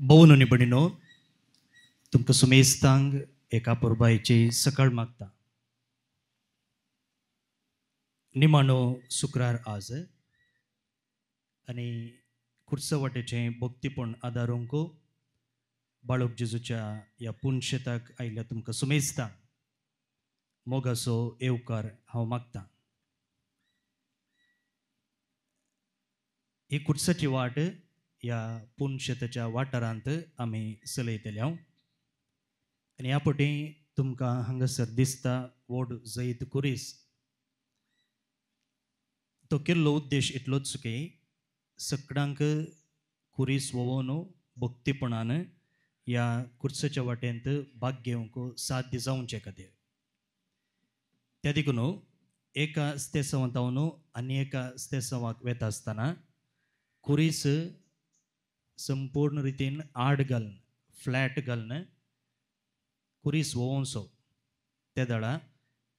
भोवन भणिनो तुमकां सुमेस्तांक एका परबायची सकाळ मागता. निमाणो शुक्रार आज आनी खुर्सा वाटेचें भक्तीपण आदारूंक बाळोक जेजूच्या ह्या पुनशेताक आयिल्ल्या तुमकां सुमेस्तांक मोगाचो येवकार हांव मागता. ही खुर्साची वाट ह्या पुनशेताच्या वाठारांत आमी चलयतले हांव आनी ह्या पटी तुमकां हांगासर दिसता व्हड जैत कुरीस. तो केल्लो उद्देश इतलोच की सगळ्यांक कुरीस वोवन भक्तीपणान ह्या कुर्साच्या वाटेंत भाग घेवंक साध्य जावचे खातीर. त्या देखून एका स्तेसांवांत आनी एका स्तेसांवाक वेता आसतना कुरीस संपूर्ण रितीन आड घालून फ्लॅट घालून कुरीस वोवचो त्या दळा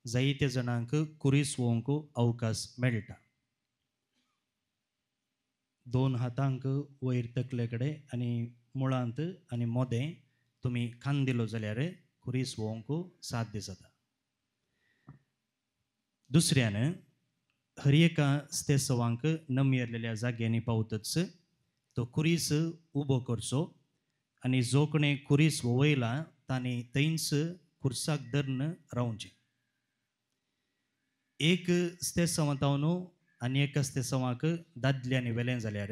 जायते जाणांक कुरीस वोवंक अवकाश मेळटा. दोन हातांक वयर तकले कडेन आनी मुळांत आनी मोदें तुमी खांद दिलो जाल्यार कुरीस वोवंक साध्य जाता. दुसऱ्यान हर एका स्तेसवांक नमयेरलेल्या जाग्यांनी पावतच तो कुरीस उबो करचो आनी जो कोणें कुरीस वोवयला तांणी थंयच कुर्साक धरून रावचें. एक स्तेसवांतावन आनी एका स्तेसवाक दादल्यांनी व्हेलें जाल्यार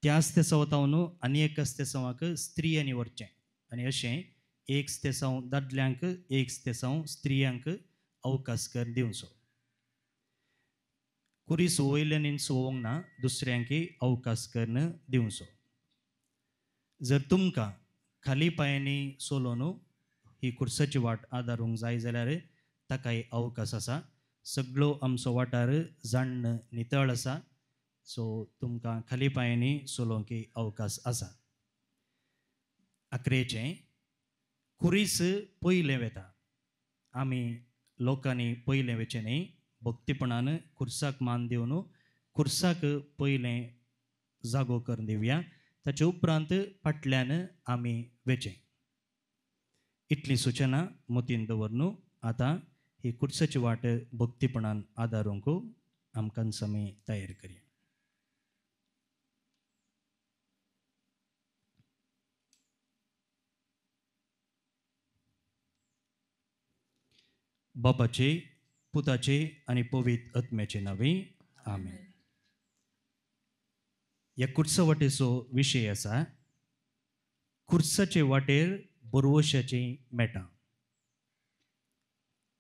त्या स्तेसवांतावन आनी एका स्तेसवाक स्त्रियांनी व्हरचें आनी अशें एक स्तेसांव दादल्यांक एक स्तेसांव स्त्रियांक अवकाश कर दिवचो. कुरीस वयल्यानीच वोवंक ना दुसऱ्यांकय अवकाश करून दिवचो. जर तुमकां खाली पांयांनी चलोवन ही कुर्साची वाट आदारूंक जाय जाल्यार ताकाय अवकाश आसा. सगळो आमचो वाठार जाण्ण नितळ आसा, सो तुमकां खाली पांयांनी चलोवंक अवकाश आसा. आखरेचें कुरीस पयलें वेता. आमी लोकांनी पयलें वेचें न्ही, भक्तीपणान कुर्साक मान दिवन कुर्साक पयलें जागो करून दिवया, ताचे उपरांत फाटल्यान आमी वेचें. इतली सुचना मतीन दवरून आतां ही कुर्साची वाट भक्तीपणान आदारूंक आमकां आमी तयार करया. बापाचे पुताचे आनी पवित्र आत्म्याचे नांवे आमेन. ह्या कुर्सा वाटेचो विशय आसा कुर्साचे वाटेर बरवशाचीं मेटां.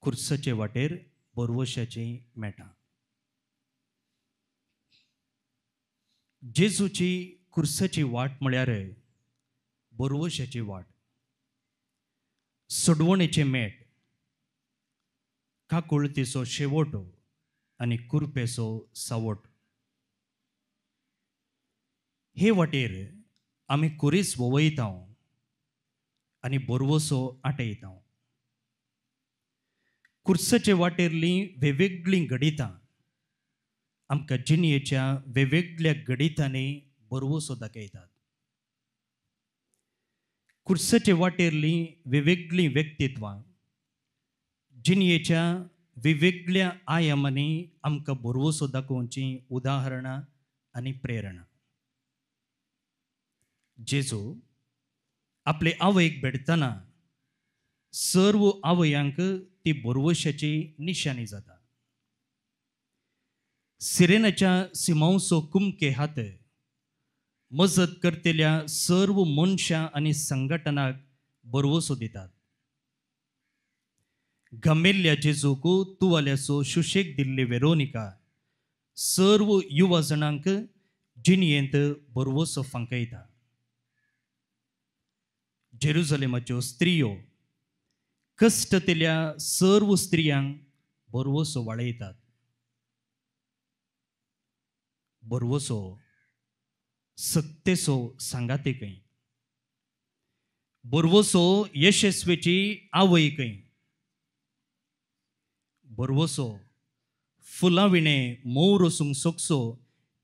कुर्साचे वाटेर बरवशाचीं मेटां. जेजूची कुर्साची वाट म्हळ्यार बरवशाची वाट, सोडवणेचें मेट, काकुळतीचो शेवट आनी कुरपेचो सावट. हे वाटेर आमी कुरीस वोवयता आनी बरवसो आटयता. कुर्साचे वाटेरलीं वेगवेगळीं घडितां आमकां जिणयेच्या वेगवेगळ्या घडितांनी बरवसो दाखयतात. कुर्साचे वाटेरलीं वेगवेगळीं व्यक्तित्वां जिणयेच्या वेगवेगळ्या आयामांनी आमकां बरवसो दाखोवचीं उदाहरणां आनी प्रेरणा. जेजू आपले आवयक भेटतना सर्व आवयांक ती बरवशाची निशाणी जाता. सिरेनाच्या सिमांवचो कुमके हात मजत करतल्या सर्व मनशां आनी संघटनाक बरवसो दितात. गमेल्ल्या जेजूक तुवाल्याचो सुशेग दिल्ली वेरोनिका सर्व युवा जाणांक जिणयेंत बरवसो फांकयता. जेरुजलेमाच्यो स्त्रियो कश्टतेल्या सर्व स्त्रियांक बरवसो वाडयतात. बरवसो सक्तेचो सांगाती खंय, बरवसो यशस्वीची आवय खंय, बरवसो फुलां विणें मोव रोसूंक सोगसो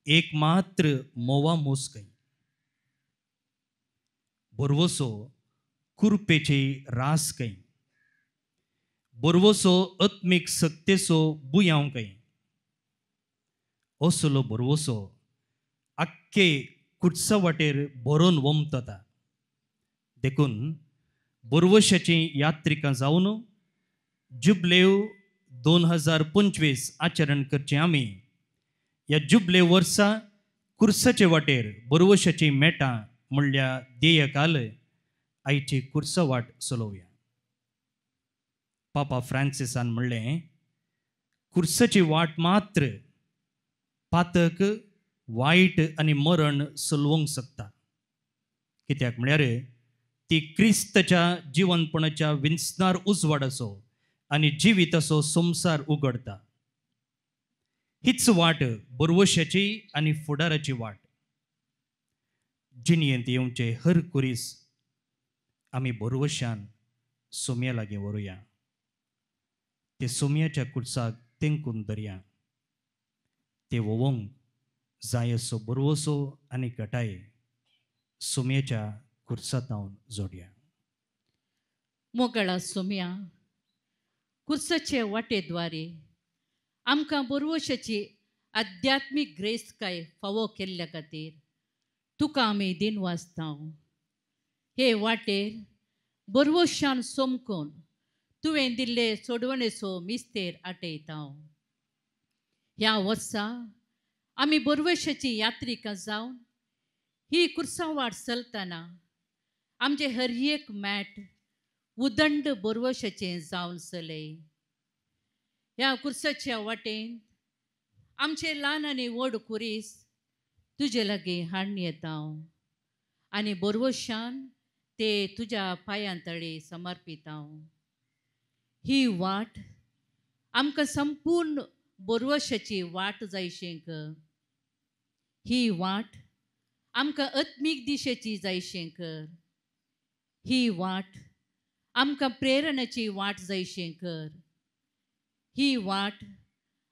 एक मात्र मोवा मोस खंय. भरवसो कुरपेची रास कय, भरवसो आत्मीक सक्तेचो बुयांव कय. असलो भरवसो आख्खे कुर्सा वाटेर भरून वमतता. देखून भरवशाची यात्रिकां जावन जुबलेव 2025 आचरण करचें आमी ह्या जुबले वर्सा कुर्साचे वाटेर भरवशाची मेटां म्हणल्या ध्येयकाल आयची कुर्सा वाट चलोवया. पापा फ्रांसिसान म्हणलें, कुर्साची वाट मात्र पातक वायट आनी मरण चलोवंक शकता. कित्याक म्हळ्यार ती क्रिस्तच्या जिवनपणाच्या विंचणार उजवाडाचो आनी जिविताचो संवसार उगडता. हीच वाट भरवशाची आनी फुडाराची वाट. जिणयेंत येवचे हर कुरीस आमी भरवशान सोम्या लागीं व्हरुया, ते सोम्याच्या कुर्साक तेंकून धरया, ते वोवंक जाय असो भरवसो आनी घटाय सोम्याच्या कुर्सातावन जोडया. मोगळा सोम्या, कुर्साचे वाटेद्वारे आमकां बरवशाची आध्यात्मीक ग्रेस्तकाय फावो केल्ल्या खातीर तुका आमी दिनवासता. हे वाटेर बरवशान सोमकून तुवें दिल्ले सोडवणेचो मिस्तेर आटयता. ह्या वर्सा आमी बरवशाची यात्रिका जावन ही कुर्सा वाट चलतना आमचे हर एक मॅट उदंड बरवशाचें जावन चलय. ह्या कुर्साच्या वाटेन आमचे ल्हान आनी व्हड कुरीस तुजे लागीं हाडून येता आनी बरवशान ते तुज्या पांयां तळी समर्पिता. ही वाट आमकां संपूर्ण बरवशाची वाट जायशेंक, ही वाट आमकां आत्मीक दिशेची जायशेंक, ही वाट आमकां प्रेरणाची वाट जायशें कर, ही वाट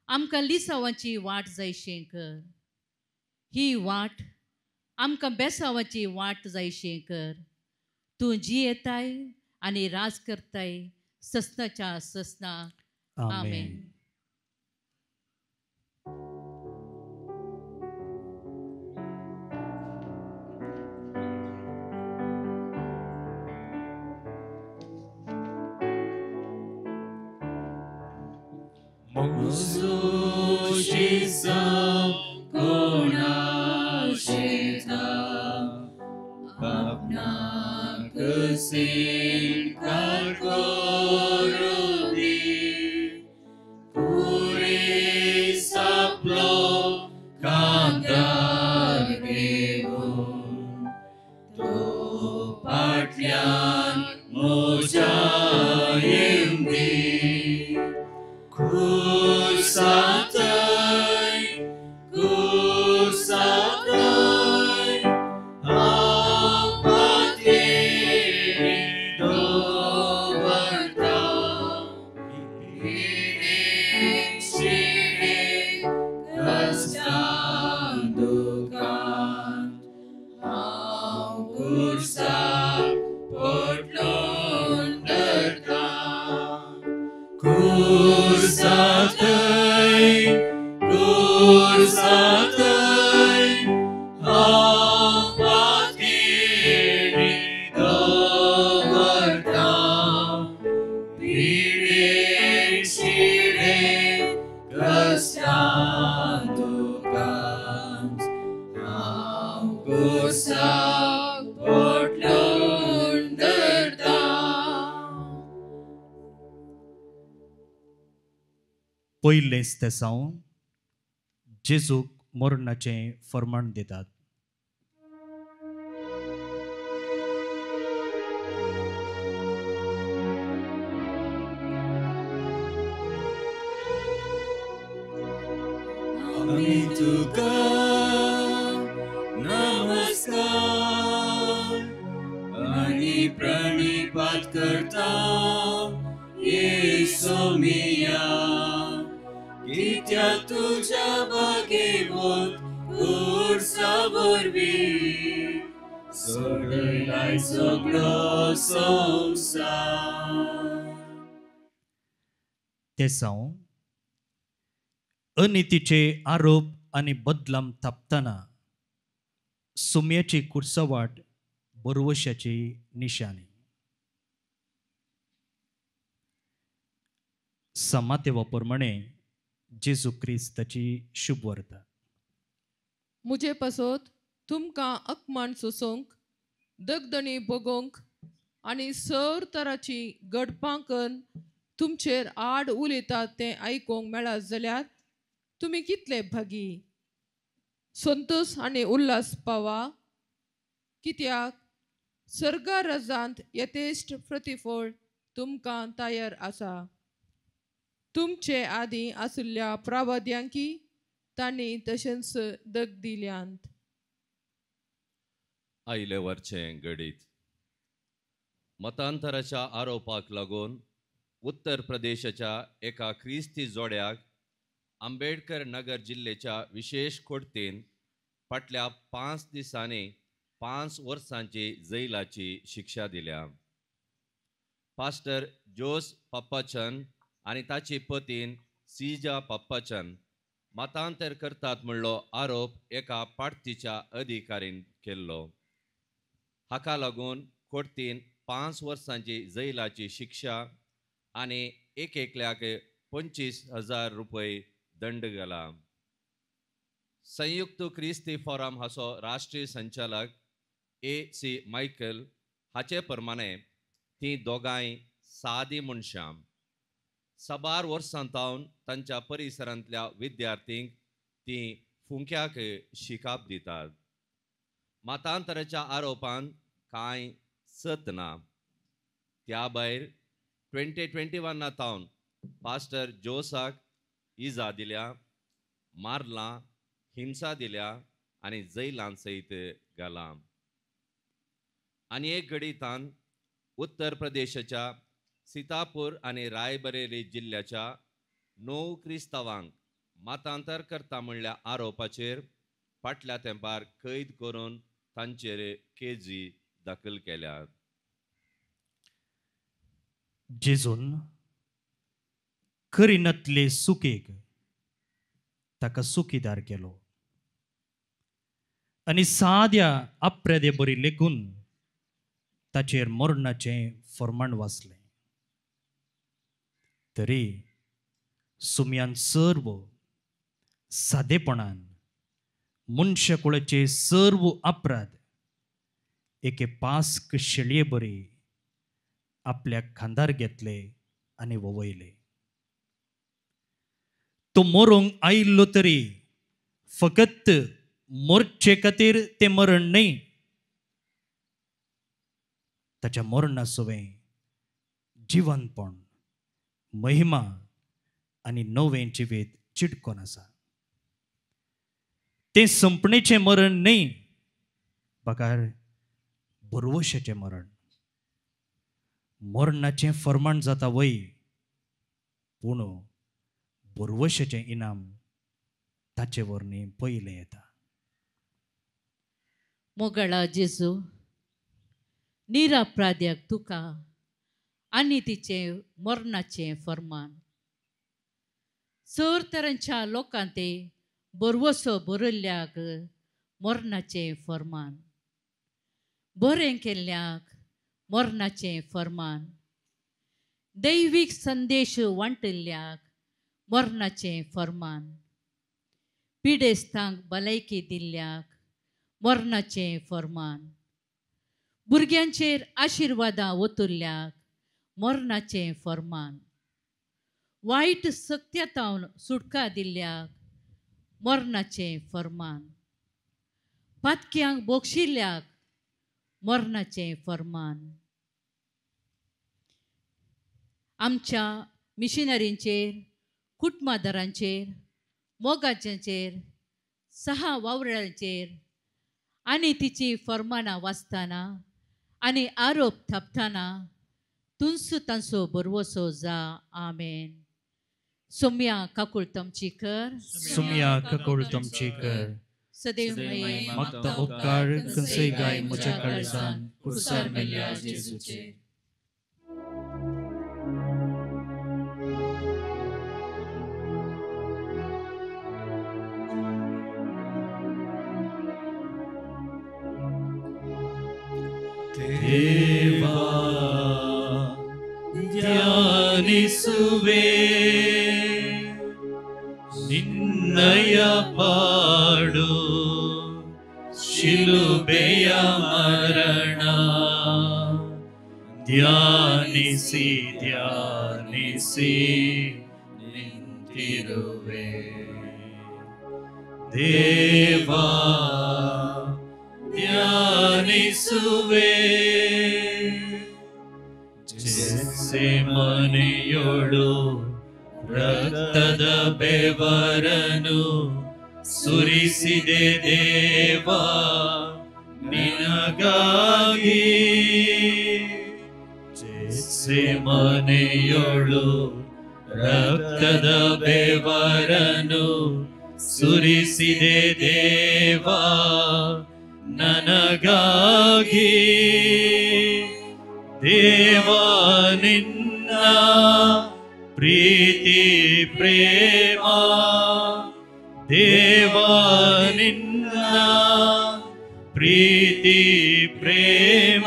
आमकां लिसांवाची वाट जायशें कर, ही वाट आमकां बेसांवाची वाट जायशें कर. तूं जियेताय आनी राज करताय ससनाच्या ससना. आमेन. पयलेंच तेसांव जेजूक मरणाचें फर्माण दितात. आमी तुका नमस्कार आनी प्रणिपात करता येसोमिया, कित्याक तुज्या भागेवंत कुर्सा वरवीं सोडयलाय सगळो संवसार. तेसांव अनितीचे आरोप आनी बदलाम थापतना सुम्याची कुर्सवाट बरवशाची निशाणी. समातेवा प्रमाणे जेजू क्रिस्ताची शुभवार्ता. मुजे पासत तुमकां अकमान सोसूंक, दगदणी भोगोवंक आनी सर तराची गडपां करून तुमचेर आड उलयतात तें आयकूंक मेळत जाल्यार तुमी कितले भागी. संतोष आनी उल्हास पावा, कित्याक सर्गा रजांत यथेश्ट प्रतिफळ तुमकां तयार आसा. तुमचे आदीं आशिल्ल्या प्रावाद्यांकी तांणी तशेंच दग दिल्यांत. आयले वरचें घडीत मतांतराच्या आरोपाक लागून उत्तर प्रदेशाच्या एका क्रिस्ती जोड्याक आंबेडकर नगर जिल्ल्याच्या विशेष कोर्तीन फाटल्या 5 दिसांनी 5 वर्सांची जैलाची शिक्षा दिल्या. पास्टर जोस पप्पाचन आनी ताची पतीन सीजा पप्पाचन मतांतर करतात म्हणलो आरोप एका पार्टीच्या अधिकारीन केल्लो. हाका लागून कोर्तीन 5 वर्सांची जैलाची शिक्षा आनी एक एकल्याक 25,000 रुपये दंड घाला. संयुक्त क्रिस्ती फोरम हाचो राष्ट्रीय संचालक A.C. Michael हाचे प्रमाणे ती दोगांय सादी मनशां साबार वर्सां तावन तांच्या परिसरांतल्या विद्यार्थींक ती फुंक्याक शिकाप दितात. मतांतराच्या आरोपान कांय सत ना. त्या भायर 2021 तावन पास्टर जोसाक इजा दिल्या, मारला, हिंसा दिल्या आनी जैलान सयत घाला. आनी एक घडितान उत्तर प्रदेशाच्या सीतापूर आनी रायबरेली जिल्ल्याच्या 9 क्रिस्तावांक मतांतर करता म्हणल्या आरोपाचेर फाटल्या तेंपार कैद करून तांचेर केजी दाखल केल्यात. जेजून करिनातले सुकेक ताका सुखीदार केलो आनी साद्या आपरेदे बरी लेखून ताचेर मरणाचें फर्माण वाचलें. तरी सुम्यान सर्व सादेपणान मनशाकुळाचे सर्व अपराध एके पास्क शेळये बरी आपल्या खांदार घेतले आनी ववयले. तो मरूंक आयिल्लो तरी फकत मरचे खातीर तें मरण न्हय, ताच्या मरणा सवें जिवनपण, महिमा आनी नवें जिवीत चिटकोन आसा. तें संपणेचें मरण न्हय, बगर बरवशाचें मरण. मरणाचें फर्माण जाता वय, पूण बरवशाचें इनाम ताचे वरवीं पयलें येता. मोगाळा जेजू, निरापराध्याक तुका आनी तिचें मरणाचें फर्मान सर तरांच्या लोकांत ते बरवसो बरयल्ल्याक मरणाचें फर्मान, बरें केल्ल्याक मरणाचें फर्मान, दैवीक संदेश वांटिल्ल्याक मरणाचें फर्मान, पिडेस्तांक भलायकी दिल्ल्याक मरणाचें फर्मान, भुरग्यांचेर आशिर्वादां ओतुल्ल्याक मरणाचें फर्मान, वायट सक्त्यातावन सुटका दिल्ल्याक मरणाचें फर्मान, पातक्यांक बोगशिल्ल्याक मरणाचें फर्मान. आमच्या मिशनरींचेर, कुटुंबादारांचेर, मोगाचेर, सहा वावरांचेर आनी तिची फर्मानां वाचतना आनी आरोप थापतना तुंसू तांचो बरवसो जा. आमेन. सोम्या काकूळ तमची कर, सोम्या काकूळ तमची कर, सदैव मागता उपकार खंयचेय गाय म्हज्या काळजान कुर्सार मेल्ल्या जेजूचे. देवा ಧ್ಯಾನಿಸುವೆ ನಿನ್ನಯ ಪಾಡು ಶಿಲುಬೆಯ ಮರಣ ಧ್ಯಾನಿಸಿ ಧ್ಯಾನಿಸಿ ನಿಂತಿರುವೆ. ದೇವಾ ಧ್ಯಾನಿಸುವೆ ಮನೆಯೊಳು ರಕ್ತದ ಬೆವರನು ಸುರಿಸಿದೆ ದೇವಾ ನಿನಗಾಗಿ. ಮನೆಯೊಳು ರಕ್ತದ ಬೆವರನು ಸುರಿಸಿದೆ ದೇವಾ ನನಗಾಗಿ. ದೇವಾ ನಿನ್ನ ಪ್ರೀತಿ ಪ್ರೇಮ, ದೇವಾ ನಿನ್ನ ಪ್ರೀತಿ ಪ್ರೇಮ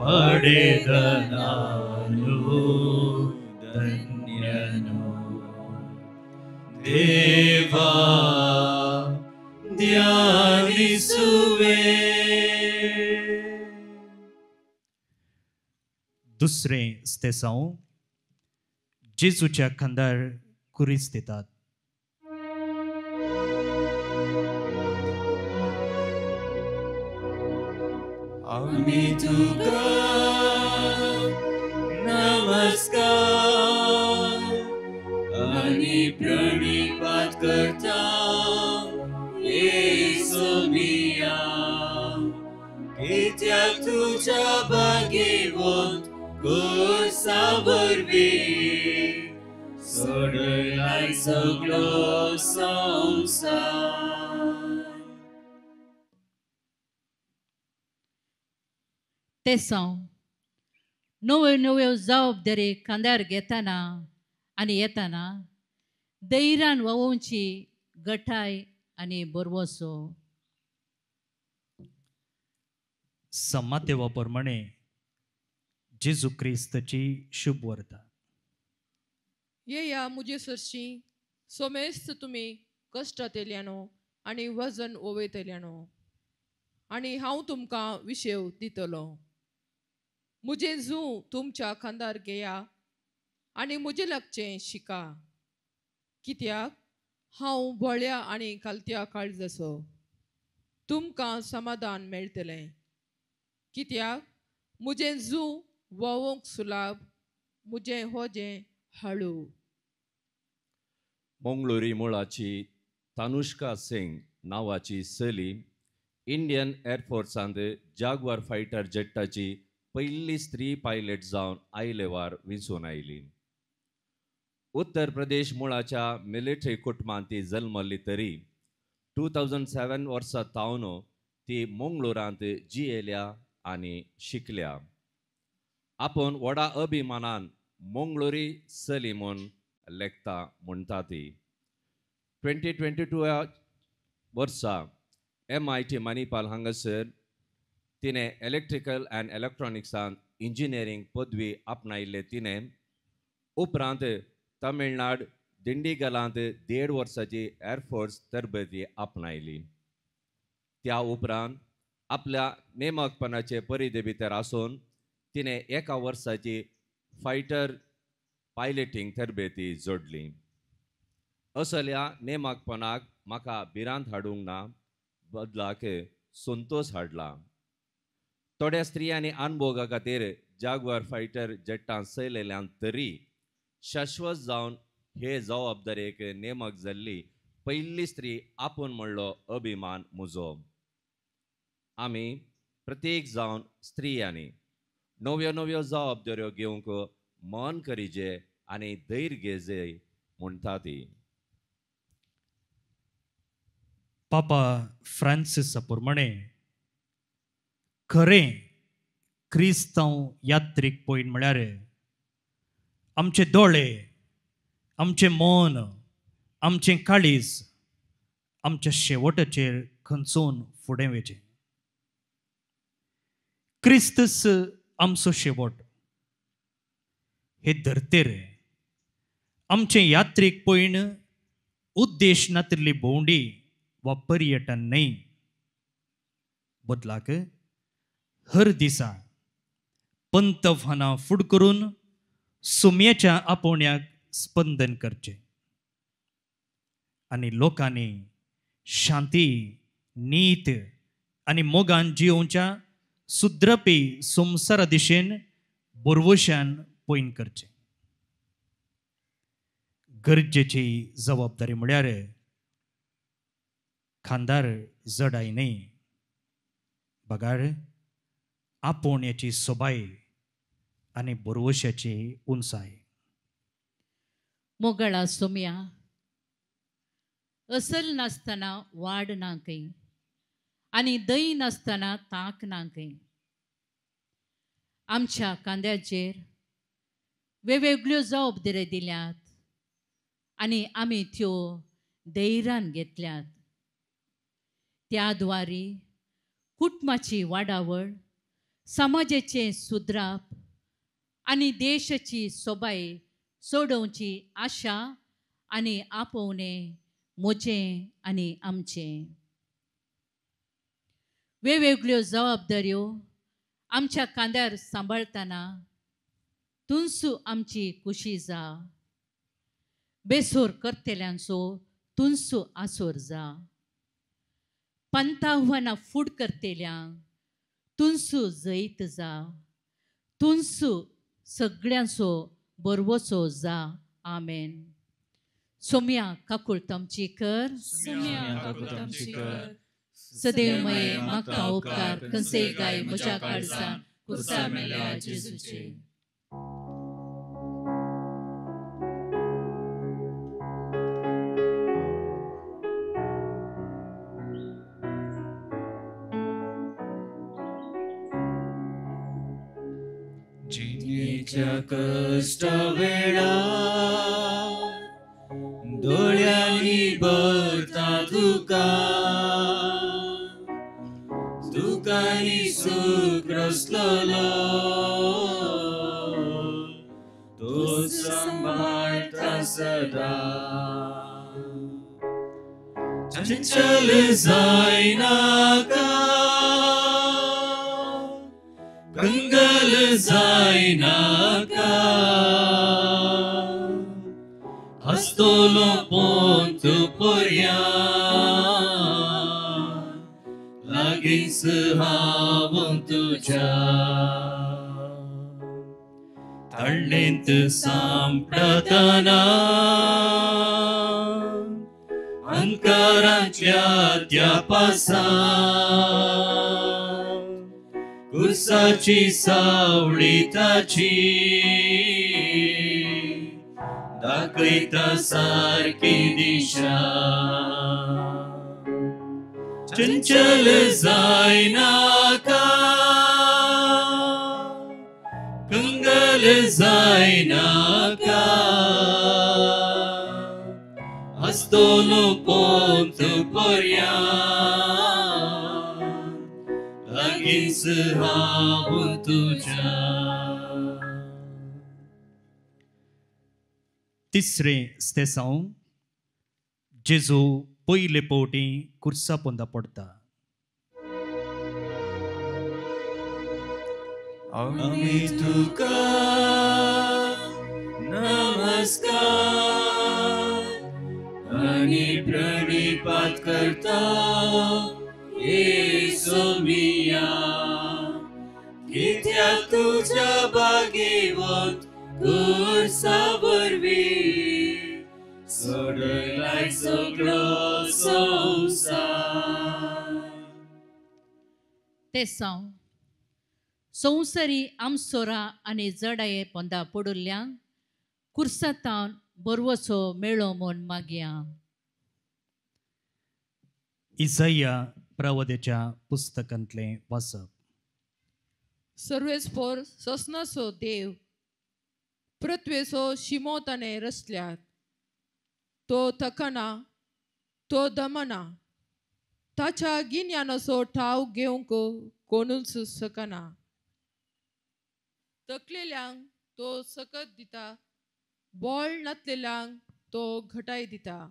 ಪಡೆದ ನಾನು ಧನ್ಯನು. ದೇವಾ ಧ್ಯಾನಿಸುವೆ. दुसरें स्तेसांव जेजूच्या खांदार कुरीस दितात. आमी तुका नमस्कार आनी प्रणिपात करता येसू मिया, कित्याक तुज्या भाग्यवंत कुर्सा वरवीं सोडलाय सगळो संवसार. तेसांव नव्यो नव्यो जबाबदारी खांद्यार घेतना आनी येतना धैर्यान वावोवची गठाय आनी बरवसो. समातेवा प्रमाणे जेजू क्रिस्ताची शुभ वार्ता. येया मुजे सरशी सोमेस्त तुमी कश्टांतल्यानो आनी वजन ओवयतल्यानो आनी हांव तुमकां विशेव दितलो. मुजे जू तुमच्या खांदार घेया आनी मुजे लागचें शिका, कित्याक हांव भोळ्या आनी कालत्या काळजाचो. तुमकां समाधान मेळटलें, कित्याक मुजें जू व्हांवूंक सुलाभ, मुजें होजें हाळू. मंगळुरी मुळाची तानुष्का सिंग नांवाची चली इंडियन एअरफोर्सांत जागवार फायटर जेटाची पयली स्त्री पायलट जावन आयलेवार विंचून आयली. उत्तर प्रदेश मुळाच्या मिलिटरी कुटुंबांत ती जल्मल्ली तरी 2007 वर्सा तावन ती मंगळुरांत जियेल्या आनी शिकल्या. आपूण व्हडा अभिमानान मंगळुरी चली म्हूण लेखता म्हणटा ती. 2022 वर्सा MIT Manipal हांगासर तिणें इलेक्ट्रिकल अँड इलेक्ट्रॉनिक्सांत इंजिनियरींग पदवी आपणायिल्ले. तिणें उपरांत तमिळनाड दिंडीगलांत 1.5 वर्साची एअरफोर्स तरबेती आपणायली. त्या उपरांत आपल्या नेमकपणाचे परिधे भितर आसून तिणें 1 वर्साची फायटर पायलटींग तरबेती जोडली. असल्या नेमकपणाक म्हाका भिरांत हाडूंक ना, बदलाक संतोश हाडला. थोड्या स्त्रियांनी अनभोगा खातीर जागवार फायटर जेटां सयलेल्यान तरी शाश्वत जावन हे जबाबदारेक नेमक जाल्ली पयली स्त्री आपूण म्हणलो अभिमान म्हजो. आमी प्रत्येक जावन स्त्रियांनी नव्यो नव्यो जबाबदाऱ्यो घेवंक मन करीजे आनी धैर्य घेजे म्हणटा ती. पापा फ्रांसिसा प्रमाणे खरें क्रिस्तांव यात्रीक पयण म्हळ्यार आमचे दोळे, आमचें मन, आमचें काळीज आमच्या शेवटाचेर खंचोवन फुडें वचें. क्रिस्तस आमचो शेवट. हे धर्तेर आमचें यात्रीक पयण उद्देश नातिल्ली भोंवडी वा पर्यटन न्हय, बदलाक हर दिसा पंतफानां फूड करून सुमयेच्या आपोवण्याक स्पंदन करचें आनी लोकांनी शांती, नीत आनी मोगान जियोवच्या सुद्रपी संवसारा दिशेन बोरवशान पयण करचें. गरजेची जबाबदारी म्हळ्यार खांदार जडाय न्हय, बगार आपोवण्याची सोबाय आनी बोरवशाची उंचाय. मोगळा सोम्या असल नासतना वाड ना खंय आनी दही नासतना ताक ना खंय. आमच्या कांद्याचेर वेगवेगळ्यो जबाबदारी दिल्यात आनी आमी त्यो धैर्यान घेतल्यात. त्या द्वारी कुटुंबाची वाडावळ, समाजाचें सुदराप आनी देशाची सोबाय सोडोवची आशा आनी आपोवणें म्हजें आनी आमचें. वेगवेगळ्यो जबाबदाऱ्यो आमच्या कांद्यार सांबाळतना तुंसू आमची खुशी जा, बेसोर करतल्यांचो तुंसू आसोर जा, पंताव्हाना फूड करतल्यांक तुंसू जैत जा, तुंसू सगळ्यांचो बरवचो जा. आमेन. सोम्या काकुळट आमची कर, सदैवमय म्हाका उपकार कंसे गाय म्हज्या काळजान कुर्सा मेल्या जेजूचे. जिणेच्या कश्टा वेळा दोळ्यांनी भरता तुका, तुकांनी सूख रसलोलो तो सांबाळटा सदा. चंचल जायनाका, कंगल जायनाका, हसतलो पोंत पर्यान लागींच हांव तुज्या. तळ्ळेंत सांपडतना अंकाराच्या त्या पासान कुर्साची सावळी ताची दाखयता सारकी दिशा. चंचल जायनाका, कंगल जायनाका, हसतलो पोंत पर्यान लागींच हांव तुज्या. तिसरें स्तेसांव जेजू पयले पावटी कुर्सा पोंदा पडटा. आमी तुका नमस्कार आनी प्रणिपात करता येसू मिया, कित्याक तुज्या भाग्यवंत कुर्सा वरवीं सोडलाय सगळो संवसार. तेसांव संवसारी आमसोरा आनी जडाये पोंदा पडिल्ल्यांक कुर्सातावन बरवचो मेळो म्हूण मागया. इसाया प्रवदेच्या पुस्तकांतलें वाचप. सर्वेस्पोर ससनाचो देव पृथ्वेचो शिमो ताणें रचल्यात. तो थकना, तो दमना, ताच्या गिन्यानाचो ठाव घेवंक कोणूच शकना. तकलेल्यांक तो सकत दिता, बोळ नातलेल्यांक तो घटाय दिता.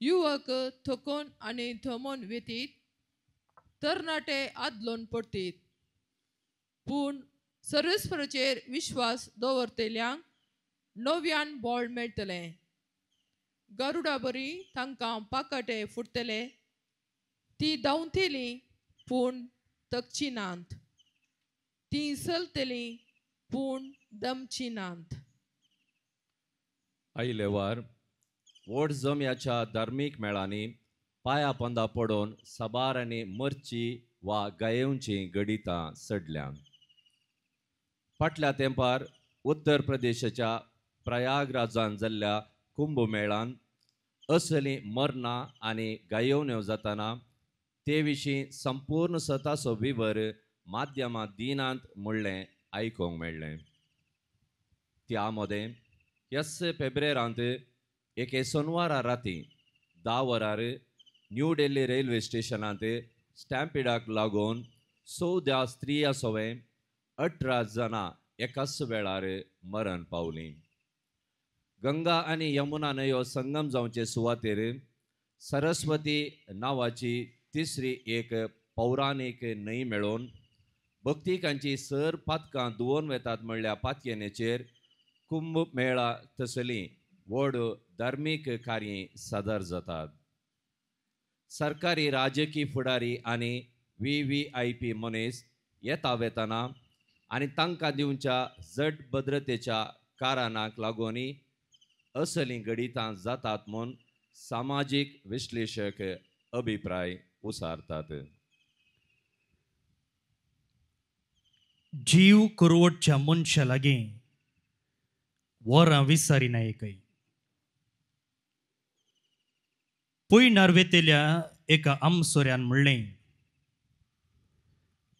युवक थकोन आनी थमोन वेतीत, तरणाटे आदलोन पडतीत. पूण सर्वेस्पराचेर विश्वास दवरतल्यांक नव्यान बोळ मेळटलें. गरुडा बरी तांकां पाकाटे फुट्टले, ती धांवतली पूण तकची नात, ती चलतली पूण दमची नात. आयले वार व्हड जम्याच्या धार्मीक मेळांनी पांया पोंदा पडून साबार आनी मरची वा गायेवची गडितां चडल्यांत. फाटल्या तेंपार उत्तर प्रदेशाच्या प्रयागराजान जाल्ल्या कुंभमेळान असलीं मरणां आनी गायोवण्यो जातना ते विशीं संपूर्ण सताचो विवर माध्यमां दिनांत म्हणलें आयकूंक मेळ्ळें. त्या मदें 1 फेब्रेरांत एके सोनवारा राती 10 वरार न्यू दिल्ली रेल्वे स्टेशनांत स्टॅम्पिडाक लागून 14 स्त्रिया सवें 18 जाणां एकाच वेळार मरण पावलीं. गंगा आनी यमुना न्हंयो संगम जावचे सुवातेर सरस्वती नांवाची तिसरी एक पौराणीक न्हंय मेळोवन भक्तिकांची सर पातकां धुवोन वेतात म्हणल्या पातयेनेचेर कुंभ मेळा तसलीं व्हड धार्मीक कार्यां सादर जातात. सरकारी राजकीय फुडारी आनी VVIP मनीस येता वेतना आनी तांकां दिवच्या जड भद्रतेच्या कारणाक लागून असलीं घडितां जातात म्हूण सामाजीक विश्लेशक अभिप्राय उसारतात. जीव कुरवटच्या मनशा लागीं वरां विसारिना एकय. पयणार वेतेल्या एका आमसोऱ्यान म्हणलें,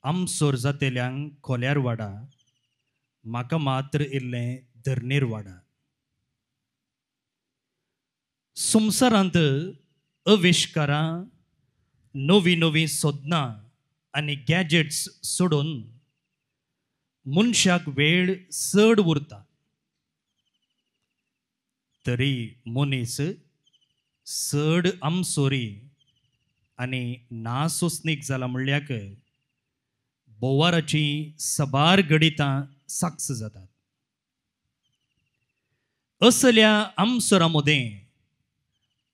आमसोर जातेल्यांक खोल्यार वाडा, म्हाका मात्र इल्लें धरणीर वाडा. संवसारांत आविश्कारां, नवीं नवीं सोदनां आनी गॅजेट्स सोडून मनशाक वेळ चड उरता, तरी मनीस चड आमसोरी आनी नासोसनीक जाला म्हणल्याक बोवाराची सबार घडितां साक्ष जातात. असल्या आमसोरा मदें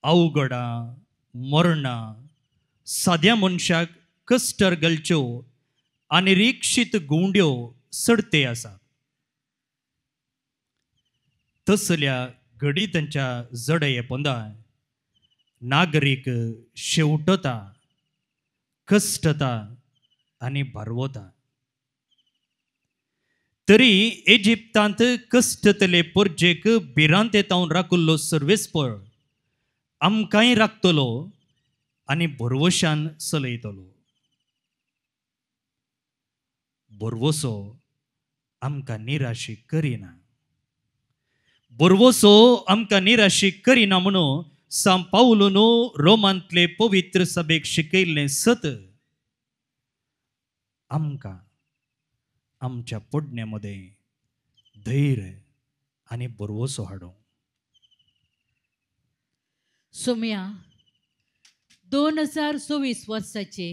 अवघडां, मरणां, साद्या मनशाक कश्टर घालच्यो आनी रिक्षीत गुंड्यो चडते आसात. तसल्या घडितांच्या जडये पोंदा नागरीक शेवटता, कश्टता आनी बारवता. तरी इजिप्तांत कश्टतले परजेक भिरांतेतावन राखिल्लो सर्वेस्पर आमकांय राखतलो आनी भरवशान चलयतलो. भरवसो आमकां निराशी करिना, भरवसो आमकां निराशी करिना म्हणून सांत पावलून रोमांतले पवित्र सभेक शिकयल्लें सत आमकां आमच्या पडण्या मदें धैर्य आनी भरवसो हाडूं. सोम्या 2024 वर्साचे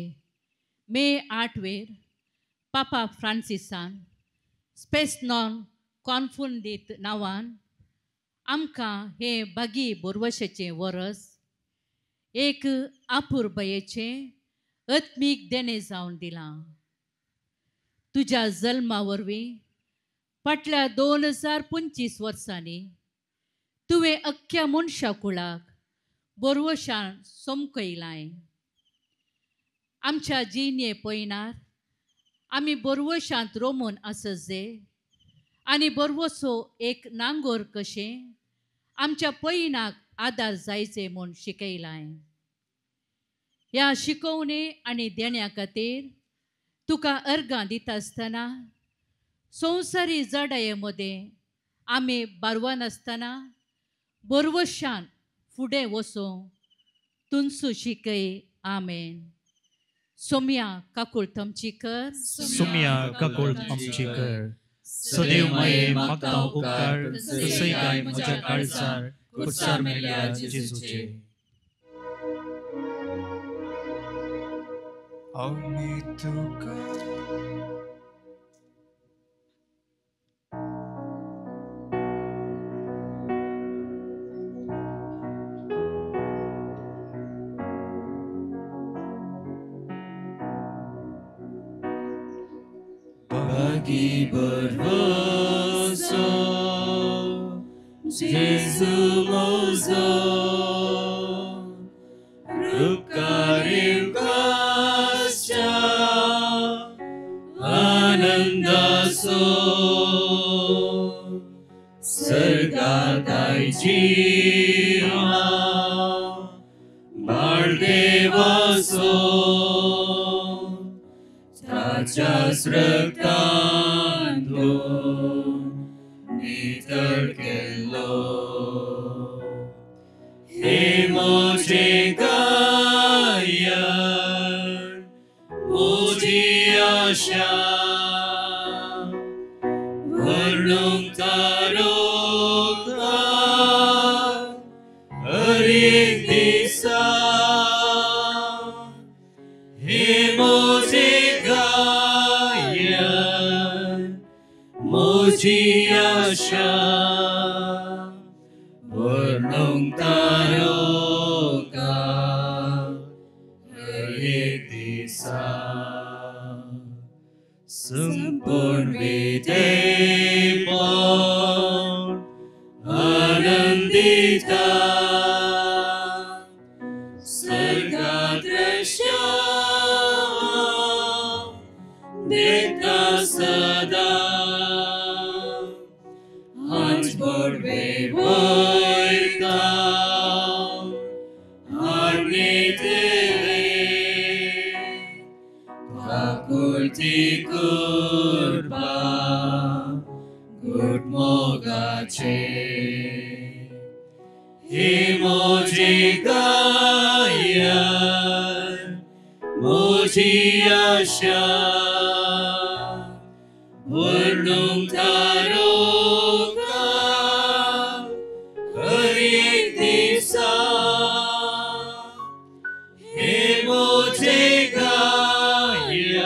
मे 8 वेर पापा फ्रांसिसान स्पेस नॉन कॉन्फुंदीत नांवान आमकां हें बागी बोरवशेचें वरस एक आपुरबयेचें आत्मीक देणें जावन दिलां. तुज्या जल्मा वरवीं फाटल्या 2025 वर्सांनी तुवें अख्ख्या मनशा कुळाक बोरवशान सोमकयलाय. आमच्या जिणे पयनार आमी बोरवशांत रोमून आसत जे आनी बोरवसो एक नांगोर कशें आमच्या पयनाक आदार जायचे म्हूण शिकयलाय. ह्या शिकोवणे आनी देण्या खातीर तुका अर्गां दिता आसतना संवसारी जडाये मदें आमी बारवानासतना बरवशान फुडें वचूं तुमचो शिकय. आमेन. सोम्या काकूळ तमची कर. सोम्या काकूळ आमची कर. सदैव माये मागता उपकार तसय काय म्हज्या काळजार कुर्सार मेल्या जेजूचे. आमी तुका Barvoso, Jesu mozo, Rukariu kasya, Anandaso, Sargatai jiva, Bardevaso, Tajas raktanto, नितळ केल्लो. हे म्हजें गायन, म्हजी आशा, वर्णूंक तारोका हर एक दिसा. हे म्हजें गायन, म्हजी आशा, वर्णूंक तारोका हर एक दिसा. संपूर्ण विधेयपण आनंदिता, सर्गात रश्या देखता सदा. हांच बोडवे वयता हाडणेतले, काकुळटी कृपा गुटमोगाचे. हे म्हजें गायन, म्हजी आशा, वर्णूंक तारोका हर एक दिसा. हे म्हजें गायन,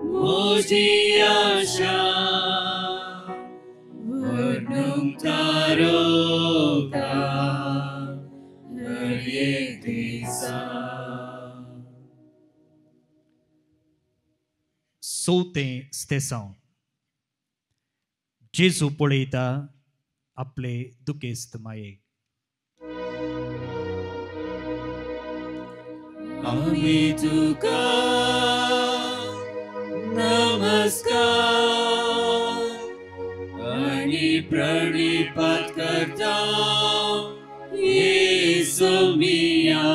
म्हजी आशा, वर्णूंक तारोका हर एक दिसा. चवथें स्तेसांव. जेजू पळयता आपले दुखेस्त मायेक. आमी तुका नमस्कार आनी प्रणिपात करता येसू मिया,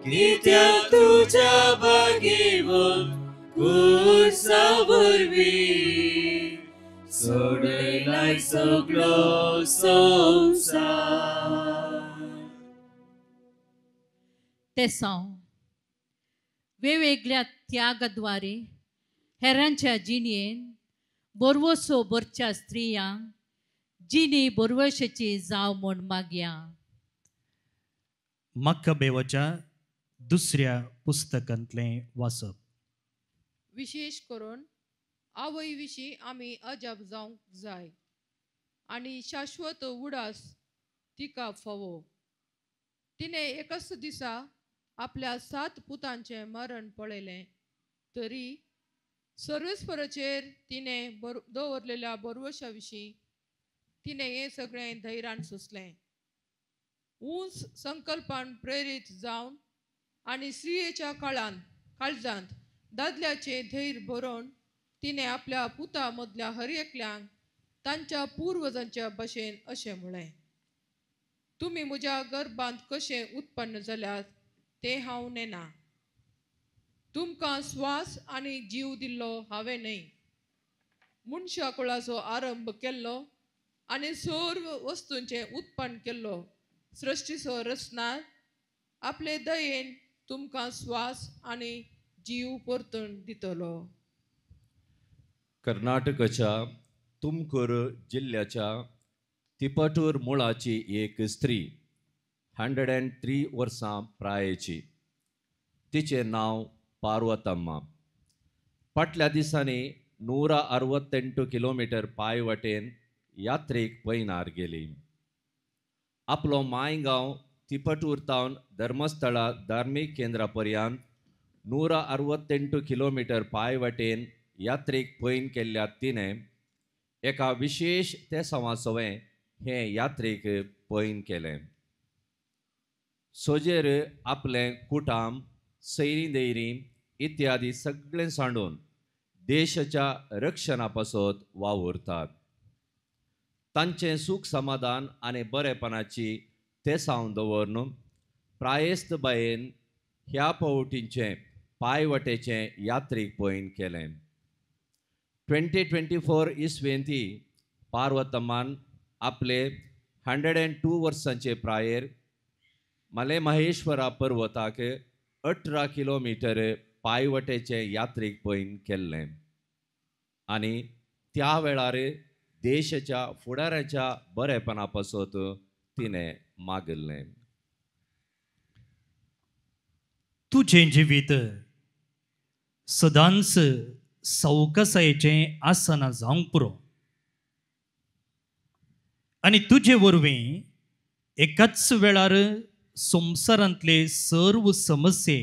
कित्याक तुज्या भागेवंत कुर्सा वरवीं सोडयलाय सगळो संवसार. तेसांव वेगवेगळ्या त्यागाद्वारे हेरांच्या जिणेन बोरवसो भरच्या स्त्रियांक जिणी बोरवशाची जाव म्हूण मागया. मक्कबेवाच्या दुसऱ्या पुस्तकांतलें वाचप. विशेश करून आवय विशीं आमी अजाप जावंक जाय आनी शाश्वत उडास तिका फावो. तिणें एकाच दिसा आपल्या 7 पुतांचें मरण पळयलें तरी सर्वेस्पराचेर तिणें दवरलेल्या बरवशा विशीं तिणें हें सगळें धैर्यान सोंसलें. उंच संकल्पान प्रेरीत जावन आनी स्त्रियेच्या काळान काळजांत दादल्याचें धैर्य बरोवन तिणें आपल्या पुता मदल्या हर एकल्यांक तांच्या पुर्वजांच्या भशेन अशें म्हळें, तुमी म्हज्या गर्भांत कशें उत्पन्न जाल्यात तें हांव नेना. तुमकां स्वास आनी जीव दिल्लो हांवें न्हय. मनशा कुळाचो आरंभ केल्लो आनी सर्व वस्तूंचें उत्पन्न केल्लो सृश्टीचो रचणार आपले दयेन तुमकां स्वास आनी जीव परतून दितलो. कर्नाटकाच्या तुमकूर जिल्ल्याच्या तिपटूर मुळाची एक स्त्री 103 वर्सां प्रायेची. तिचें नांव पार्वतम्मा. फाटल्या दिसांनी 168 किलोमिटर पांय वाटेन यात्रेक पयनार गेली. आपलो मायगांव तिपटूर तावन धर्मस्थळा धार्मीक केंद्रा पर्यंत 168 किलोमिटर पांय वाटेन यात्रेक पयन केल्ल्या तिणें एका विशेश तेसांवा सवें हें यात्रेक पयन केलें. सोजेर आपलें कुटाम सैरी दैरी इत्यादी सगळें सांडून देशाच्या रक्षणा पासत वावुरतात. तांचें सूख समाधान आनी बरेपणाची तेसांव दवरून प्रायेस्त बायेन ह्या पावटींचें पांयवटेचें यात्रीक पयन केलें. 2024 इसवेंती पार्वतम्मान आपले 102 वर्सांचे प्रायेर मले महेश्वरा पर्वताक 18 किलोमिटर पांयवटेचें यात्रीक पयन केल्लें आनी त्या वेळार देशाच्या फुडाराच्या बरेपणा पासत तिणें मागिल्लें. तुजें जिवीत सदांच सवकसायेचें आसना जावंक पुरो आनी तुजे वरवीं एकाच वेळार संवसारांतले सर्व समस्ये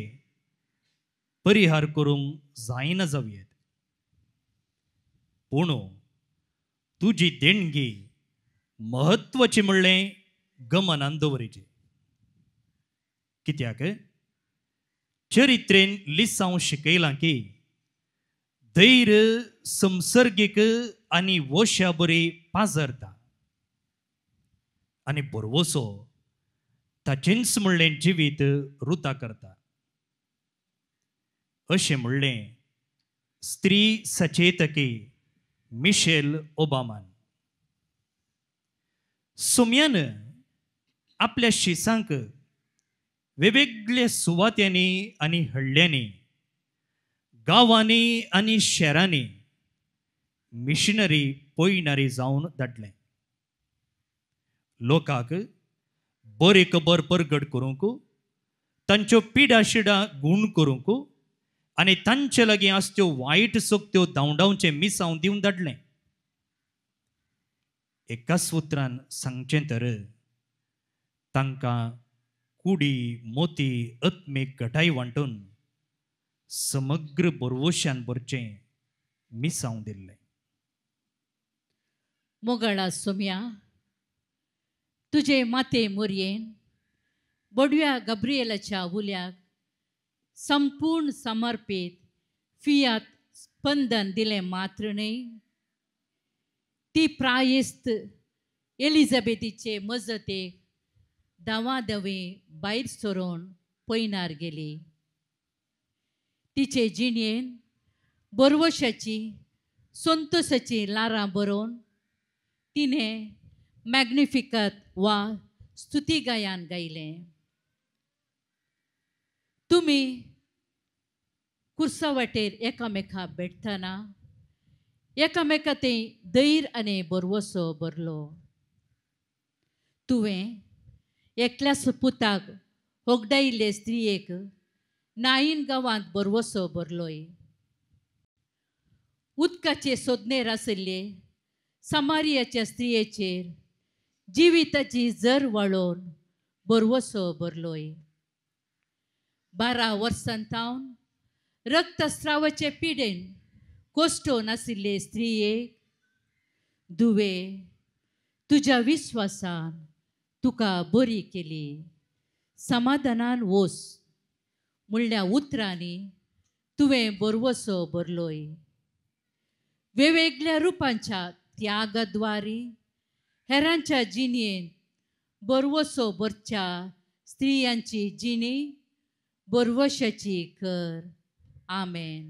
परिहार करूंक जायना जावयेत. पूण तुजी देणगी म्हत्वाची म्हणलें गमनान दवरिची. कित्याक चरित्रेन लिसांव शिकयलां की धैर्य संसर्गीक आनी वोश्या बरी पाजरता आनी भरवसो ताचेंच म्हणलें जिवीत रुता करता. अशें म्हणलें स्त्री सचेतकी मिशेल ओबामान. सोम्यान आपल्या शिसांक वेगवेगळ्या सुवात्यांनी आनी हळ्ळ्यांनी गांवांनी आनी शहरांनी मिशनरी पयणारी जावन धाडलें. लोकांक बरी खबर परगट करूंक तांच्यो पिडा शिडा गूण करूंक आनी तांचे लागीं आसच्यो वायट सक्त्यो धांवडावचें मिसांव दिवन धाडलें. एकाच उतरान सांगचें तर तांकां कुडी मोती आत्मीक घटाय वांटून समग्र बरवशान भरचें मिसांव दिल्लें. मोगाळा सोम्या, तुजे माते मोरयेन बोडव्या गब्रियलाच्या उल्याक संपूर्ण समर्पीत फियात स्पंदन दिलें मात्र न्हय, ती प्रायेस्त एलिझाबेथीचे मजतेक दावादवी भायर सरून पयनार गेली. तिचे जिणेन बरवशाची संतोशाची लारां बरोवन तिणें मॅग्निफिकत वा स्तुती गायन गायलें. तुमी कुर्सा वाटेर एकामेका भेटतना एकामेका ते धैर्य आनी बरवसो भरलो. तुवें एकल्याच पुताक होगडायिल्ले स्त्रियेक नायन गांवांत बरवसो भरलोय. उदकाचे सोदनेर आशिल्ले समारियाच्या स्त्रियेचेर जिविताची जर वाळोवन बरवसो भरलोय. 12 वर्सां तावन रक्तस्रावाचे पिडेन कोश्टोन आशिल्ले स्त्रियेक दुवे तुज्या विस्वासान तुका बरी केली, समाधानान वोस म्हणल्या उतरांनी तुवें बरवसो भरलोय. वेगवेगळ्या रुपांच्या त्यागाद्वारी हेरांच्या जिणेंत बरवसो भरच्या स्त्रियांची जिणी बरवशाची कर. आमेन.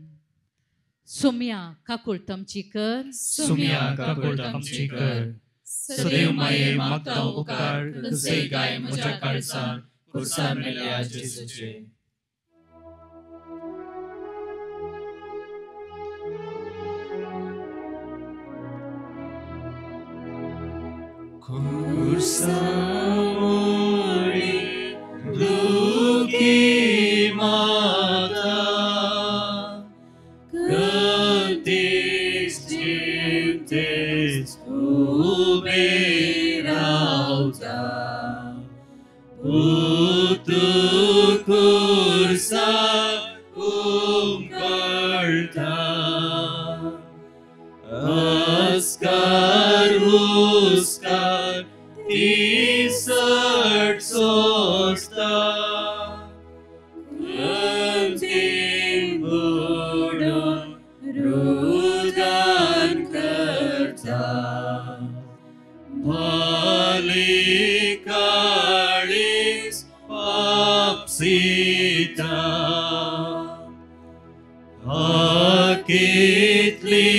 सुम्या काकुळतमची कर. सुम्या काकुळतमची कर. सदैव माये मागता उपकार तुझे गाय म्हज्या काळजान खुर्सार मेल्या जेजूचे. खुर्सामोडी दुखी माता कधीच चिंतेस उबे रावता पुतू खुर्सा उमकळटा अस्कार हुस्कार तिसट सोसता कंतीन बुडून रुदन करता भाली काळीज पापसिता हाकितली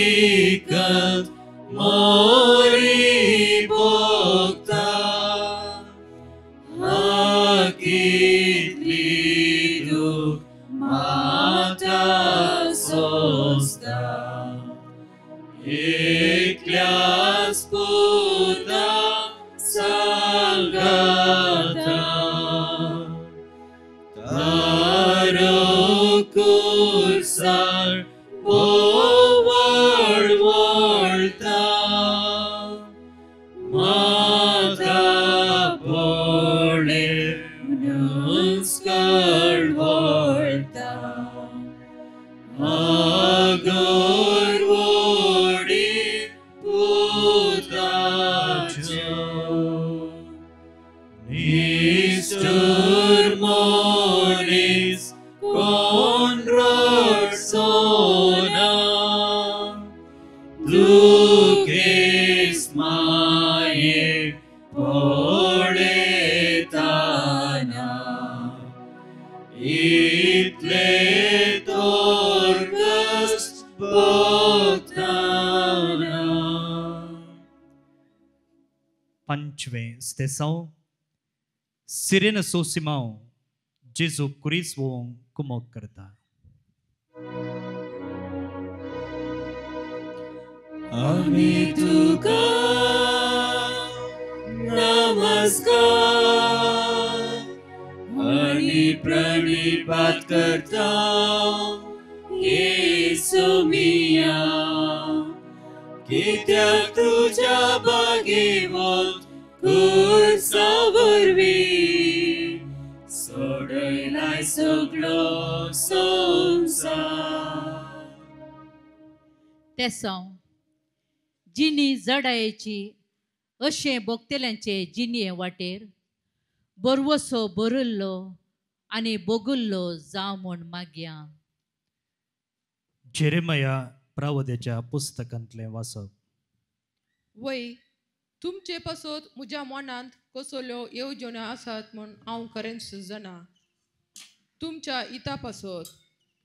कंत मोरी भोगता हाकितली दुख माता सोसता एकल्याच पुता सांगाता तारो कुर्सार बोवळ वळता माता पळेवनच कळवळता आगोर वोडी पुताच्यो निश्ठूर मनीस कोण रडचोना दुखेस माये पळयताना इतले तोर कश्ट भोगताना. पंचवें स्तेसांव सिरेन सोसिमाव जेजू कुरीस वोंग कुमोक करता. आमी तुका नमस्कार आनी प्रणिपात करता येसू मिया कित्याक तुज्या बागेवत खुर्सा वरवीं सोडयलाय सगळो संवसार. तेसांव जिणी जडायेची अशें भोगतेल्यांचे जिणये वाटेर बरवसो भरिल्लो आनी बोगुल्लो जावं म्हूण मागया. जेरेमया प्रावद्याच्या पुस्तकांतलें वाचप. वय तुमचे पासत म्हज्या मनांत कसल्यो येवजण्यो आसात म्हूण हांव खरेंच जाणा. तुमच्या हिता पासत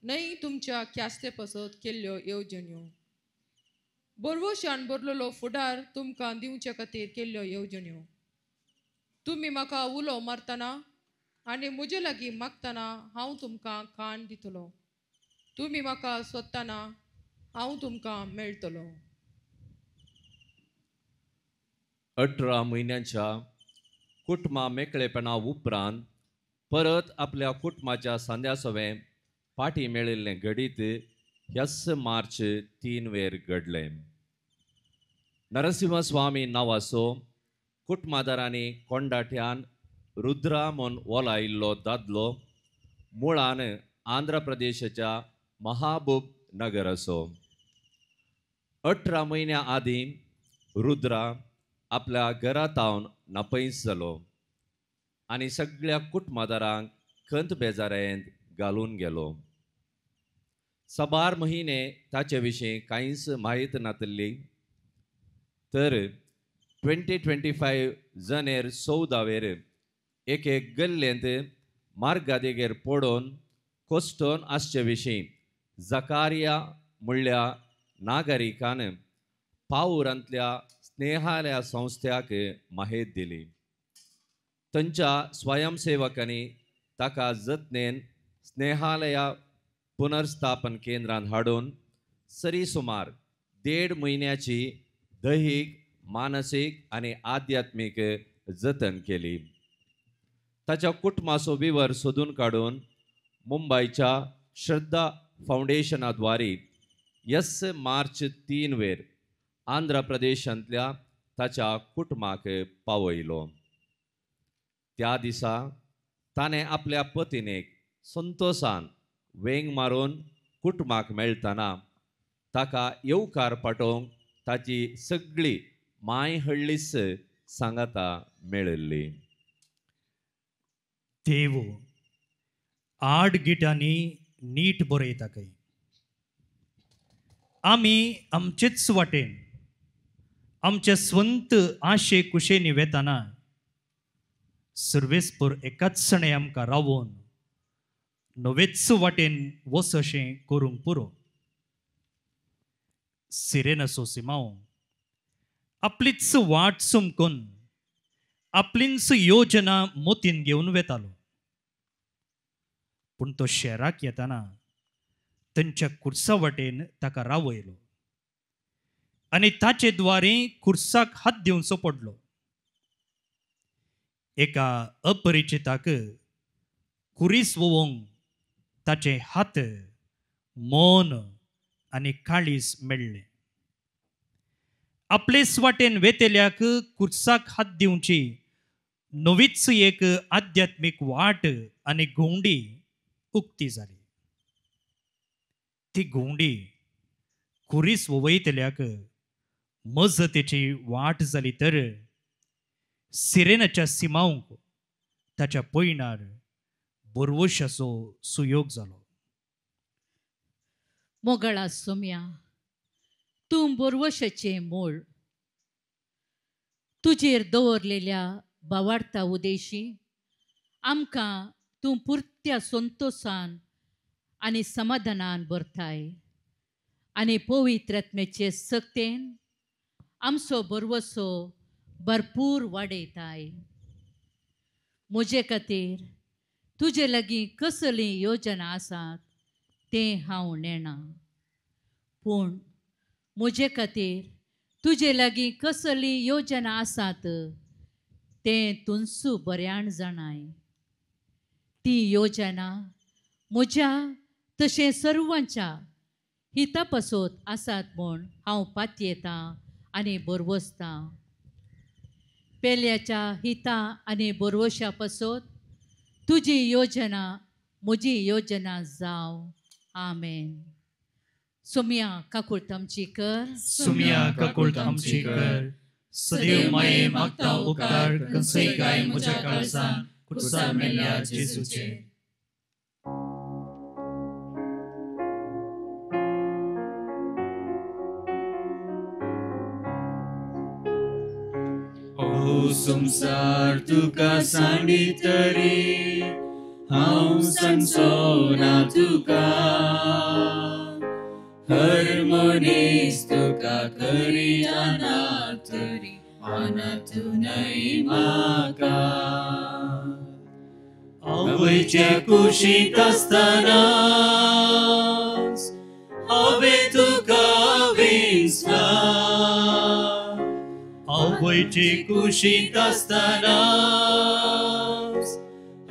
न्हय तुमच्या ख्यास्ते पासत केल्ल्यो येवजण्यो बरवशान भरलेलो फुडार तुमकां दिवचे खातीर केल्ल्यो येवजण्यो. तुमी म्हाका उलो मारतना आनी म्हजे लागीं मागतना हांव तुमकां कान दितलो. तुमी म्हाका सोदतना हांव तुमकां मेळटलो. 18 म्हयन्यांच्या कुटुंबा मेकळेपणा उपरांत परत आपल्या कुटुंबाच्या सांद्या सवें फाटीं मेळिल्लें घडीत ह्याच मार्च 3 वेर घडलें. नरसिंहस्वामी नांवाचो कुटुंबादारांनी कोंडाट्यान रुद्रा म्हूण ओलायिल्लो दादलो मुळान आंध्र प्रदेशाच्या महाबूब नगराचो. 18 म्हयन्यां आदीं रुद्रा आपल्या घरा तावन नापयस जालो आनी सगळ्या कुटुंबादारांक खंत बेजारायेंत घालून गेलो. साबार म्हयने ताचे विशीं कांयच म्हायत नातिल्ली. तर 2025 जनेर 14वेर एके गल्लेंत मार्गादेगेर पडोवन कोस्टोन आसचे विशीं जकारिया म्हणल्या नागरिकान पावरांतल्या स्नेहालया संस्थ्याक माहेत दिली. तांच्या स्वयंसेवकांनी ताका जतनेन स्नेहालया पुनर्स्थापन केंद्रांत हाडून सरी सुमार 1.5 म्हयन्याची दैहीक, मानसीक आनी आध्यात्मीक जतन केली. ताच्या कुटुंबाचो विवर सोदून काडून मुंबयच्या श्रद्धा फावंडेशनाद्वारे 1 मार्च 3 वेर आंध्र प्रदेशांतल्या ताच्या कुटुंबाक पावयलो. त्या दिसा ताणें आपल्या पतीनेक संतोषान वेंग मारून कुटुंबाक मेळटना ताका येवकार पाठोवंक ताची सगळी माय हळ्ळीच सांगाता मेळिल्ली. देव 8 गिटांनी नीट बरयता खंय. आमी आमचेच वाटेन आमचे स्वंत आशे कुशेनी वेताना सर्वेस्पर एकाच सणे आमकां रावोन नवेच वाटेन वस अशें करूंक पुरो. सिरेनाचो सिमांव आपलीच वाट चमकून आपलीच योजना मोतीन घेवन वेतालो. पूण तो शहराक येताना तांच्या कुर्सा वाटेन ताका रावयलो आनी ताचे द्वारे कुर्साक हात दिवचो पडलो. एका अपरिचिताक कुरीस वोवंक ताचे हात, मन आनी काळीस मेळ्ळें. आपलेच वाटेन वेतेल्याक कुर्साक हात दिवची नवीच एक आध्यात्मीक वाट आनी घुंवडी उक्ती जाली. ती घुंवडी कुरीस वयतल्याक मजतेची वाट जाली तर सिरेनाच्या सिमावंक ताच्या पयणार बरवशाचो सुयोग जालो. मोगळा सोम्या, तूं बोरवशाचें मोळ. तुजेर दवरलेल्या बावार्ता उदेशी आमकां तूं पुरत्या संतोषान आनी समाधानान भरताय आनी पवित्र आत्म्याचे सक्तेन आमचो बरवसो भरपूर वाडयताय. म्हजे खातीर तुजे लागीं कसली योजना आसात तें हांव नेणा, पूण म्हजे खातीर तुजे लागीं कसली योजना आसात तें तुमचो बऱ्यान जाणाय. ती योजना म्हज्या तशें सर्वांच्या हिता पासत आसात म्हूण हांव पातयेतां आनी बरवसतां. पेल्याच्या हिता आनी बरवशा पासत तुजी योजना म्हजी योजना जावं. आमेन. सोम्या काकूळत आमची कर. सोम्या काकूळत आमची कर. सदैव माये मागता उपकार खंयचेय गाय म्हज्या काळजान कुर्सार मेल्ल्या जेजूचे. ओ संसार तुका सांडी तरी हांव सांगचो ना तुका, हर मनीस तुका करी जाणा तरी अनाथूनय म्हाका. आवयच्या कुशींत आसतनाच हांवें तुका विंचला. आवयचे कुशींत आसतनाच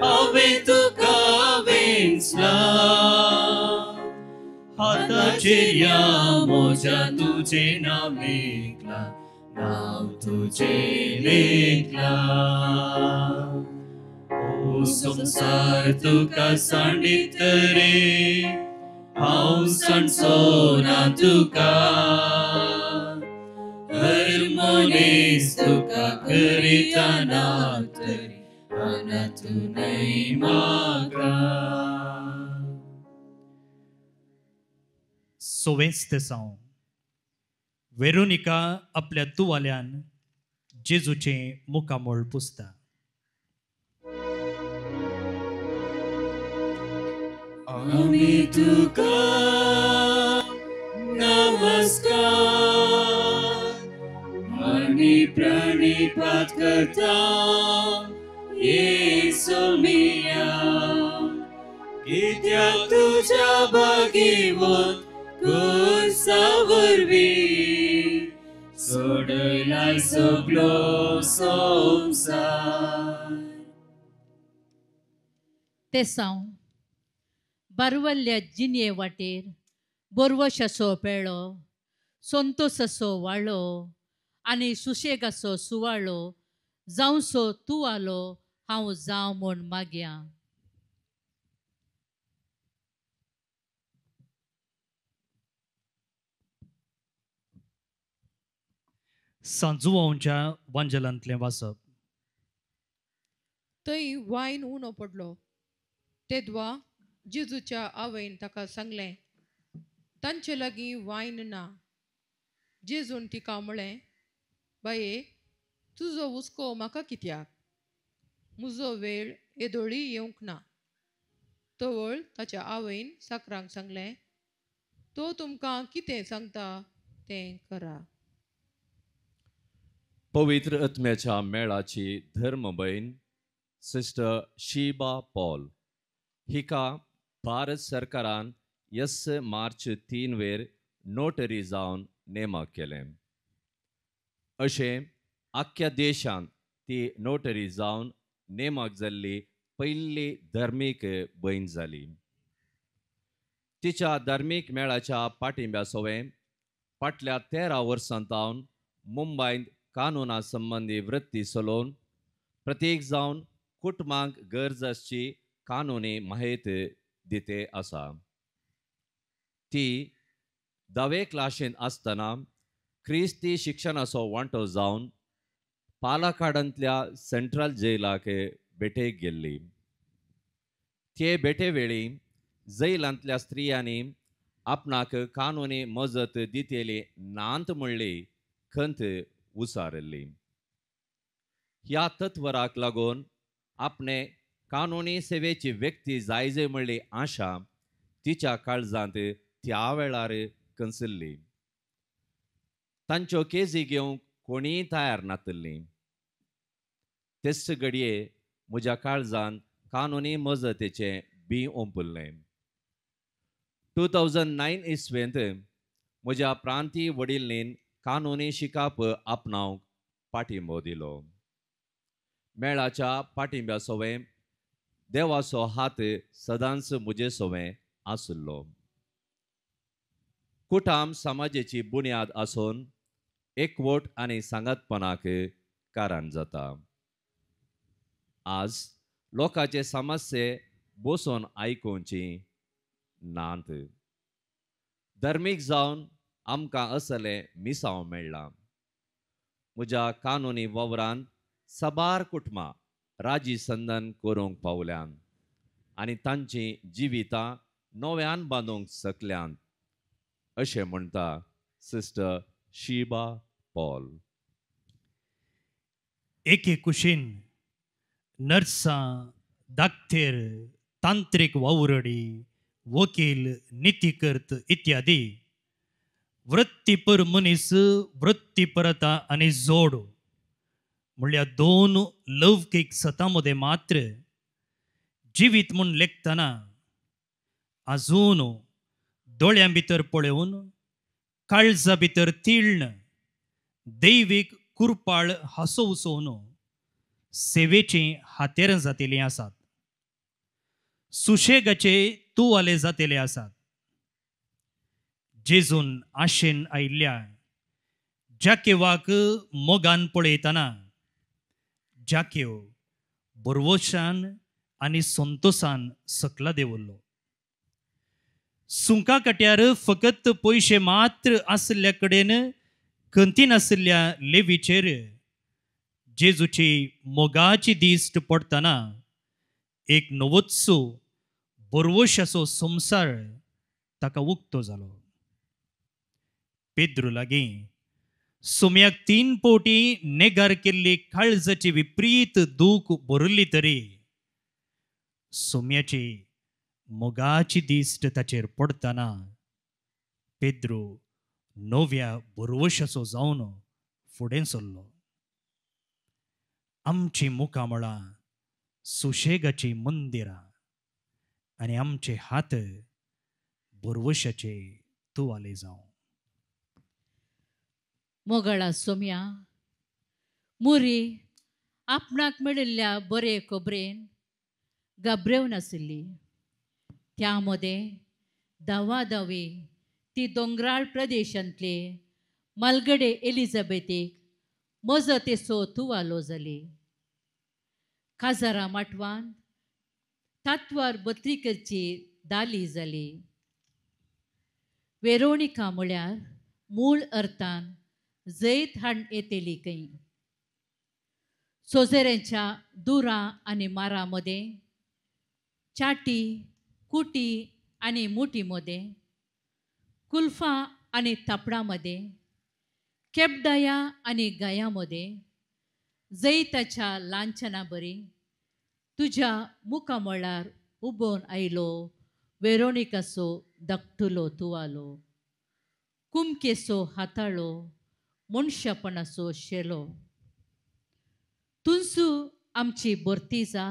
हांवें तुका विंचला. हाताचेर ह्या म्हज्या तुजें नांव लेखलां, नांव तुजें लेखलां. ओ संवसार तुका सांडीत रे हांव सांडचो ना तुका, हर मनीस तुका करिता ना तरी अनाथूनय म्हाका. सोवेंच तें सावन वेरोनिका आपल्या तुवाल्यान जेजूचें मुखामळ पुसता. आमी तुका नमस्कार आनी प्रणिपात करता येसू मिया, कित्याक तुज्या भागीवंत खुर्सा वरवीं सोडयलाय सगलो संवसार. तेसांव बारवल्ल्या जिणये वाटेर बोरवशाचो पेळो, संतोसाचो वाळो आनी सुशेगाचो सुवाळो जावंसो तूं आलो हांव जावं म्हूण मागया. सांजुवांच्या वांजलांतलें वाचप. थंय वायन उणो पडलो तेदवा जेजूच्या आवयन ताका सांगलें, तांचे लागीं वायन ना. जेजून तिका म्हळें, बाये तुजो हुस्को म्हाका कित्याक, म्हजो वेळ येदोळी येवंक ना. तवळ ताच्या आवयन साकरांक सांगलें, तो तुमकां कितें सांगता तें करा. पवित्र आत्म्याच्या मेळाची धर्मभयण सिस्टर शीबा पॉल हिका भारत सरकारान 1 मार्च 3 वेर नोटरी जावन नेमक केलें. अशें आख्ख्या देशांत ती नोटरी जावन नेमक जाल्ली पयली धर्मीक भयण जाली. तिच्या धार्मीक मेळाच्या पाठिंब्या सोवें फाटल्या 13 वर्सां तावन मुंबयंत कानुना संबंदी वृत्ती चलोवन प्रत्येक जावन कुटुंबांक गरज आसची कानुनी माहिती दिते आसा. ती 10वे क्लाशींत आसतना क्रिस्ती शिक्षणाचो वांटो जावन पालाकाडांतल्या सेंट्रल जेलाक भेटेक गेल्ली. ते भेटे वेळी जैलांतल्या स्त्रियांनी आपणाक कानुनी मजत दितेली नांत म्हणली खंत उसारिल्ली. ह्या तत्वराक लागून आपणे कानुनी सेवेची व्यक्ती जायजे म्हणली आशा तिच्या काळजांत त्या वेळार कंसिल्ली. तांच्यो केजी घेवंक कोणीय तयार नातिल्ली. तेच घडये म्हज्या काळजान कानुनी मजतीचें बी ओंपुल्लें. 2009 इसवेंत म्हज्या प्रांतीय वडिल्लीन कानुनी शिकाप आपणावंक पाठिंबो दिलो. मेळाच्या पाठिंब्या सोवें देवाचो हात सदांच म्हजे सोवें आशिल्लो. कुटाम समाजेची बुन्याद आसून एकवट आनी सांगातपणाक कारण जाता. आज लोकांचे समस्ये बसून आयकुची नात. धर्मीक जावन आमकां असलें मिसांव मेळ्ळां. म्हज्या कानुनी वावरान साबार कुटुंबां राजी संदन करूंक पावल्यान आनी तांचीं जिवितां नव्यान बांदूंक शकल्यांत अशें म्हणटा सिस्टर शीबा पॉल. एके कुशीन नर्सां, दाक्तेर, तांत्रीक वावुरडी, वकील, नितीकर्त इत्यादी वृत्तीपर मनीस वृत्तीपरता आनी जोड म्हणल्यार दोन लौकीक सतां मदें मात्र जिवीत म्हूण लेखतना आजून दोळ्यां भितर पळोवन काळजा भितर तिळण दैवीक कुरपाळ हासोवसोवन सेवेचीं हातेरां जातेलीं आसात, सुशेगाचे तुवाले जातेले आसात. जेजून आशेन आयिल्ल्या जाकेवाक मोगान पळयतना जाकेव बरवशान आनी संतोसान सकला देवल्लो. सुंका काट्यार फकत पयशे मात्र आशिल्ल्या कडेन खंती नाशिल्ल्या लेवीचेर जेजूची मोगाची दिश्ट पडटना एक नवोत्सव बरवशाचो संवसार ताका उक्तो जालो. पेद्रू लागीं सोम्याक 3 पवटी नेगार केल्ली काळजाची विपरीत दूख भरिल्ली तरी सोम्याची मोगाची दिश्ट ताचेर पडटना पेद्रू नव्या भरवशाचो जावन फुडें सरलो. आमची मुखामळां सुशेगाची मंदिरां आनी आमचे हात भरवशाचे तुवाले जावं. मोगळा सोम्या मुरी आपणाक मेळिल्ल्या बरे खबरेन घाबरेवन आशिल्ली. त्या मदें धांवाधांवी ती दोंगराळ प्रदेशांतले मालगडे एलिझाबेथीक मजतेचो तुवालो जाली. काजारा माटवान तात्वार बत्रिकेची दाली जाली. वेरोनिका म्हळ्यार मूळ अर्थान जैत हाड येतली खंय. सोजेऱ्यांच्या दुरा आनी मारा मदें, चाटी कुटी आनी मुठी मदें, कुल्फां आनी थापडां मदें, केपडाया आनी गाया मदें जैताच्या लांछना बरी तुज्या मुखामळार उबोवन आयलो वेरोनिकाचो धाकटुलो तुवालो, कुमकेचो हाताळो, मनशापणाचो शेलो. तुंसू आमची भरती जा,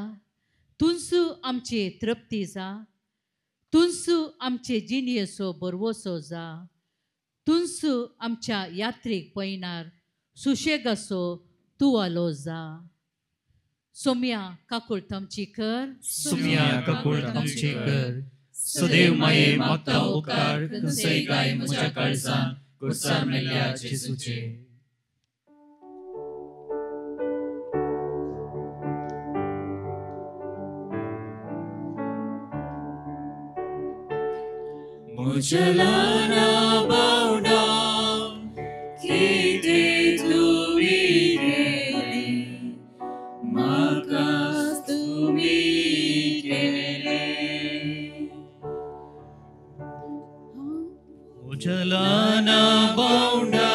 तुंसू आमची तृप्ती जा, तुंसू आमचे जिणयेचो बरवसो जा, तुंसू आमच्या यात्रीक पयणार सुशेगाचो तुवालो जा. सोम्या काकूळ आमची कर, सोम्या काकूळ आमची कर, सदैव माये मागता उपकार खंयसय काय म्हज्या काळजान कुर्सार मेल्ल्या जेजूचे. मुझलाना बावडा कितें तुमी केलें म्हाका तुमी केलें. मुझलाना बावडा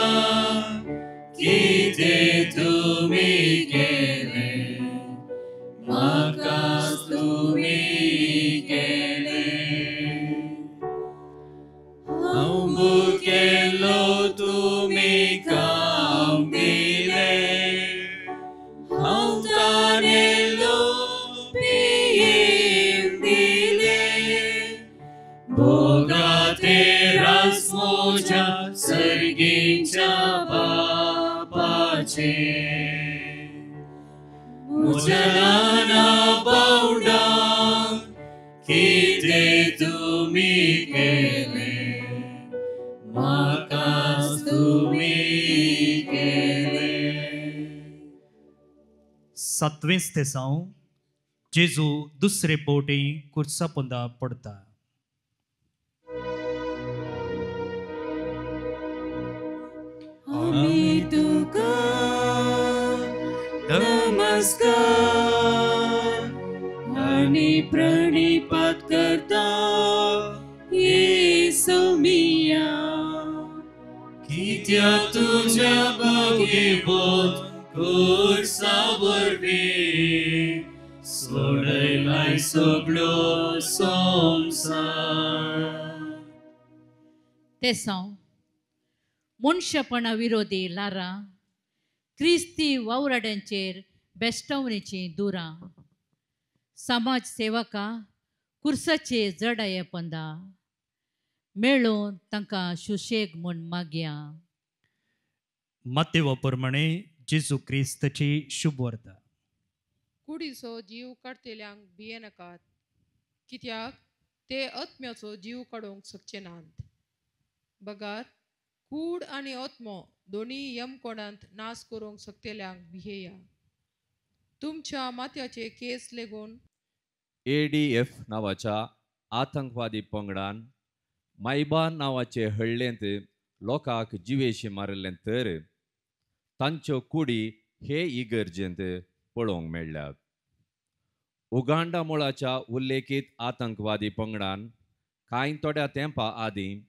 कितें तुमी केलें म्हाका तुमी केलें. हांव केलो तुमी काम दिलें, हांव तानेलो पियेन दिलें. भोगाते रास म्हज्या सर्गीच्या बापाचें. म्हज्या ल्हाना बावडा कितें तुमी केलें म्हाका तुमी केलें. सातवेंच तेसांव जेजू दुसरे पवटी कुर्सा पोंदा पडता. आमी तुका नमस्कार आनी प्रणिपात करता येसुमिया, कित्याक तुज्या भगवत कुर्सा वरवीं सोडयलाय सगळो संवसार. तेसांव मनशापणा विरोधी लारां क्रिस्ती वावराड्यांचेर बेश्टावणेचीं दुरां, समाज सेवकां कुर्साचे जडाये पंदा मेळोवन तांकां सुशेग म्हूण मागया. मातेवा प्रमाणे जेजू क्रिस्ताची शुभवार्ता. कुडीचो जीव काडटल्यांक भियेनाकात, कित्याक ते आत्म्याचो जीव काडूंक शकचे नात. बगार कूड आनी आत्मो दोनी यमकोणांत नाश करूंक शकतल्यांक भियेया. तुमच्या माथ्याचे केस लेगून ADF नांवाच्या आतंकवादी पंगडान मायबा नांवाचे हळ्ळेंत लोकांक जिवेशी मारिल्लें तर तांच्यो कुडी हे इगर्जेंत पळोवंक मेळ्ळ्यात. उगांडा मुळाच्या उल्लेखीत आतंकवादी पंगडान कांय थोड्या तेंपा आदीं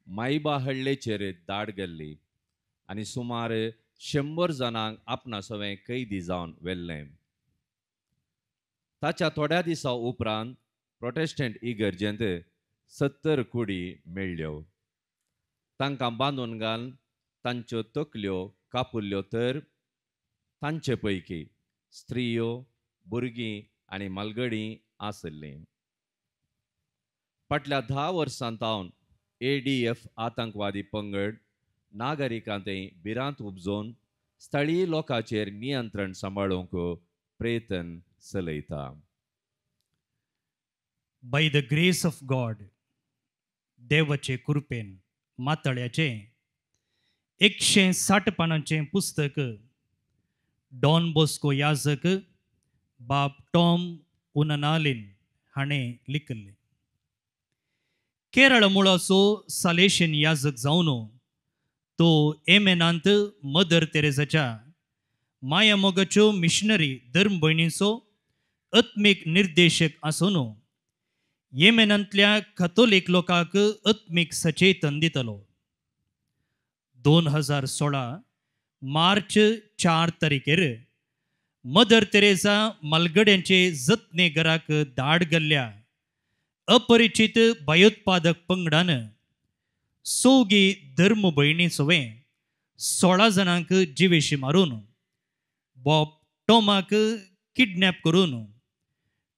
मायबा हळ्ळेचेर दाड गेल्ली आनी सुमार 100 जाणांक आपणा सवें कैदी जावन व्हेल्लें. ताच्या थोड्या दिसां उपरांत प्रोटेस्टंट इगर्जेंत 70 कुडी मेळ्ळ्यो. तांकां बांदून घालून तांच्यो तकल्यो कापुल्ल्यो तर तांचे पैकी स्त्रियो, भुरगीं आनी मालगडीं आसल्लीं. फाटल्या 10 वर्सां तावन ADF आतंकवादी पंगड नागरिकांतय भिरांत उपजोवन स्थळीय लोकांचेर नियंत्रण सांबाळूंक प्रयत्न चलयता. By the grace of God, देवाचे कृपेन मातळ्याचें 160 पानांचें पुस्तक डॉन बॉस्को याजक बाब टॉम उननालिन हाणें लिखिल्लें. केरळ मुळाचो सालेशियन याजक जावन तो एमेनांत मदर तेरेजाच्या मायामोगाच्यो मिशनरी धर्म भयणीचो आत्मीक निर्देशक आसून येमेनांतल्या कथोलीक लोकांक आत्मीक सचेतन दितलो. 2016 मार्च 4 तारखेर मदर तेरेजा मालगड्यांचे जतने घराक धाड घाल्ल्या अपरिचित भयोत्पादक पंगडान सोगी धर्म भयणी सवें 16 जाणांक जिवेशी मारून बॉब टॉमाक किडनॅप करून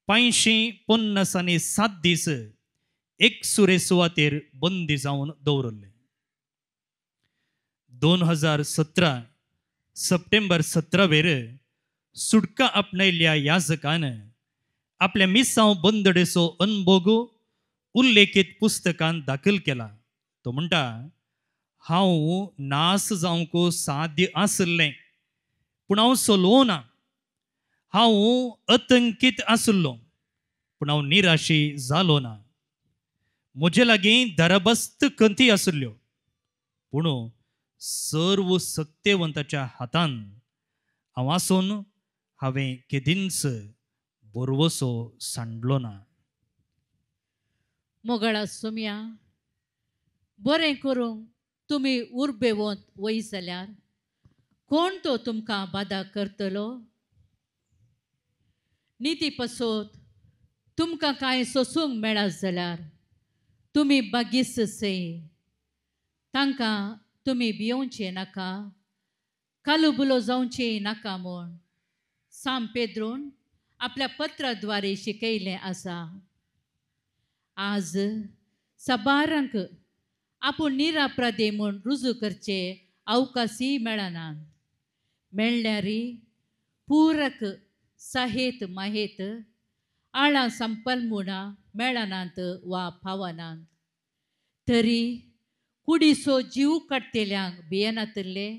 550 आनी 7 दीस एकसुरे सुवातेर बंदी जावन दवरले. 2017 सप्टेंबर 17 सुटका आपणायल्ल्या याजकान आपल्या मिसांव बंदडेचो अनभोग उल्लेखीत पुस्तकान दाखल केला. तो म्हणटा, हांव नास जावंक साध्य आसलें पूण हांव सलोवना ना. हांव आतंकीत आसलो पूण हांव निराशी जालो ना. म्हजे लागीं दरबस्त खंती आसल्यो पूण सर्व सत्तेवंताच्या हातान हांव आसून हांवें केदींच बरवसो सांडलो ना. मोगाळा सोम्या, बरें करूंक तुमी उर्बेवंत वय जाल्यार कोण तो तुमकां बादा करतलो? निती पसोत तुमकां कांय सोसूंक मेळत जाल्यार तुमी बागीस से तांकां तुमी भियोवचें नाका, कालुबुलो जावचें नाका म्हूण साम पेद्रून आपल्या पत्राद्वारे शिकयलें आसा. आज साबारांक आपूण निरापराधी म्हूण रुजू करचे अवकाशय मेळनात. मेळ्ळ्यारी पूरक साहेत माहेत आळां संपल म्हूण मेळनात वा पावनात. तरी कुडीचो जीव काडटेल्यांक भियेनातिल्ले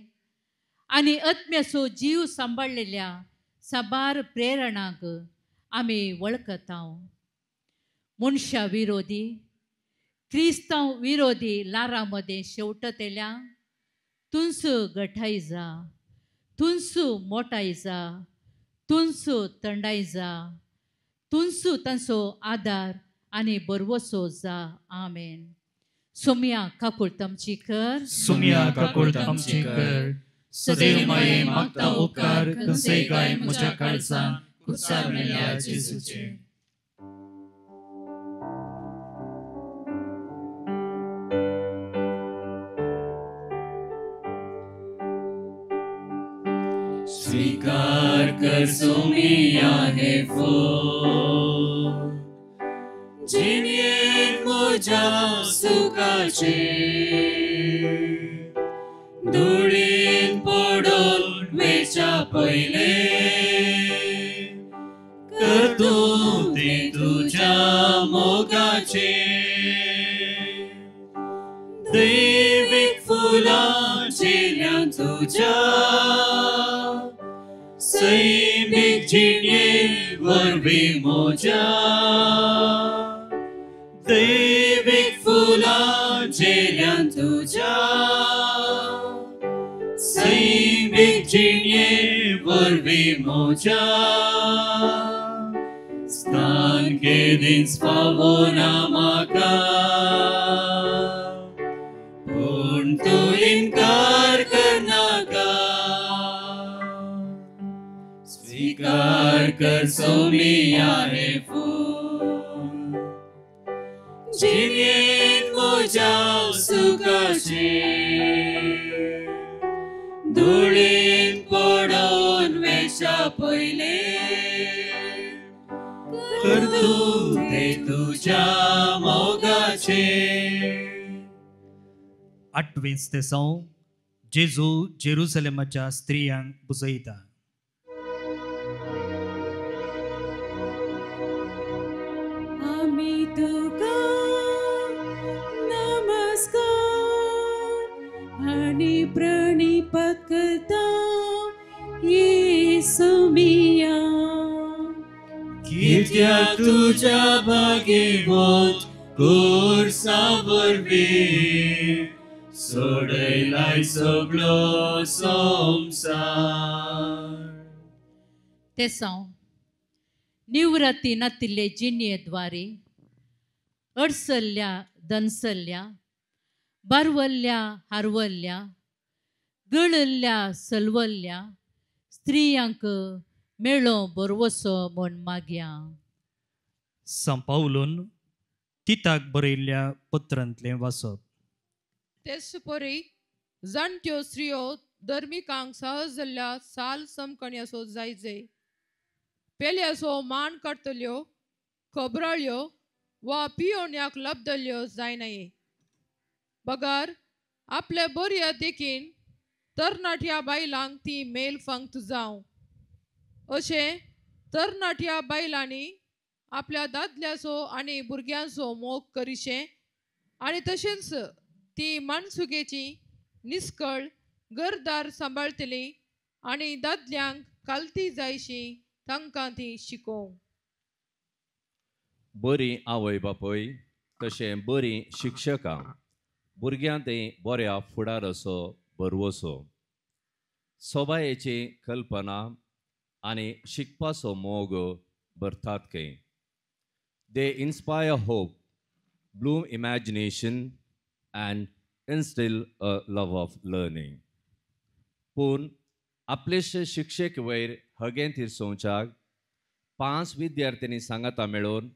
आनी आत्म्याचो जीव सांबाळलेल्या साबार प्रेरणांक आमी वळखता. मनशा विरोधी क्रिस्तांव विरोधी लारां मदें शेवटतेल्या तुंसू गठाय जा, तुंसू मोटाय जा, तुंसू थंडाय जा, तुंसू तांचो आदार आनी बरवसो जा. आमेन. सोम्या काकुळट आमची कर, सोम्या काकुळट आमची कर. सदैव माये मागता उपकार खंयचेय गाय म्हज्या काळजान कुर्सार मेळ्ळ्या जेजूचे. स्वीकार कर सोमिया हे फूल जिणेंत म्हज्या सुखाचे धुळीन पडून वेच्या पयले कर तूं तें तुज्या मोगाचे दैवीक फुलां झेल्यां तुज्या सैमीक जिणे वरवीं म्हज्या दैवीक फुलां झेल्यां तुज्या सैमीक जिणे वरवीं म्हज्या स्थान केदींच फावना म्हाका पूण तूं इनकार करना. कर सोमिया हे फूल जिन्येत म्हज्या सुखाचें धुळीन पडोन वेच्या पयलें कर तूं तें तुज्या मोगाचें. आठवेंच तेसांव जेजू जेरुसलेमाच्या स्त्रियांक बुजयता. आमी तुका नमस्कार आनी प्रणिपात करता येसू मिया. कित्याक तुज्या भागेवंत खुर्सा वरवीं सोडयलाय सगळो संवसार. तेसांव निवृत्ती नातिल्ले जिणयेद्वारे अडसल्ल्या दनसल्ल्या बारवल्ल्या हारवल्ल्या गळल्ल्या सलवल्ल्या स्त्रियांक मेळो बरवसो म्हूण मागया. सांपावलून तिताक बरयल्ल्या पत्रांतलें वाचप. तेच परी जाणट्यो स्त्रियो धर्मिकांक सहज जाल्ल्या साल समकण्यासो जायजे पेल्यासो मान काडटल्यो खबराळ्यो वा पियोण्याक लब्दल्यो जायनाये बगर आपल्या बऱ्या देखीन तरणाट्या बायलांक ती मेल फांक्त जावं. अशें तरणाट्या बायलांनी आपल्या दादल्याचो आनी भुरग्यांचो मोग करिशें आनी तशेंच ती माणसुगेची निस्कळ घरदार सांबाळटली आनी दादल्यांक कालती जायशी तांकां ती शिकोवंक. बरी आवय बापूय तशें बरीं शिक्षकां भुरग्यां ते बऱ्या फुडाराचो भरवसो सोबायेची कल्पना आनी शिकपाचो मोग भरतात खंय. They inspire hope, bloom imagination and instil a love of learning. पूण आपलेशे शिक्षक वयर हगें थिरसोवच्याक 5 विद्यार्थ्यांनी सांगाता मेळून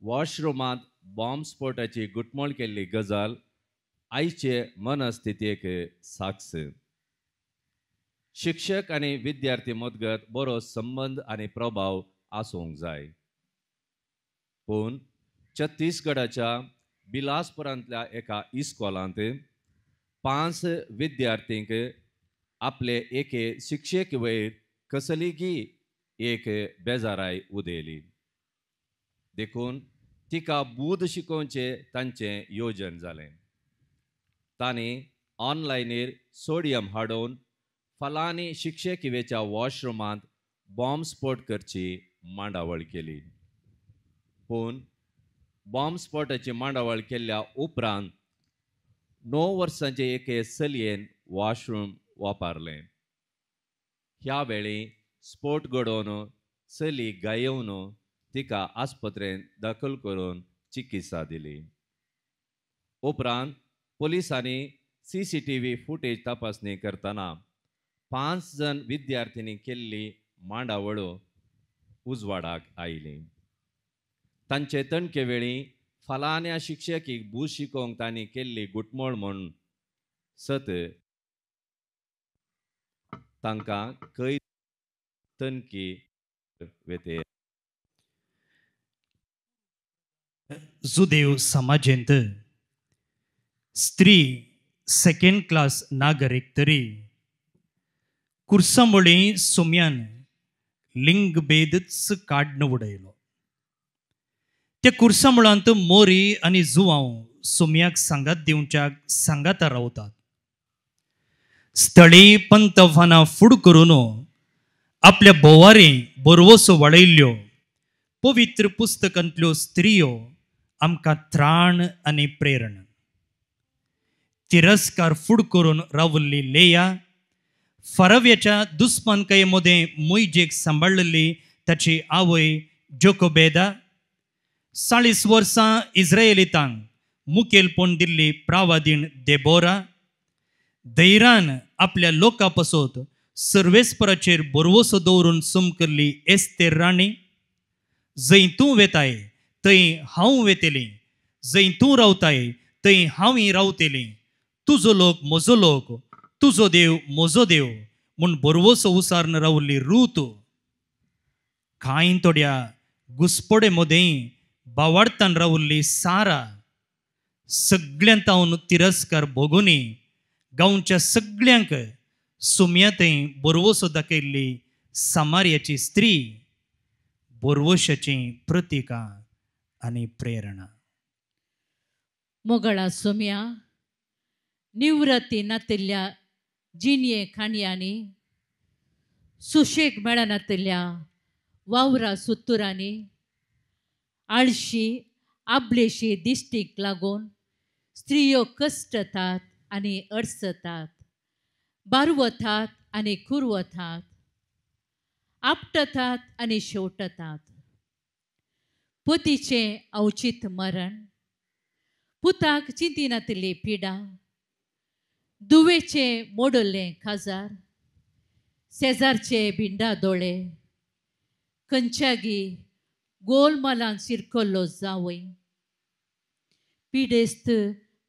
वॉशरुमांत बॉम्ब स्फोटाची घुटमळ केल्ली गजाल आयचे मनस्थितीक साक्ष. शिक्षक आनी विद्यार्थी मदगत बरो संबंद आनी प्रभाव आसूंक जाय. पूण छत्तीसगडाच्या बिलासपुरांतल्या एका इस्कॉलांत 5 विद्यार्थींक आपले एके शिक्षक वयर कसलीगी एक बेजाराय उदयली. देखून तिका बूद शिकोवचें तांचें योजन जालें. तांणी ऑनलायनीर सोडियम हाडून फलानी शिक्षकिवेच्या वॉशरुमांत बॉम्ब स्फोट करची मांडावळ केली. पूण बॉम्ब स्फोटाची मांडावळ केल्ल्या उपरांत 9 वर्सांचे एके चलयेन वॉशरूम वापरलें. ह्या वेळी स्फोट घडोवन चली गायोवन तिका आस्पत्रेंत दाखल करून चिकित्सा दिली. उपरांत पोलिसांनी CCTV footage तपासणी करतना 5 जण विद्यार्थ्यांनी केल्ली मांडावळ उजवाडाक आयली. तांचे तणके वेळी फलान्या शिक्षकीक बूज शिकोवंक तांणी केल्ली घुटमळ म्हूण सत तांकां कैद तणकी वेते. जुदेव समाजेंत स्त्री सेकंड क्लास नागरीक तरी कुर्सामोळी सोम्यान लिंगभेदच काडन उडयलो. त्या कुर्सामुळांत मोरी आनी जुवांव सोम्याक सांगात दिवच्याक सांगाता रावतात. स्थळी पंतफानां फूड करून आपल्या भोवारी बरवसो वाडयल्ल्यो पवित्र पुस्तकांतल्यो स्त्रियो आमकां त्राण आनी प्रेरण. तिरस्कार फूड करून रावल्ली लेया फरव्याच्या दुस्मानकाये मदें मोयजेक सांबाळिल्ली ताची आवय जोकोबेदा 40 वर्सां इस्रायलितांक मुखेलपण दिल्ली प्रावादीण देबोरा धैरान आपल्या लोकां पासत सर्वेस्पराचेर बरवसो दवरून चमकल्ली एस्तेर राणी, जंय तूं वेताय थंय हांव वेतली, जंय तूं रावताय थंय हांवूय रावतली, तुजो लोक म्हजो लोक, तुजो देव म्हजो देव म्हूण बरवसो उसारून रावल्ली रूत, कांय थोड्या घुसपडे मदें बावाडतान रावल्ली सारा, सगळ्यांत तावन तिरस्कार भोगोनी गांवच्या सगळ्यांक सुम्या थंय बरवसो दाखयल्ली सामार्याची स्त्री, बरवशाचीं प्रतिकां आनी प्रेरणा. मोगळा सोम्या निवृत्ती नातिल्ल्या जिणये खाणयांनी, सुशेग मेळनातिल्ल्या वावरा सुत्तुरांनी, आळशी आबलेशी दिश्टीक लागून स्त्रियो कश्टतात आनी अडचतात, बारवतात आनी कुरवतात, आपटतात आनी शेवटतात. पतीचें अवचीत मरण, पुताक चिंतिनातिल्ली पिडा, दुवेचें मोडल्लें खाजार, शेजारचे भिंडा दोळे, खंयच्यागी गोलमालान शिरकल्लो जावय, पिडेस्त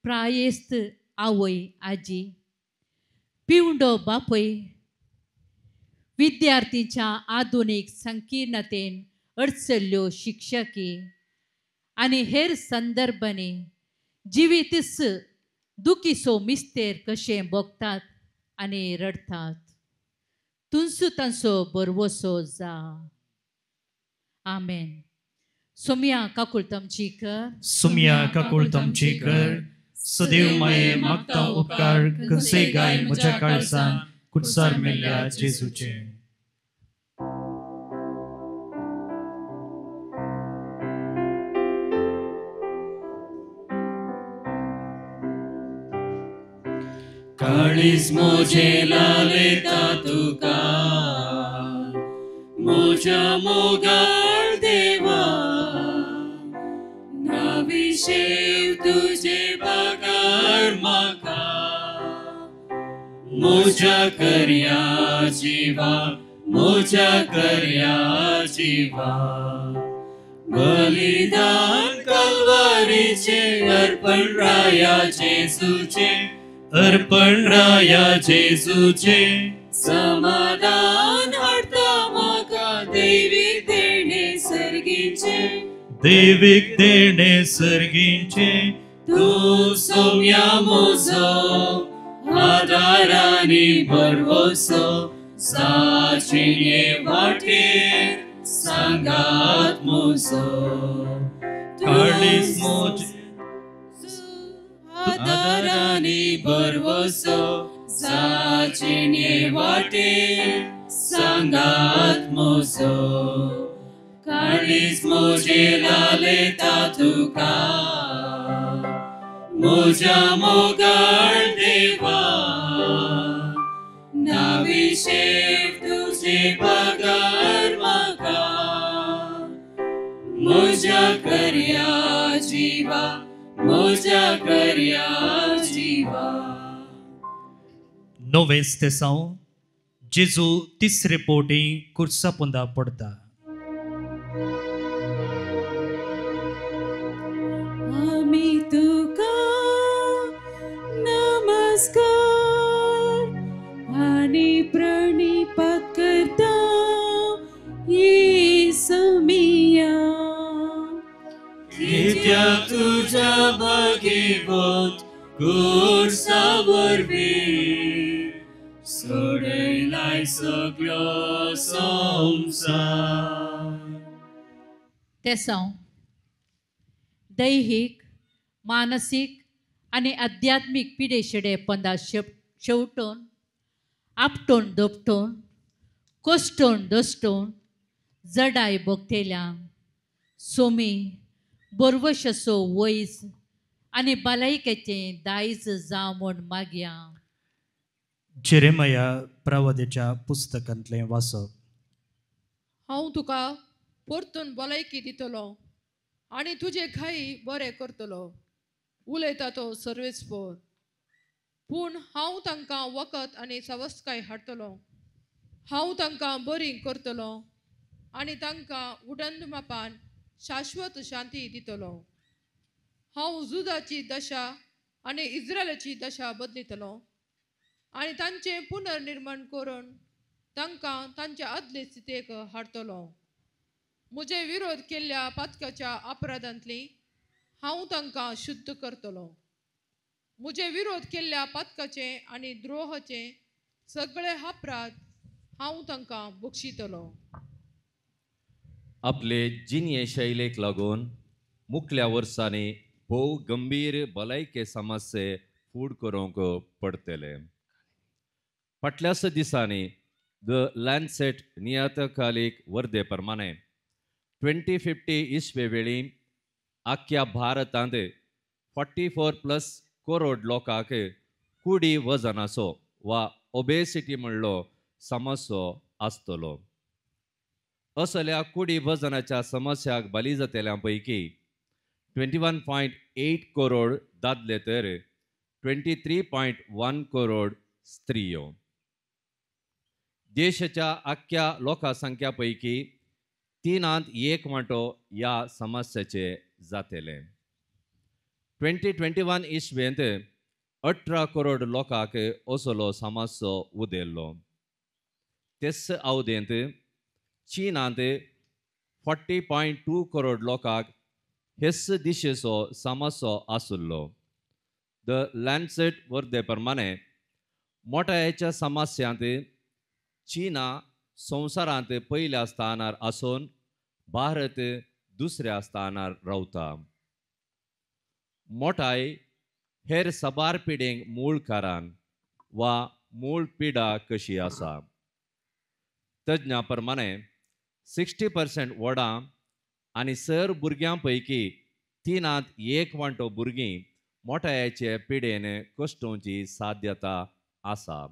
प्रायेस्त आवय आजी, पिवंडो बापय, विद्यार्थींच्या आधुनीक संकीर्णतेन अडचल्ल्यो शिक्षकी आनी हेर संदर्भांनी जिवीतच दुखीसो मिस्तेर कशें भोगतात आनी रडटात. तुंसू तांचो बरवसो जा. आमेन. सोम्या काकुळतमची कर, सुम्या काकुळतमची कर, सदैव माये मागता उपकार खंयचे गाय म्हज्या काळजान कुडसार मेल्ल्या जेजूचे. काळीज म्हजें लालयता तुका, म्हज्या मोगाळ देवा, नाविशेव तुजे बागार म्हाका, म्हज्या करया जिवा, म्हज्या करया जिवा, बलिदान कलवारीचें अर्पण राया जेजूचें, अर्पण राया जेजूचें, समाधान हाडटा म्हाका दैवीक देणें सर्गीचें, दैवीक देणें सर्गीचें, तूं सोम्या म्हजो आदार आनी भरवसो, साचिणे वाटेर सांगात म्हजो, काळीज म्हजें आदार आनी भरवसो, साचिणे वाटेर सांगात म्हजो, काळीज म्हजें लालयता तुका, म्हज्या मोगाळ देवा, नाविशेव तुजे पगार म्हाका, म्हज्या करया जिवा, म्हज्या करया जिवा. नवेंच तेसांव जेजू तिसरे पोटी कुर्सा पोंदा पडता. आमी तुका नमस्कार आनी प्रणिपात करता येसुमिया, कित्याक तुज्या भागीवंत कुर्सा वरवीं सोडयलाय सगळो संवसार. तेसांव दैहीक, मानसीक आनी आध्यात्मीक पिडेशेडे पंदा शेवटून, आपटून दोपटून, कोश्टून दश्टून जडाय भोगतेल्यांक सोमी बोरवशाचो वैज आनी भलायकेचें दायज जावं म्हूण मागया. जेरेमया प्रवादेच्या पुस्तकांतलें वाचप. हांव तुका परतून भलायकी दितलो आनी तुजे घाई बरे करतलो, उलयता तो सर्वेस्पर. पूण हांव तांकां वखद आनी सवस्तकाय हाडटलो हांव तांकां बरी करतलो आनी तांकां उडंद मापान शाश्वत शांती दितलो. हांव जुदाची दशा आनी इस्रायलाची दशा बदलितलो आनी तांचें पुनर्निर्माण करून तांकां तांच्या आदले स्थितेक हाडटलो. म्हजे विरोध केल्ल्या पातकाच्या अपराधांतली हांव तांकां शुद्ध करतलो. म्हजे विरोध केल्ल्या पातकाचे आनी द्रोहाचे सगळे अपराध हांव तांकां बक्षितलो. आपले जिणये शैलेक लागून मुखल्या वर्सांनी भोव गंभीर भलायके समस्ये फूड करूंक पडटले. फाटल्याच दिसांनी the Lancet नियतकालीक वर्दे प्रमाणे 2050 इसवे वेळी आख्या भारतांत 44+ करोड लोकांक कुडी वजनाचो वा ओबेसिटी म्हणलो समस्यो आसतलो. असल्या कुडी वजनाच्या समस्याक बली जातल्या पैकी 21.8 करोड दादले तर 23.1 करोड स्त्रियो. देशाच्या आख्या लोकसंख्या पैकी 3 1 वांटो ह्या समस्याचे जातले. 2021 इसवेंत 18 करोड लोकांक असलो समस्यो उदेल्लो. तेच अवधेंत चीनांत 40.2 करोड लोकांक हेच दिशेचो समस्यो आशिल्लो. The Lancet वर्दे प्रमाणे मोटायेच्या समस्यांत चीना संवसारांत पयल्या स्थानार आसून भारत दुसऱ्या स्थानार रावता. मोटाय हेर साबार पिडेंक मूळ कारण वा मूळ पिडा कशी आसा. तज्ञा प्रमाणे 60% व्हडां आनी सर भुरग्यां पैकी 3 1 वांटो भुरगीं मोटायेचे पिडेन कश्टोवची साध्यता आसा.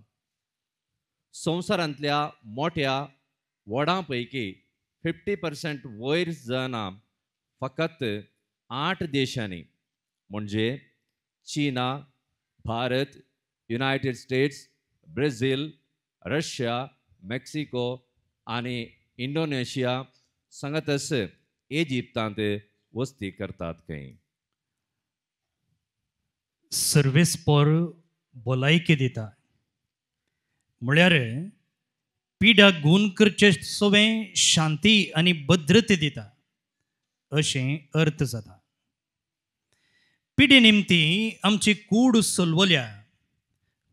संवसारांतल्या मोट्या व्हडां पैकी 50% वयर जाणां फकत 8 देशांनी म्हणजे चीना, Bharat, United States, Brazil, Russia, Mexico आनी इंडोनेशिया सांगातच इजिप्तांत वस्ती करतात खंय. सर्वेस्पोर भलायकी दिता म्हळ्यार पिडा गूण करचे सवें शांती आनी भद्रते दिता अशें अर्थ जाता. पिडे निमती आमची कूड सोलवल्या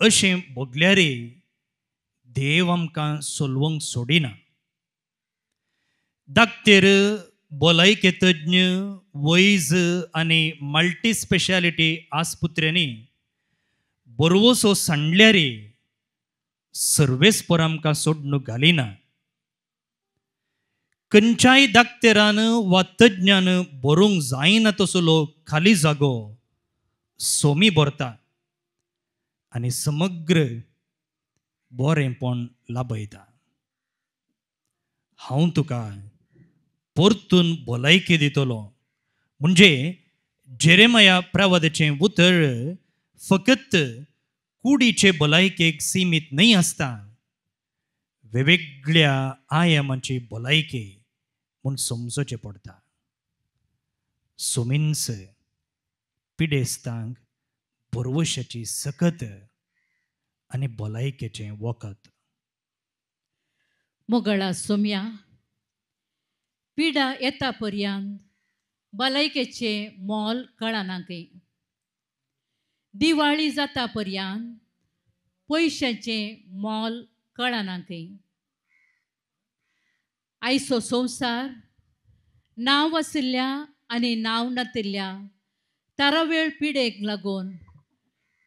अशें भोगल्यार देव आमकां सोलवंक सोडिना. दाक्तेर, भलायके तज्ञ, वैज आनी मल्टी स्पेशालिटी आस्पत्र्यांनी बरवसो सांडल्यार सर्वेस्पोर आमकां सोडणूक घालिना. खंयच्याय दाक्तेरान वा तज्ञान बरोवंक जायना तसलो खाली जागो सोमी भरता आनी समग्र बरेंपण लाभयता. हांव तुका परतून भलायकी दितलो म्हणजे जेरेमया प्रवादाचें उतर फकत कुडीचे भलायकेक सीमीत न्हय आसता, वेगवेगळ्या आयामांची भलायकी म्हूण समजोचें पडटा. सोमिन्स पिडेस्तांक भरवशाची सकत आनी भलायकेचें वखद. मोगळा सोम्या, पिडा येता पर्यंत भलायकेचें मोल कळना खंय. दिवाळी जाता पर्यंत पयशांचें मोल कळना खंय. आयचो संवसार नांव आशिल्ल्या आनी नांव नातिल्ल्या तारावेळ पिडेक लागून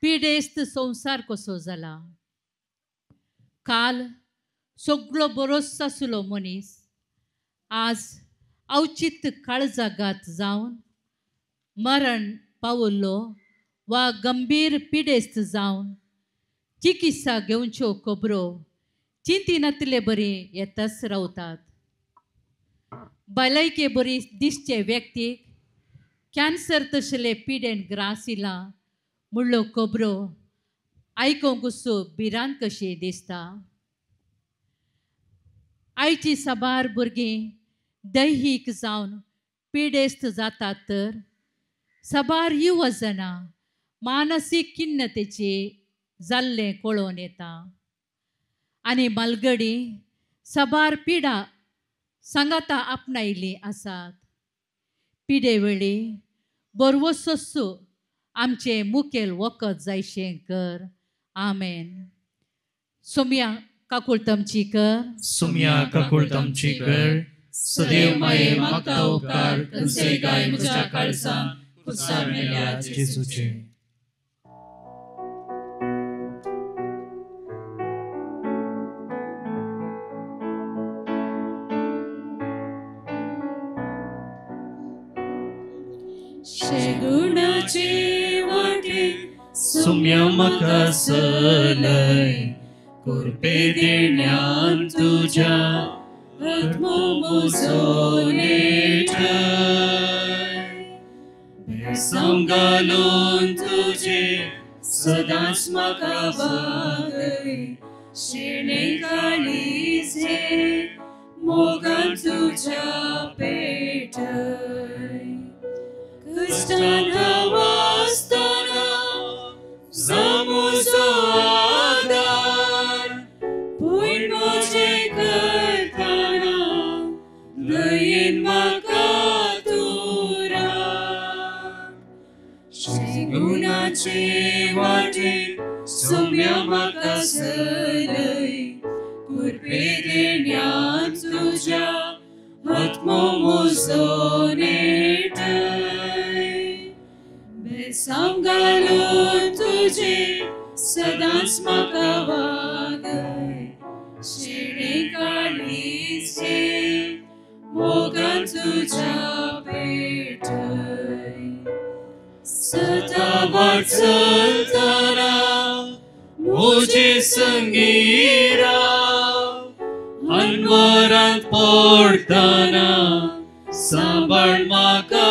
पिडेस्त संवसार कसो जाला. काल सगळो बरोच आसलो मनीस आज अवचित काळजाघात जावन मरण पावल्लो वा गंभीर पिडेस्त जावन चिकित्सा घेवच्यो खबरो चिंतिनातले बरी येतच रावतात. भलायके बरी दिसचे व्यक्तीक कॅन्सर तसले पिडेन ग्रासिला म्हणलो खबरो आयकोंक भिरांत कशी दिसता. आयची साबार भुरगीं दैहीक जावन पिडेस्त जातात तर साबार युवजनां मानसीक खिन्नतेचे जाल्लें कळोवन येता आनी मालगडी साबार पिडा सांगाता आपणायल्लीं आसात. पिडे वेळी बरवसो आमचें मुखेल वखद जायशें कर. आमेन. सोम्या काकुळतमची कर. सुम्या काकुळतमची कर. सदैव माये मागता उपकार तुमचे गाय म्हज्या काळजान कुर्सार मेल्या जेजूचे. शेगुणाचे वाटे सुम्या म्हाका सलय कुरपे देण्यान तुज्या आत्मो म्हजो नेटय बेसांव घालून तुजें सदांच म्हाका वागय शेणे काळीजे मोगान तुज्या पेटय कश्टान हांव आसतना जा म्हजो आदार पूण म्हजें करतना दयेन म्हाका तूं राख. शेगुणाचे वाटेन सोम्या म्हाका सलय कुरपे देण्यान तुज्या आत्मो म्हजो नेटय बेसांव घालून तुजें सदांच म्हाका वागय शेणे काळीजे मोगान तुज्या पेटय सदा वाट चलतना म्हजे संगी राव अनवरांत पडटना सांबाळ म्हाका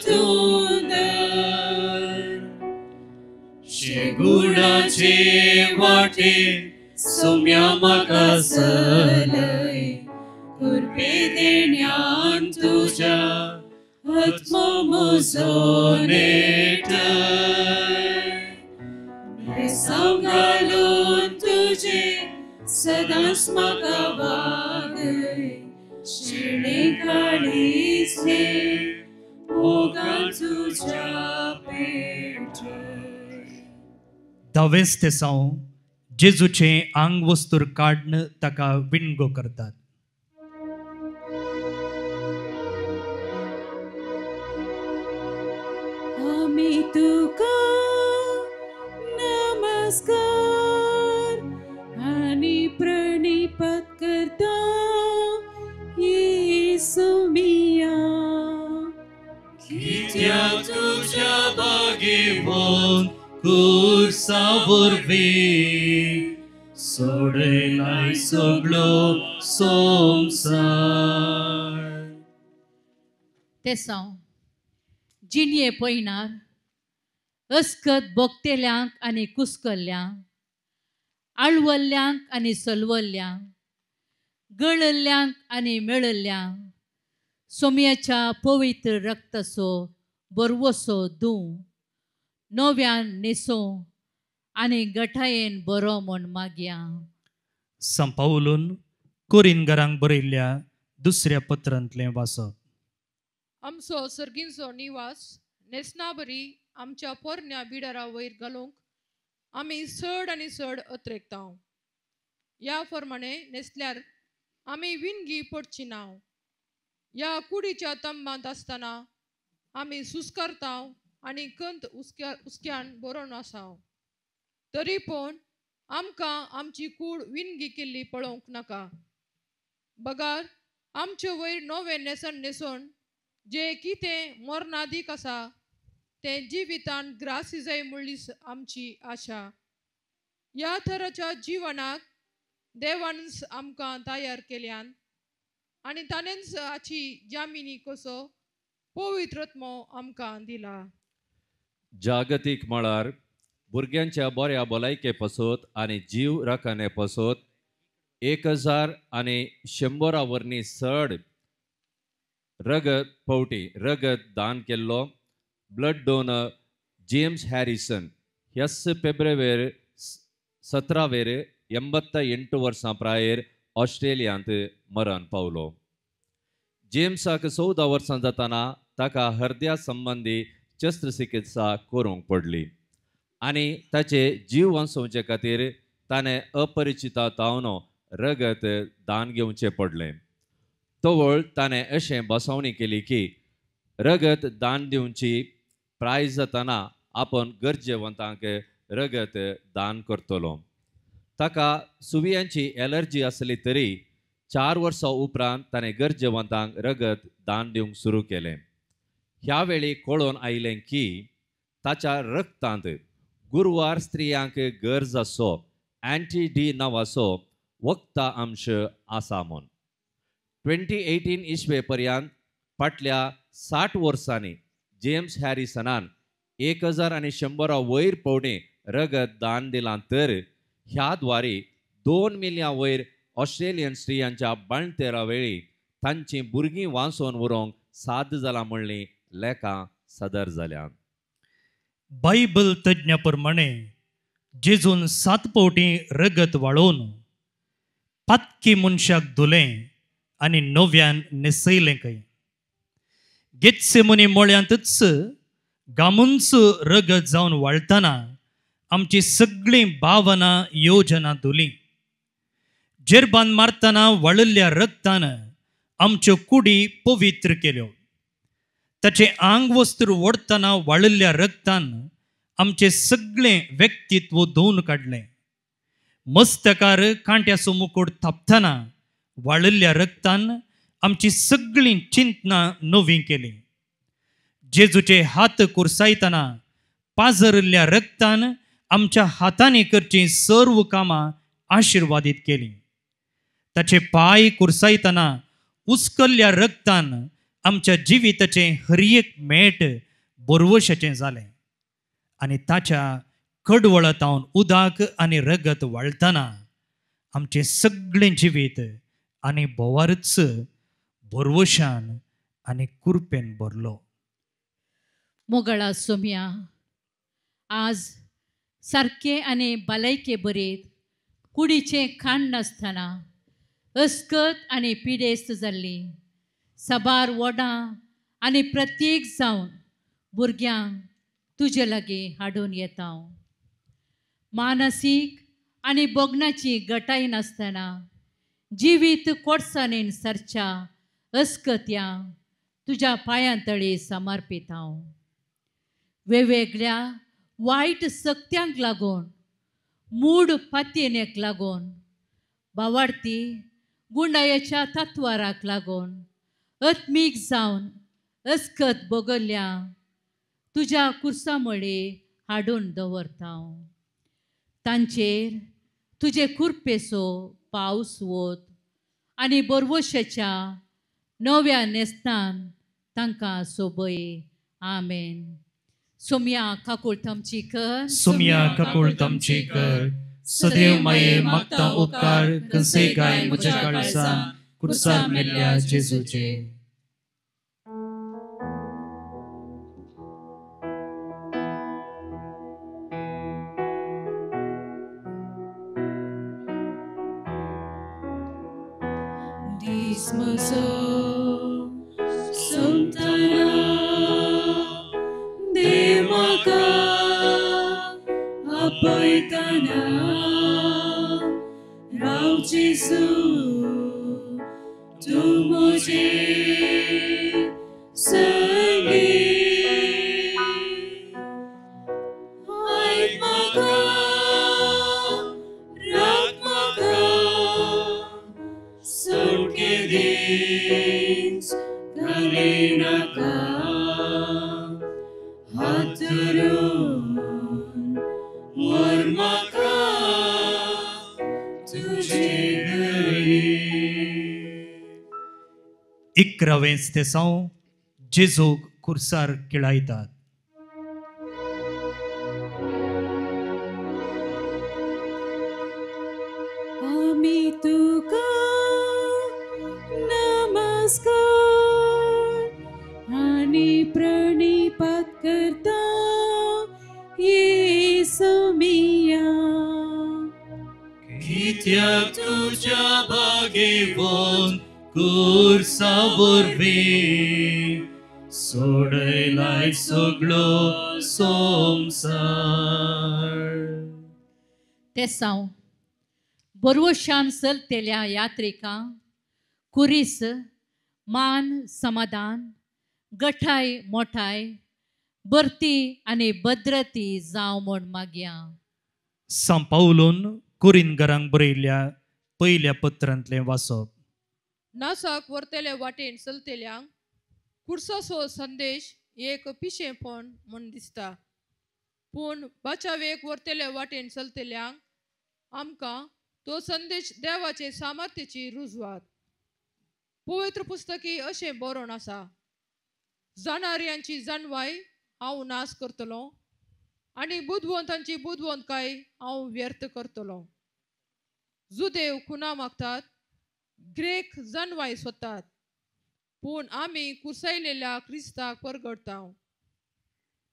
तूं धर. शेगुणाचे वाटेन सोम्या म्हाका सलय कुरपे देण्यान तुज्या आत्मो म्हजो नेटय बेसांव घालून तुजें सदांच म्हाका वागय शेणे काळीजे मोगान तुज्या पेटय. धावेंच तेसांव जेजूचें आंग वस्तूर काडून ताका विणगो करतात. आमी तुका नमस्कार आनी प्रणिपात करता येसू मिया. कित्याक तुज्या बागेवन कुर्सा वरवीं सोडयलाय सगळो संवसार. तेसांव जिणये पयणार अस्कत भोगतेल्यांक आनी कुसकल्ल्यांक, आळवल्ल्यांक आनी सलवल्ल्यांक, गळल्ल्यांक आनी मेळल्ल्यांक सोम्याच्या पवित्र रक्ताचो बरवसो दूं नव्यान न्हेसो आनी गठायेन बरो म्हूण मागया. संपावलून कोरिनगरांक बरयल्ल्या दुसऱ्या पत्रांतलें वाचप. आमचो सर्गींचो निवास न्हेसना बरी आमच्या पोरण्या बिडारा वयर घालूंक आमी चड आनी चड अत्रेकता. ह्या प्रमाणे न्हेसल्यार आमी विणगी पडची ना. ह्या कुडीच्या तंबांत आसतना आमी सुस्कारता आनी कंत हुस्क्यान बरोवन आसा. तरी पूण आमकां आमची कूड विणगी केल्ली पळोवंक नाका, बगार आमचे वयर नवें न्हेसण न्हेसून जें कितें मरणादीक आसा तें जिवितान ग्रासी जाय म्हणली आमची आशा. ह्या थराच्या जिवनाक देवानच आमकां तयार केल्यान आनी ताणेंच हाची जामिनी कसो पवित्रत्मो आमकां दिला. जागतीक मळार भुरग्यांच्या बऱ्या भलायके पासत आनी जीव राखणे पासत 1100 वरनी चड रगत पवटी रगत दान केल्लो ब्लड डोनर जेम्स हॅरिसन ह्याच फेब्रुवारी 17 88 वर्सां प्रायेर ऑस्ट्रेलियांत मरण पावलो. जेम्साक 14 वर्सां जातना ताका हृदया संबंदी शस्त्रचिकित्सा करूंक पडली आनी ताचे जीव वांचोवचे खातीर ताणें अपरिचिता तावन रगत दान घेवचें पडलें. तवळ ताणें अशें बसवणी केली की रगत दान दिवची प्राय जातना आपण गरजेवंतांक रगत दान करतलो. ताका सुवियांची एलर्जी आसली तरी 4 वर्सां उपरांत ताणें गरजेवंतांक रगत दान दिवंक सुरू केलें. ह्या वेळी कळोन आयलें की ताच्या रगतांत गुरवार स्त्रियांक गरज आसो अँटी डी नांवाचो वखदा अंश आसा म्हूण. 2018 इसवे पर्यंत फाटल्या 60 वर्सांनी जेम्स हॅरिसनान 1100 वयर पवणे रगत दान दिलां तर ह्या द्वारे 2 मिलयां वयर ऑस्ट्रेलियन स्त्रियांच्या बाळंतेरा वेळी तांची भुरगीं वांचोवन व्हरूंक साध्य जालां म्हणली लेखां सदर जाल्या. बायबल तज्ञा प्रमाणे जेजून 7 पवटी रगत वाळोवन पातकी मनशाक धुलें आनी नव्यान न्हेसयलें खंय. गेत्सेमनी मळ्यांतच गामूंच रगत जावन वाळटना आमची सगळीं भावना योजना धुली. जेरबान मारतना वाळिल्ल्या रगतान आमच्यो कुडी पवित्र केल्यो. ताचें आंगवस्त्र ओडटना वाळिल्ल्या रगतान आमचें सगळें व्यक्तित्व धुवन काडलें. मस्तकार कांट्याचो मुकुट थापतना वाळिल्ल्या रगतान आमची सगळीं चिंतनां नवीं केलीं. जेजूचे हात कुर्सायतना पाजरिल्ल्या रगतान आमच्या हातांनी करचीं सर्व कामां आशिर्वादीत केलीं. ताचे पांय कुर्सायतना उस्कल्ल्या रगतान आमच्या जिविताचें हर एक मेट बरवशाचें जालें आनी ताच्या कडवळतावन उदक आनी रगत वाळटना आमचें सगळें जिवीत आनी भोवारच भरवशान आनी कुरपेन भरलो. मोगळा सोम्या, आज सारकें आनी भलायके बरेत कुडीचें खाण नासतना अस्कत आनी पिडेस्त जाल्ली साबार वडां आनी प्रत्येक जावन भुरग्यांक तुजे लागीं हाडून येता. मानसीक आनी भोगणाची गटाय नासतना जिवीत कोडसाणेन सरच्या अस्कत्या तुज्या पांयां तळी समर्पीत हांव. वेगवेगळ्या वायट सक्त्यांक लागून मूड पातयेनेक लागून बावाडती गुंडायेच्या तत्वाराक लागून आत्मीक जावन अस्कत भोगल्ल्या तुज्या कुर्सा मळे हाडून दवरता. तांचेर तुजे कुरपेचो पावस वत आनी बरवशाच्या नव्या न्हेसणान तांकां सोबय. आमेन. सोम्या काकूळ तमची कर. सोम्या काकूळ तमची कर. सदैव माये मागता उपकार कंसे गाय म्हज्या काळजान कुर्सार मेल्ल्या जेजूचे. दीस म्हजो सोंपतना देव म्हाका आपयतना राव जेजू तूं म्हजे संगी. आयक म्हाका राख म्हाका सोडके दीस घालिनाका हात धरून व्हर म्हाका तुजे घरी. 11वें तेसांव जेजूक कुर्सार किळायतात. आमी तुका करता येसू मिया. कित्याक तुज्या भागेवन कुर्सा वरवीं सोडयलाय सगळो संवसार. तेसांव बरवशान चलतेल्या यात्रिकां कुरीस मान समाधान गठाय मोठाय बरती आनी भद्रती जावं म्हूण मागया. सांव पावलून कुरिनगरांक बरयल्ल्या पयल्या पत्रांतलें वाचप. नासाक व्हरतले वाटेन चलतेल्यांक कुर्साचो संदेश एक पिशेंपण म्हूण दिसता, पूण बाचावेक व्हरतले वाटेन चलतेल्यांक आमकां तो संदेश देवाचे सामर्थ्याची रुजवात. पवित्र पुस्तकी अशें बरोवन आसा, जाणाऱ्यांची जाणवाय हांव नाश करतलो आनी बुदवंतांची बुदवंतकाय हांव व्यर्थ करतलो. जुदेव खुणा मागतात, ग्रेक जाणवाय सोदतात, पूण आमी कुर्सायलेल्या क्रिस्ताक परगडटा.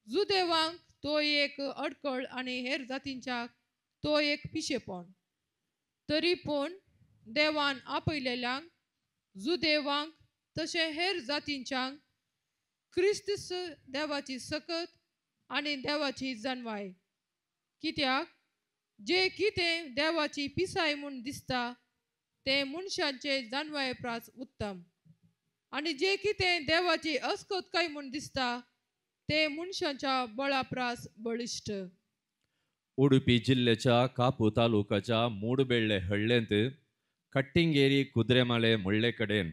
जुदेवांक तो एक अडकळ आनी हेर जातींच्या तो एक पिशेपण. तरी पूण देवान आपयलेल्यांक जुदेवांक तशें हेर जातींच्यांक क्रिस्त देवाची सकत आनी देवाची जाणवाय. कित्याक जे कितें देवाची पिसाय म्हूण दिसता तें मनशांचे जाणवाये प्रास उत्तम, आनी जे कितें देवाची अस्कतकाय म्हूण दिसता तें मनशांच्या बळा प्रास बळिश्ट. उडुपी जिल्ल्याच्या कापू तालुकाच्या मूडबेळ्ळे हळ्ळेंत कट्टिंगेरी कुद्रेमाळे म्हणले कडेन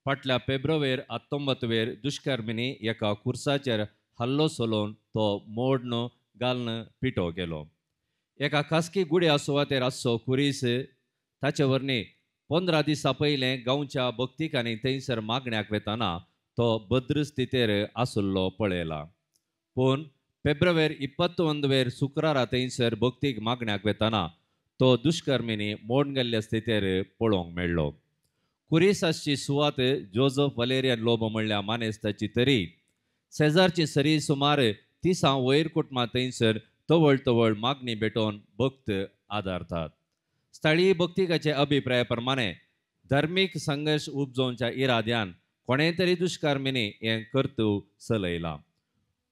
फाटल्या फेब्रुवार 19 दुष्कर्मींनी एका कुर्साचेर हल्लो चलोवन तो मोडन घालून पिटो केलो. एका खासगी गुड्या सुवातेर आसचो कुरीस ताचे वरवीं 15 दिसां पयलें गांवच्या भक्तिकांनी थंयसर मागण्याक वेताना तो भद्र स्थितेर आशिल्लो पळयला. पूण फेब्रुवार 21 शुक्रारा थंयसर भक्तीक मागण्याक वेताना तो दुष्कर्मींनी मोडून गेल्ल्या स्थितेर पळोवंक मेळ्ळो. कुरीस आसची सुवात जोजफ वलेरियन लोबो म्हणल्या मानेस्ताची तरी शेजारची सरी सुमार 30 वयर कुटुंबां थंयसर तवळ तवळ मागणी भेटोवन भक्त आदारतात. स्थळीय भक्तिकाचे अभिप्राय प्रमाणे धार्मीक संघर्श उपजोवच्या इराद्यान कोणें तरी दुष्कर्मींनी हें कर्तव्य चलयलां.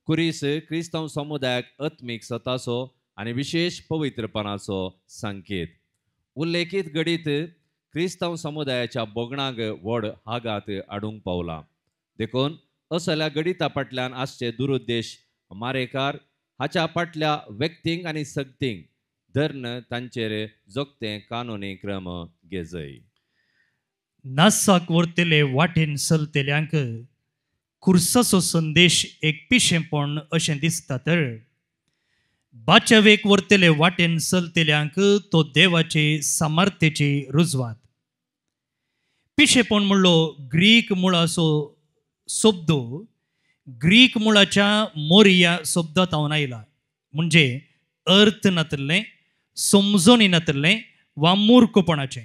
कुरीस क्रिस्तांव समुदायाक आत्मीक सताचो आनी विशेश पवित्रपणाचो संकेत. उल्लेखीत घडीत क्रिस्तांव समुदायाच्या भोगणांक व्हड आघात हाडूंक पावला. देखून असल्या घडिता फाटल्यान आसचे दुरुद्देश मारेकार हाच्या फाटल्या व्यक्तींक आनी सक्तींक धरून तांचेर जोगते कानुनी क्रम घेजय. नासाक व्हरतले वाटेन चलतेल्यांक कुर्साचो संदेश एक पिशेंपण अशें दिसता, तर बाचावेक व्हरतले वाटेन चलतेल्यांक तो देवाची सामर्थ्याची रुजवात. पिशेपण म्हणलो ग्रीक मुळाचो शब्द ग्रीक मुळाच्या मोरिया शब्दांत आयला, म्हणजे अर्थ नातिल्लें, समजणी नातिल्लें वा मूर्खपणाचें.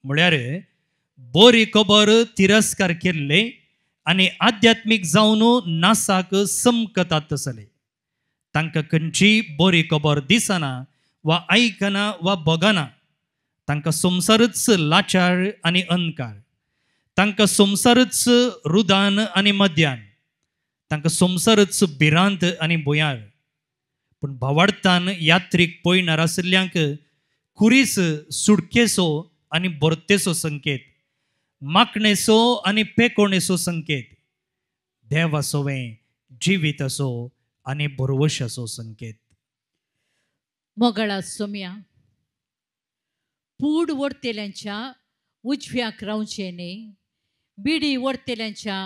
म्हळ्यार बरी खबर तिरस्कार केल्ले आनी आध्यात्मीक जावन नासाक समकतात तसले. तांकां खंयची बरी खबर दिसना वा आयकना वा बगना. तांकां संवसारच लाचार आनी अंधकार, तांकां संवसारच रुदान आनी मध्यान, तांकां संवसारच भिरांत आनी भुंयार. पूण भावार्थान यात्रीक पळयणार आशिल्ल्यांक कुरीस सुटकेचो आनी भरतेचो संकेत, मागणेचो आनी पेकोणेचो संकेत, देवासोवें जिविताचो आनी भरवशाचो संकेत. मोगळा सोम्या, पूड वडतेल्यांच्या उजव्याक रावचें न्ही, बिडी वडतेल्यांच्या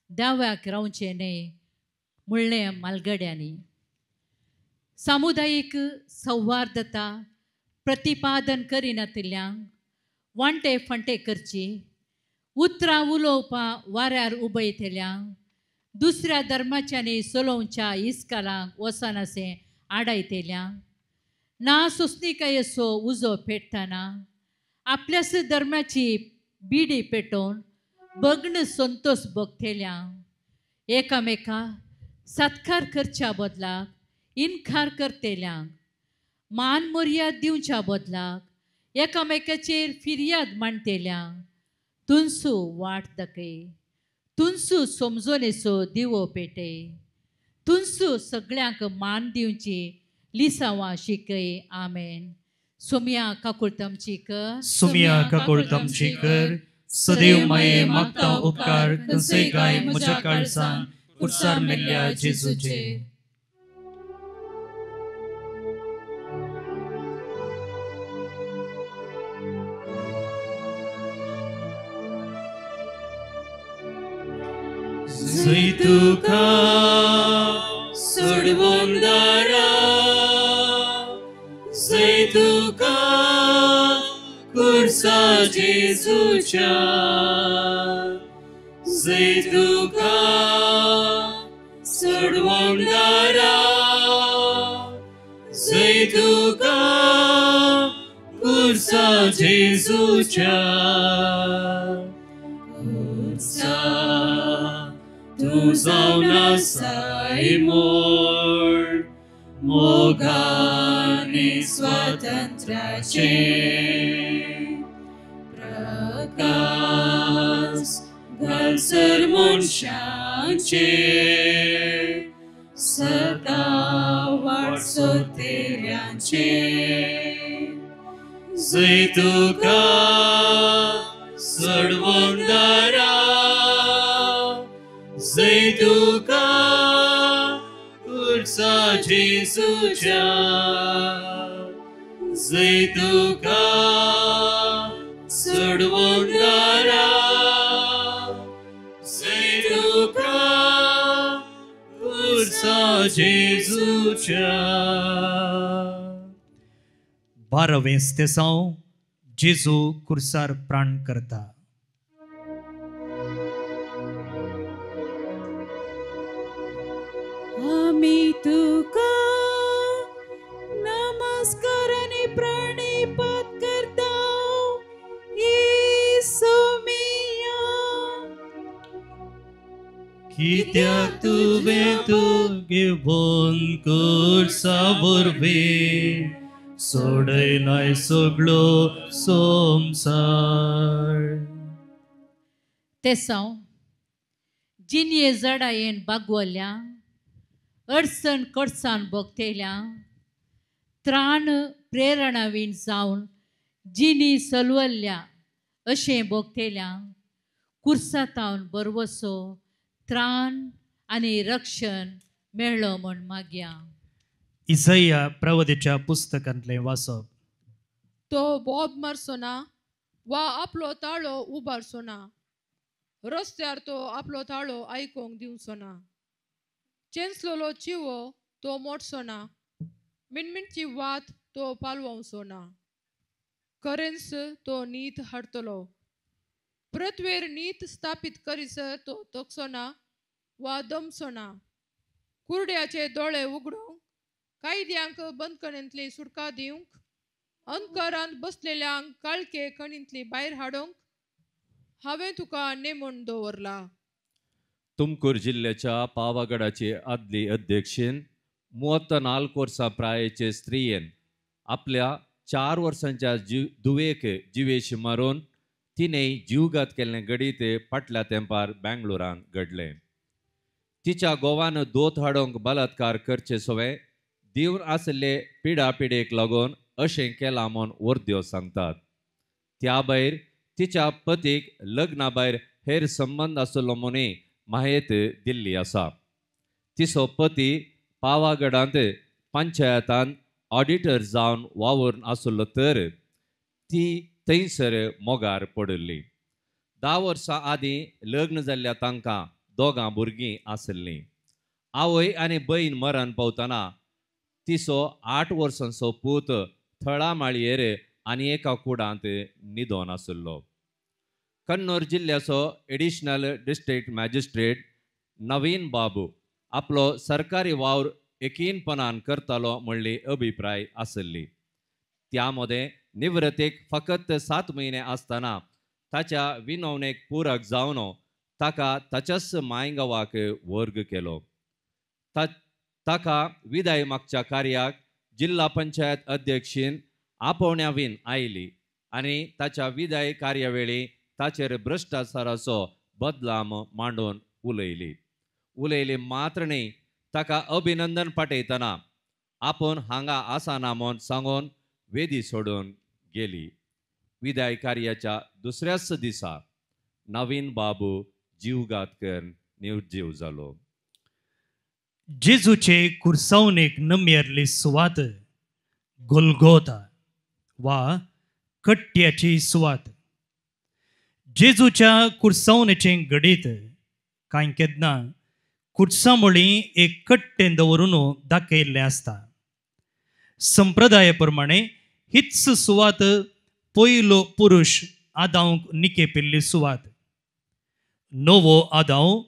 दाव्याक रावचें न्ही म्हणलें मालगड्यांनी. सामुदायीक सौहार्दता प्रतिपादन करिनातिल्ल्यांक वांटे फांटे करची, उतरां उलोवपां वाऱ्यार उबयतल्यांक, दुसऱ्या धर्माच्यांनी चलोवच्या इस्कालांक वचनासें आडायतल्यांक, ना सोंसणिकायेचो उजो पेटतना आपल्याच धर्माची बिडी पेटोवन भग्न संतोष भोगतल्यांक, एकामेका सत्कार करच्या बदलाक इनकार करतेल्यांक, मान मर्याद दिवच्या बदलाक एकामेकाचेर फिर्याद मांडटेल्यांक तुनसू वाट दाखय, तुनसू समजोनेचो दिवो पेटय, तुनसू सगळ्यांक मान दिवची लिसांवां शिकय. आमेन. सोमया काकुळतमची कर, सुमिया काकुळतमची कर. सदैव माये मागता उपकार कंसय गाय म्हज्या काळजान कुर्सार मेल्ल्या जेजूचे. जय तुका सोडवून दारा, जय तुका कुर्सा जेजूच्या, जय तुका सोडवून दारा, जय तुका कुर्सा जेजूच्या. कुर्सा तूं जावन आसाय मोड मोगाने स्वातंत्र्याचे प्रकाश घालसर मनशांचे सदा वाट सोदतेल्यांचे. जय तुका सोडवून दारा, जय तुका कुर्सा जेजूच्या, जय तुका सोडवून दारा, जय तुका कुर्सा जेजूच्या. बारावें तेसांव जेजू कुर्सार प्राण करता. आमी तुका नमस्कार आनी प्रणिपात करता सोमिया, कित्याक तुवें तुगे कुर्सा वरवीं सोडयलाय सगळो संवसार. तेसांव जिनये जडायेन बागवल्या, अडचण कडसान भोगतेल्या, त्राण प्रेरणा वीण जावन जिनी सलवल्ल्या अशें भोगतेल्या कुर्सातावन बरवसो त्राण आनी रक्षण मेळ्ळो म्हूण मागया. इसाया प्रवदेच्या पुस्तकांतलें वाचप. तो बोब मारचो ना वा आपलो ताळो उबारचो ना, रस्त्यार तो आपलो ताळो आयकूंक दिवचो ना, चेंचलोलो चिवो तो मोडचो ना, मिणमिणची वात तो पालवचो ना, खरेंच तो नीत हाडटलो, पृथ्वेर नीत स्थापीत करीसर तो तोखचो ना वा दमचो ना, कुरड्याचे दोळे उगडूंक, कायद्यांक बंदखणींतली सुटका दिवंक, अंधकारांत बसलेल्यांक काळखे खणींतली भायर हाडूंक हांवें तुका नेमून दवरला. तुमकूर जिल्ल्याच्या पावागडाचे आदली अध्यक्षेन 34 वर्सां प्रायेचे स्त्रियेन आपल्या 4 वर्सांच्या धुवेक जिवेश मारून तिणें जीवघात केल्लें घडीत फाटल्या तेंपार बेंगलोरांत घडलें. तिच्या गोवान दोत हाडूंक बलात्कार करचे सवे दिवन आशिल्ले पिडा पिडेक लागून अशें केलां म्हूण वर्द्यो सांगतात. त्या भायर तिच्या पतीक लग्ना भायर हेर संबंद आशिल्लो म्हणून माहेत दिल्ली आसा. तिचो पती पावागडांत पंचायतान ऑडिटर जावन वावरून आशिल्लो तर ती थंयसर मोगार पडिल्ली. 10 वर्सां आदीं लग्न जाल्ल्या तांकां 2 भुरगीं आशिल्लीं. आवय आनी बहीण मरण पावतना तिचो 8 वर्सांचो पूत थळा माळयेर आनी एका कुडांत न्हिदोन आशिल्लो. Kannur जिल्ल्याचो additional district magistrate Naveen Babu आपलो सरकारी वावर यकीनपणान करतालो म्हणली अभिप्राय आशिल्ली. त्या मदें निवृत्तीक फकत 7 म्हयने आसतना ताच्या विनवणेक पूरक जावन ताका ताच्याच मायगांवाक वर्ग केलो. ताका विदाय मागच्या कार्याक जिल्हा पंचायत अध्यक्षीन आपोवण्यावीन आयली आनी ताच्या विदाय कार्यावेळी ताचेर भ्रश्टाचाराचो बदलाम मांडून उलयली. उलयली मात्र न्ही, ताका अभिनंदन पाठयतना आपूण हांगा आसाना म्हूण सांगून वेदी सोडून गेली. विदाय कार्याच्या दुसऱ्याच दिसा नवीन बाबू जीवघात करून निर्जीव जालो. जेजूचे कुर्सावनेक नमेरली सुवात गोलगोता वा कट्ट्याची सुवात. जेजूच्या कुर्सावनेचें घडीत कांय केन्ना कुर्सामुळी एक कट्टें दवरून दाखयल्लें आसता. संप्रदाय प्रमाणे हीच सुवात पयलो पुरुश आदांक निकेपिल्ली सुवात. नवो आदांव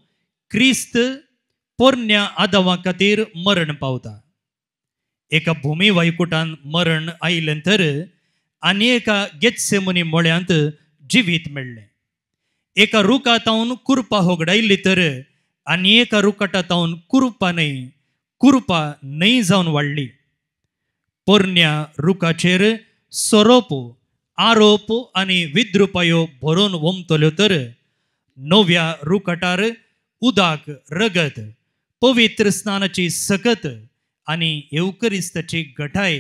क्रिस्त पोरण्या आदावा खातीर मरण पावता. एका भूमी वायकुटान मरण आयलें तर आनी एका गेत्सेमनी मोळ्यांत जिवीत मेळ्ळें. एका रुखा तावन कुरपा होगडायली तर आनी एका रुकाटा तावन कुरपा न्हय कुरपा न्हय जावन वाडली. पोरण्या रुखाचेर सोरोप आरोप आनी विद्रुपायो भरून वमतल्यो तर नव्या रुखाटार उदक रगत पवित्र स्नानाची सकत आनी येवकरिस्ताची गठाय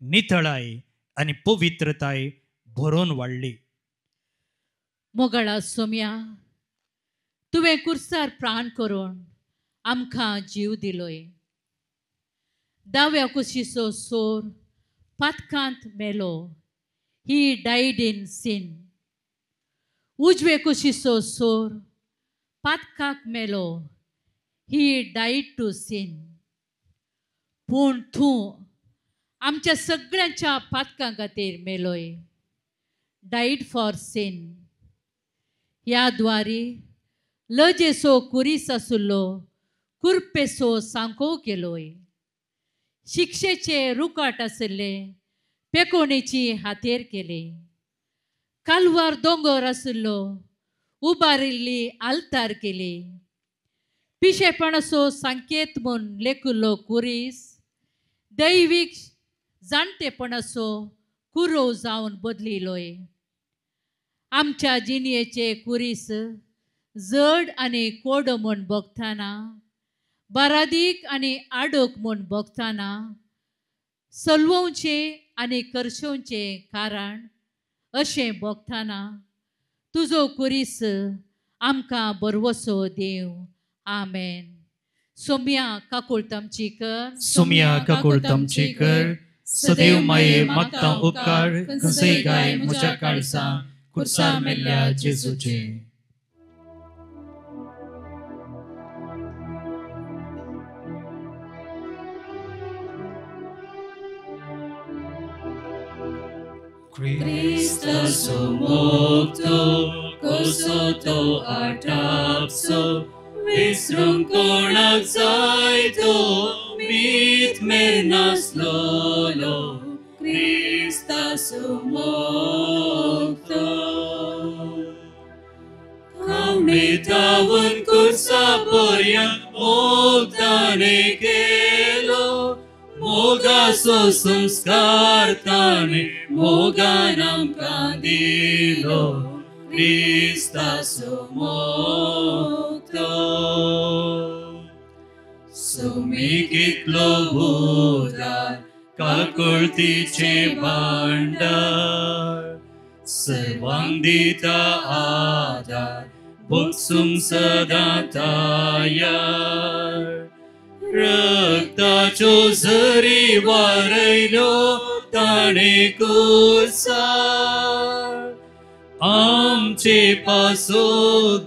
नितळाय आनी पवित्रताय भरून वाडली. मोगाळा सोम्या, तुवें कुर्सार प्राण करून आमकां जीव दिलोय. दाव्या कुशीचो सोर पातकांत मेलो, ही डायड इन सीन. उजवे कुशीचो सोर पातकाक मेलो, ही डायड टू सीन. पूण तूं आमच्या सगळ्यांच्या पातकां खातीर मेलोय, डायड फॉर सीन. ह्या द्वारी लजेसो कुरीस आसुल्लो कुरपेसो सांको केलोय. शिक्षेचे रुकाट आशिल्ले पेकोणेची हातेर केली. कालवार दोंगर आशिल्लो उबारिल्ली आल्तार केली. पिशेपणाचो संकेत म्हूण लेखिल्लो कुरीस दैवीक जाणटेपणाचो कुरोव जावन बदलिलोय. आमच्या जिणयेचे कुरीस जड आनी कोडो म्हूण भोगतना, बारादीक आनी आडोक म्हूण भोगतना, सलवोवचें आनी करशोवचें कारण अशें भोगतना तुजो कुरीस आमकां बरवसो देव. आमेन. सोम्या काकुळट आमची कर, सोम्या काकुळट आमची कर, सदैव माये मागता उपकार खंयसय गाय म्हज्या काळजा कुर्सार मेल्ल्या जेजूचे. Cristo mokto कसो तो आटापसो विसरूंक कोणाक जाय तो मीत मेरनासलोलो क्रिस्तासो मोगतो. खावणेतावन कुर्सा पर्यंत मोग ताणें केलो, मोगाचो संस्कार ताणें मोगान आमकां दिलो, क्रिस्तासो मोगतो. सुमी कितलो उदार काकुळतीचें भांडार, सर्वांक दिता आदार भोगसूंक सदां तयार. रक्ताच्यो झरी वारयल्यो ताणें कुर्सार, आमचे पासो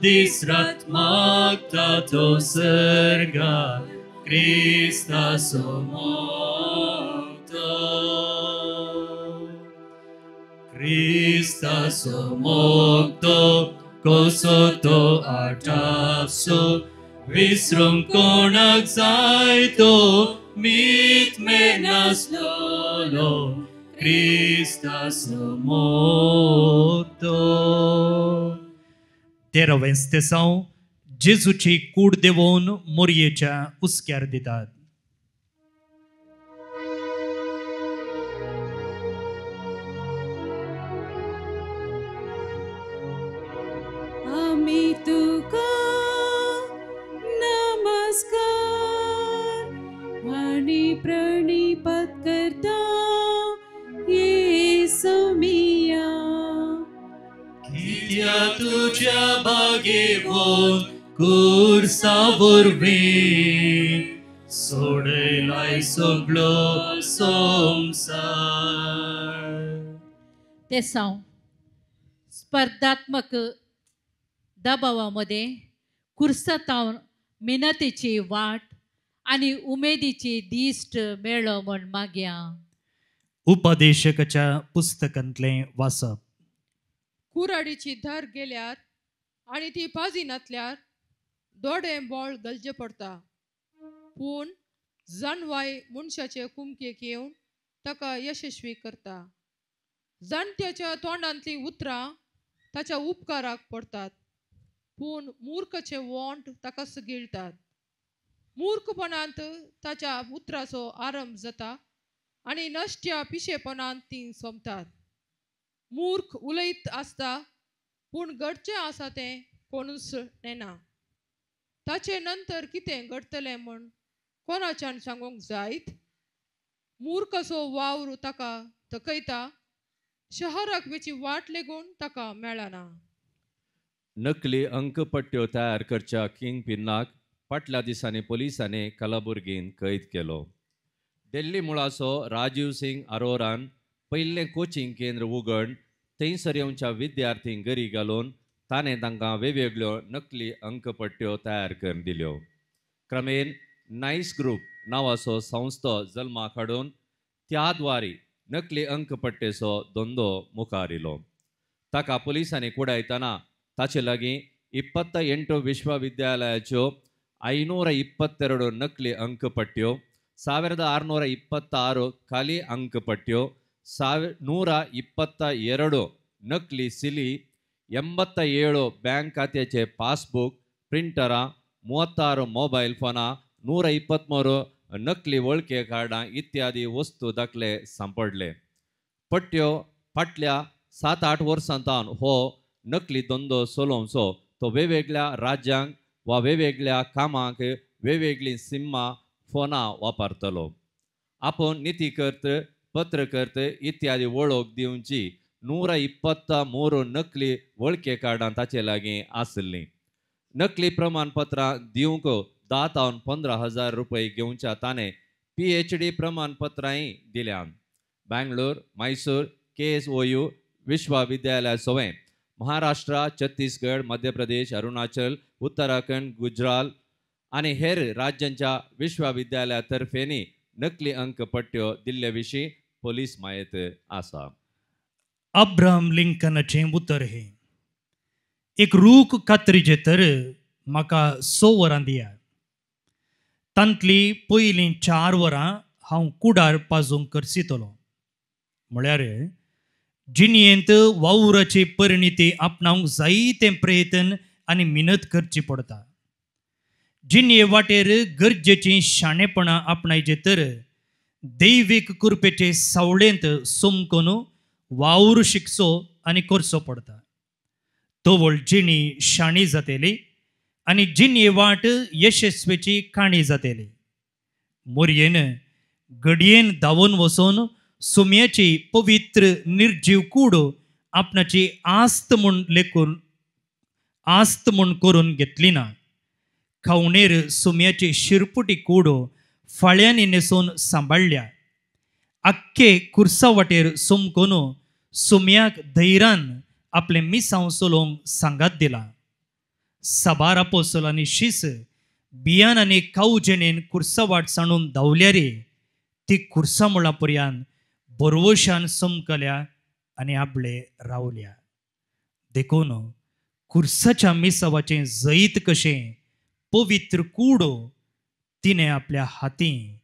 दीस रात मागता तो सर्गार, क्रिस्तासो मोगतो. क्रिस्तासो मोगतो कसो तो आटापसो विसरूंक कोणाक जाय तो मीत मेरनासलोलो, क्रिस्तासो मोगतो. तेरावें स्तेसांव जेजूची कूड देवोवन मोरयेच्या हुस्क्यार दितात. आमी तुका नमस्कार आनी प्रणिपात करता येसू मिया. कित्या तुज्या बागेवन कुर्सा वरवीं सोडयलाय सगळो संवसार. तेसांव स्पर्धात्मक दबावामध्ये कुर्सतावन मिनतीची वाट आनी उमेदीची दिश्ट मेळो म्हण मागया. उपदेशकाच्या पुस्तकांतलें वाचप. कुराडीची धार गेल्यार आनी ती पाजी नातल्यार दोडें बोळ गलजें पडटा, पूण जाणवाय मनशाचे कुमकेक येवन ताका यशस्वी करता. जाणट्याच्या तोंडांतलीं उतरां ताच्या उपकाराक पडटात, पूण मूर्खाचे वोंट ताका गिळटात. मूर्खपणांत ताच्या उतराचो आरंभ जाता आनी नश्ट्या पिशेपणांत तीं सोंपतात. मूर्ख उलयत आसता, पूण घडचें आसा तें कोणूच नेना. ताचे नंतर कितें घडटलें म्हूण कोणाच्यान सांगूंक जायत? मूर्खाचो वावर ताका थकयता, शहराक वेची वाट लेगून ताका मेळना. नकली अंकपट्ट्यो तयार करच्या किंग पिन्नाक फाटल्या दिसांनी पोलिसांनी कलबुर्गीन कैद केलो. दिल्ली मुळाचो राजीव सिंग अरोरान पयलें कोचिंग केंद्र उगड थंयसर येवच्या विद्यार्थींक गरी घालून ताणें तांकां वेगवेगळ्यो नकली अंकपट्ट्यो तयार करून दिल्यो. क्रमेन नायस ग्रुप नांवाचो संस्थो जल्माक हाडून त्या द्वारी नकली अंकपट्टेचो धंदो मुखार येयलो. ताका पोलिसांनी कुडायतना ताचे लागीं 28 विश्वविद्यालयाच्यो 522 नकली अंकपट्ट्यो, 1626 खाली अंकपट्ट्यो, 122 नकली सिली, 87 ब्ಯಾಂक खात्याचे पासबुक, प्रिंटरां, 36 मोबायल फोनां, 123 नकली वळखे कार्डां इत्यादी वस्तू दाखले सांपडले. पट्ट्यो फाटल्या 7-8 वर्सां तावन हो नकली धंदो चलोवचो तो वेगवेगळ्या राज्यांक वा वेगवेगळ्या कामाक वेगवेगळीं सिम्मां फोनां वापरतलो. आपूण नितीकर्त, पत्रकर्त इत्यादी वळख दिवची 123 नकली वळखे कार्डां ताचे लागीं आसलीं. नकली प्रमाणपत्रां दिवंक 10 तावन 15 हजार रुपये घेवच्या ताणें PhD प्रमाणपत्रांय दिल्यान. बँगलोर, मैसूर, KSOU विश्वविद्यालया सवें महाराष्ट्र, छत्तीसगड, मध्य प्रदेश, अरुणाचल, उत्तराखंड, गुजरात आनी हेर राज्यांच्या विश्वविद्यालया तर्फेनी नकली अंकपट्ट्यो दिल्ले विशीं पोलीस म्हायत आसा. अब्राहम लिंकनाचें उतर हें, एक रूख कातरीचें तर म्हाका 6 वरां दिया, तांतली पयलीं 4 वरां हांव कुडार पाजूंक करसितलो. म्हळ्यार जिणयेंत वावराची परिणिती आपणावंक जायतें प्रयत्न आनी मिनत करची पडटा. जिणये वाटेर गरजेचीं शाणेपणां आपणायचें तर दैवीक कृपेचे सावळेंत सोमकून वावर शिकचो आनी करचो पडटा. तवळ जिणी शाणी जातली आनी जिणये वाट यशस्वीची काणी जातली. मोरयेन घडयेन धांवून वचून सुम्याची पवित्र निर्जीव कूड आपणाची आस्त म्हूण लेखून आस्त म्हूण करून घेतली ना. खावणेर सुम्याची शिरपुटी कूड फाळ्यांनी न्हेसून सांबाळ्ळ्या. आख्खे कुर्सा वाटेर सोमकून सुम्याक धैरान आपलें मिसांव चलोवंक सांगात दिला. साबार आपोसल आनी शीस बियान आनी कावजेणेन कुर्सा वाट सांडून धांवल्यारी ती कुर्सा मुळा पर्यान बरवशान समकल्या आनी आपले रावल्या. देखून कुर्साच्या मिसावाचें जैत कशें पवित्र कूड तिणें आपल्या हातीं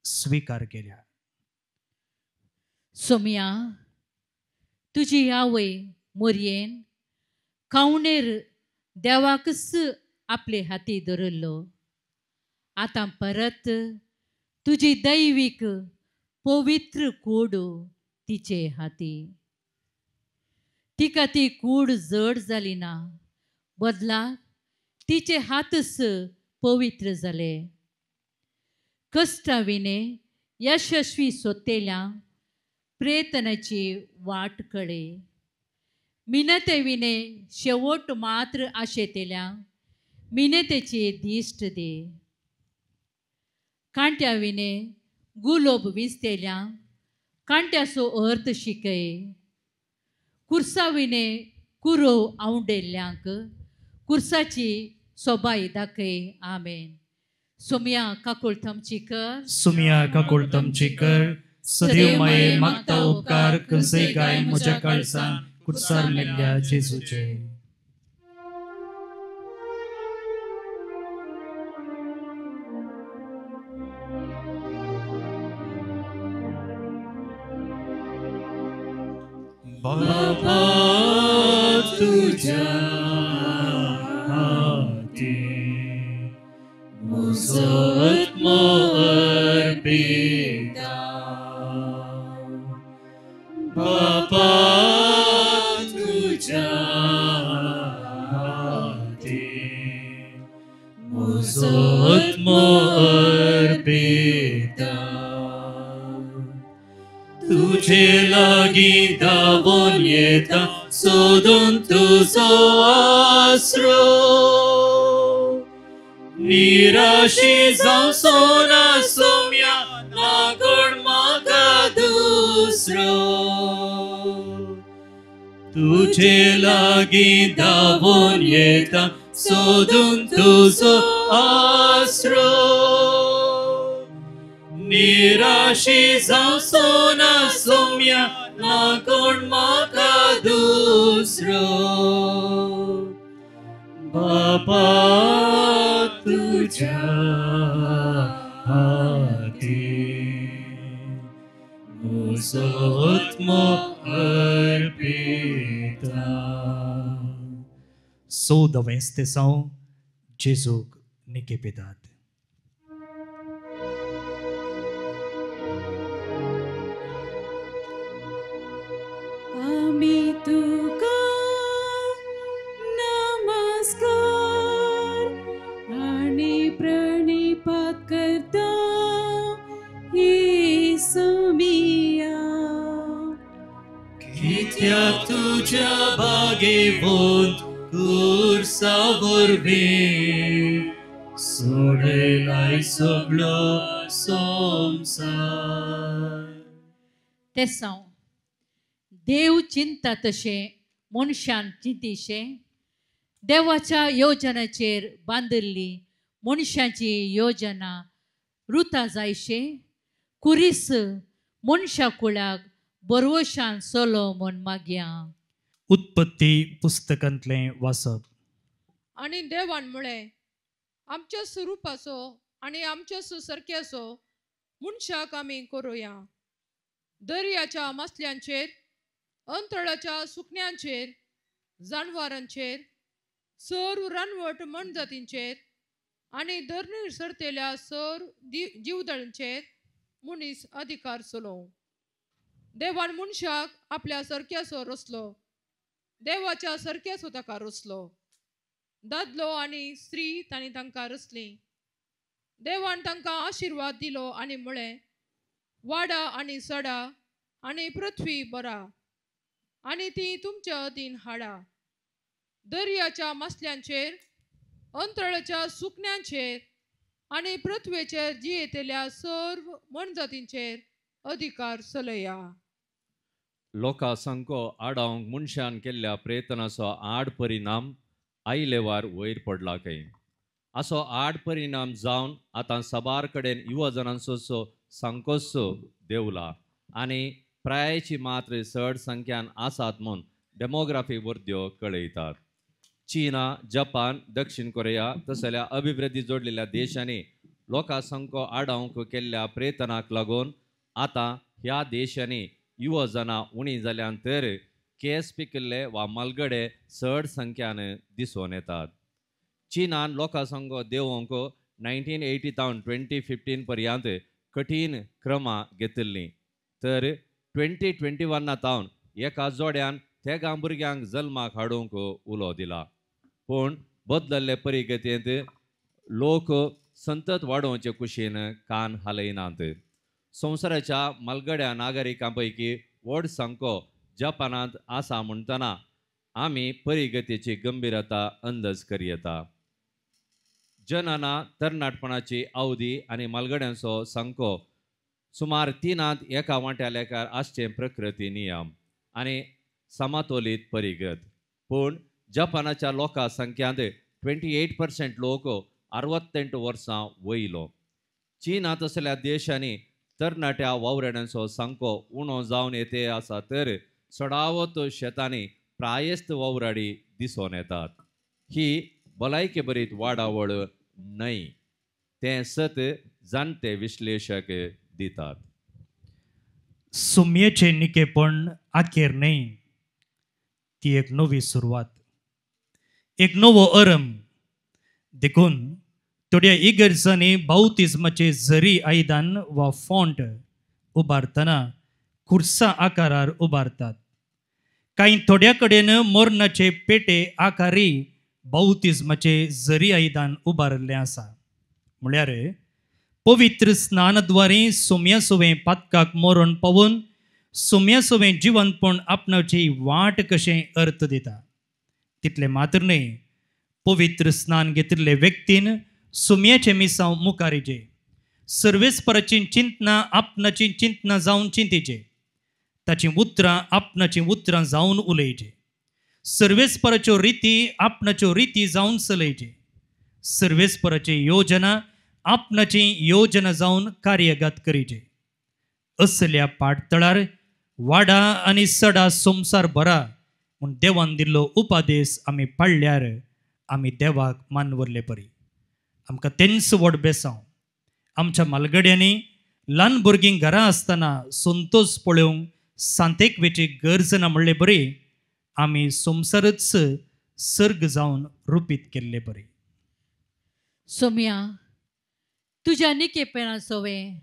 स्विकार केल्या. सोम्या, तुजी आवय मोरयेन खावणेर देवाकच आपले हाती धरिल्लो. आतां परत तुजी दैवीक पवित्र कूड तिचे हाती. तिका ती कूड जड जाली ना, बदलाक तिचे हातच पवित्र जाले. कश्टा विणे यशस्वी सोतेल्या प्रेतनाची वाट कळे. मिनते विणे शेवट मात्र आशेतेल्या मिनतेची दिश्ट दे. कांट्या विणे गुलोब विंचतेल्या कांट्याचो अर्थ शिकय. कुर्सा विणे कुरोव आवडेल्ल्यांक कुर्साची सोबाय दाखय. आमेन. सोमया काकुळ थमची कर. सुमिया काकुळ थमची कर. सदैव माये मागता उपकार कंसय गाय म्हज्या काळजान कुर्सार मेल्ल्या जेजूचे. बाबा तुझ्या हाती म्हजो आत्मो अर्पिता. बाबा तुझ्या हाती म्हजो आत्मो अर्पिता. तुझे लागीं धांवून येता सोदून तुजो आसरो. निराशी जावचो ना सोम्या ना कोण म्हाका दुसरो. तुझे लागीं धांवून येता सोदून तुजो आसरो. निराशी जावचो ना सोम्या ना कोण म्हाका दुसरो. बाबा तुझ्या हाती म्हजो आत्मो अर्पिता. 14वें तेसांव जेजूक निकेपेदाद. आमी तुका नमस्कार आनी प्रणिपात करता हे सोमिया. कित्याक तुज्या बागेवंत कुर्सा वरवीं सोडयलाय सगळो संवसार. तेसांव देव चिंता तशें मनशान चिंतीशें देवाच्या योजनाचेर बांदिल्ली मनशाची योजना रुता जायशें कुरीस मनशा कुळाक बरवशान सोलो म्हूण मागया. उत्पत्ती पुस्तकांतलें वाचप. आनी देवान म्हळें, आमच्या स्वरुपाचो आनी आमच्या सारक्याचो मनशाक आमी करुया. दर्याच्या मासल्यांचेर, अंतळाच्या सुकण्यांचेर, जानवरांचेर, सर्व रानवट मनजातींचेर आनी धरणीर सरतेल्या सर्व जिवदळांचेर मनीस अधिकार चलोवं. देवान मनशाक आपल्या सारक्याचो रचलो, देवाच्या सारक्याचो ताका रचलो. दादलो आनी स्त्री तांणी तांकां रचली. देवान तांकां आशिर्वाद दिलो आनी म्हळें, वाडा आनी सडा आनी पृथ्वी बरा आनी ती तुमच्या अधीन हाडा. दर्याच्या मासल्यांचेर, अंतळाच्या सुकण्यांचेर आनी पृथ्वेचेर जियेतल्या सर्व मनजातींचेर अधिकार चलया. लोकां सामको आडावंक मनशान केल्ल्या प्रयत्नाचो आड परिणाम आयलेवार वयर पडला खंय. असो आड परिणाम जावन आतां साबार कडेन युवजनांचो सामकोच देंवला आनी प्रायची मात्र चड संख्यान आसात म्हूण डेमोग्राफी वर्द्यो कळयतात. चीना, जपान, दक्षिण कोरिया तसल्या अभिवृद्धी जोडलेल्या देशांनी लोकां सामको आडावंक केल्ल्या प्रयत्नाक लागून आतां ह्या देशांनी युवजनां उणी जाल्यान तर केस पिकिल्ले वा मालगडे चड संख्यान दिसून येतात. चीनान लोकां संग देवोंक 1980 तावन 2015 पर्यंत कठीण क्रमां घेतिल्लीं. तर 2021 तावन एका जोड्यान तेगां भुरग्यांक जल्माक हाडूंक उलो दिला. पूण बदलल्ले परिगतींत लोक संतत वाडोवचे कुशीन कान हालयनात. संवसाराच्या मालगड्या नागरिकां पैकी व्हड संको जपानांत आसा म्हणटना आमी परिगतीची गंभीरता अंदाज करयेता. जनना तरणाटपणाची अवधी आनी मालगड्यांचो संको सुमार 3 एका वांट्या लेखार आसचे प्रकृती नियम आनी समतोलीत परिगत. पूण जपानाच्या लोकां संख्यांत 28% लोक 68 वर्सां वयलो. चीनांत असल्या देशांनी तरणाट्या वावराड्यांचो संको उणो जावन येते आसा तर चडावत शेतांनी प्रायस्त वावराडी दिसून येतात. ही भलायके बरीत वाडावळ न्हय, तें सत जाणटे विश्लेशक दितात. सुमयेचें निकेपण आखेर न्हय, ती एक नवी सुरवात, एक नवो अरंभ. देखून थोड्या इगर्जांनी बाउतिज्माचे जरी आयदन वा फॉन्ट उबारतना खुर्सा आकारार उबारतात. कांय थोड्या कडेन मरणाचे पेटे आकारी बाउतिज्माचे जरी आयदन उबारिल्लें आसा. म्हळ्यार पवित्र स्नानद्वारे सोम्या सोवें पातकाक मरण पावून सोम्या सोवें जिवनपण आपणाची वाट कशें अर्थ दिता. तितलें मात्र न्हय, पवित्र स्नान घेतिल्ले व्यक्तीन सुम्याचें मिसांव मुखारीचे, सर्वेस्पराची चिंतना आपणाची चिंतना जावन चिंतीचे, ताचीं उतरां आपणाचीं उतरां जावन उलयचे, सर्वेस्पराच्यो रिती आपणाच्यो रिती जावन चलयचे, सर्वेस्पराची योजना आपणाची योजना जावन कार्यगत करीचे. असल्या पाटतळार वाडा आनी सडा संवसार भरा म्हूण देवान दिल्लो उपादेश आमी पाळल्यार आमी देवाक मानवरले परी. आमकां तेंच व्हड बेसांव. आमच्या मालगड्यांनी ल्हान भुरगीं घरा आसतना संतोष पळोवंक सांतेक वेची गरज ना म्हणले बरी आमी संवसारच सर्ग जावन रुपीत केल्ले बरी. सोम्या, तुज्या निकेपणा सोवें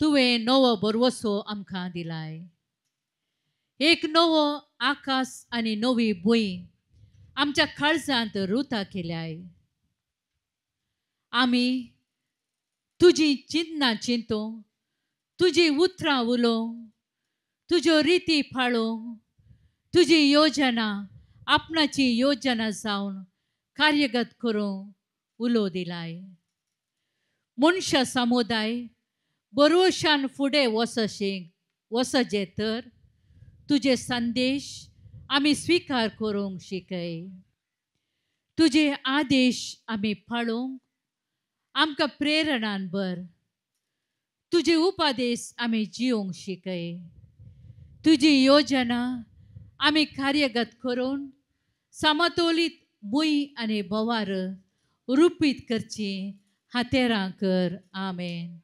तुवें नवो बरवसो आमकां दिलाय. एक नवो आकाश आनी नवी भूंय आमच्या काळजांत रुता केल्याय. आमी तुजी चिंतना चिंतूंक, तुजी उतरां उलोवंक, तुज्यो रिती पाळोवंक, तुजी योजना आपणाची योजना जावन कार्यगत करूंक उलो दिलाय. मनशा समुदाय बरोवशान फुडें वसजे तर तुजे संदेश आमी स्विकार करूंक शिकय. तुजे आदेश आमी पाळोवंक आमकां प्रेरणान भर. तुजे उपादेश आमी जिवंक शिकय. तुजी योजना आमी कार्यगत करून समतोलीत भूंय आनी भोवार रुपीत करची हातेरां कर. आमेन.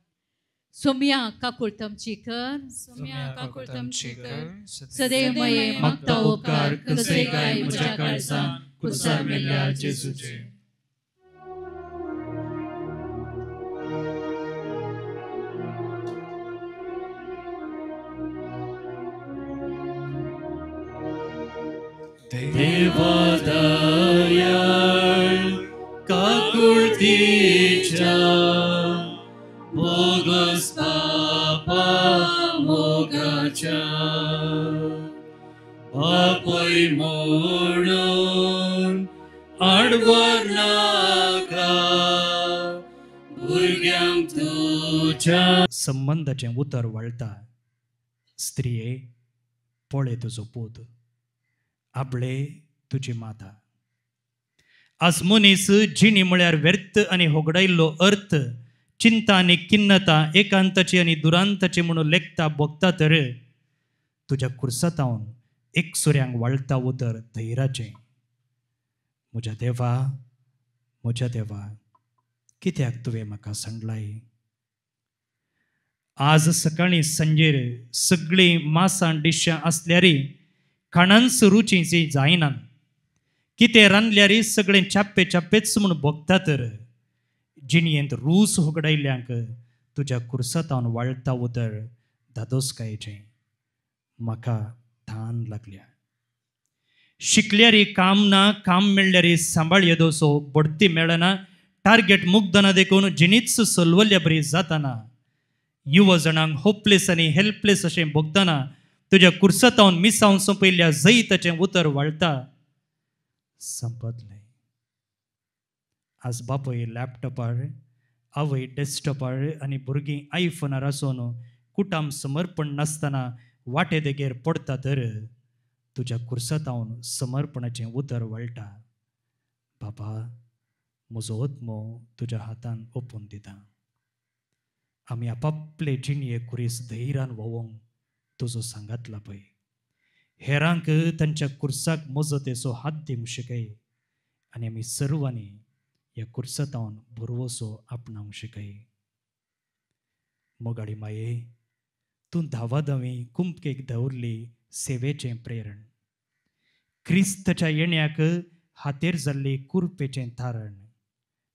सोम्या काकुळतमची कर, सोम्या काकुळतमची कर, सदैव मये मागता उपकार कसे काय म्हज्या काळजान कुर्सार मेल्ल्या जेजूचे. देवा दयाळ काकुळतीच्या बोगस पापा मोगाच्या बापय म्हणून आडवर नाका भुरग्यांक तुज्या संबंदाचें उतर वळटा. स्त्रिये पळय तुजो पूत, आपले तुजी माता. आज मनीस जिणी म्हळ्यार व्यर्थ आनी होगडायल्लो अर्थ, चिंता आनी किन्नता, एकांताची आनी दुरांताची म्हणून लेखता भोगता तर तुज्या कुर्सातावन एक सुऱ्यांक वाळटा उतर धैराचें. म्हज्या देवा, म्हज्या देवा, कित्याक तुवें म्हाका सांडलाय? आज सकाळीं सांजेर सगळीं मासां डिशां आसल्यारय खाणांच रुचीची जायना. कितें रांदल्यार सगळें चाप्पे चाप्पेच म्हूण भोगता तर जिणयेंत रूस होगडायल्ल्यांक तुज्या कुर्सातावन वाळटा उतर धादोसकायेचें म्हाका तान लागल्या. शिकल्यारी काम ना, काम मेळ्ळ्यारी सांबाळ येदोसो बढती मेळना, टार्गेट मुग्दना देखून जिणीच सलवल्ल्या बरी जाताना युवा जाणांक होपलेस आनी हेल्पलेस अशें भोगतना तुज्या कुर्सातावन मिसावन सोंपयल्ल्या जैताचें उतर वाळटा संपतलें. आज बापूय लॅपटॉपार, आवय डेस्कटॉपार आनी भुरगीं आयफोनार आसून कुटाम समर्पण नासतना वाटे देगेर पडटा तर तुज्या कुर्सातावन समर्पणाचें उतर वळटा. बाबा म्हजो आत्मो तुज्या हातान ओपून दिता. आमी आपापले जिणये कुरीस धैर्यान व्होवोंक तुजो सांगात लाभय. हेरांक तांच्या कुर्साक मजतेचो हात दिवंक शिकय आनी आमी सर्वांनी ह्या कुर्सातावन भरवसो आपणावंक शिकय. मोगाडी माये, तूं धांवा धांवी कुमकेक दवरली सेवेचें प्रेरण, क्रिस्ताच्या येण्याक हातेर जाल्ली कुरपेचें तारण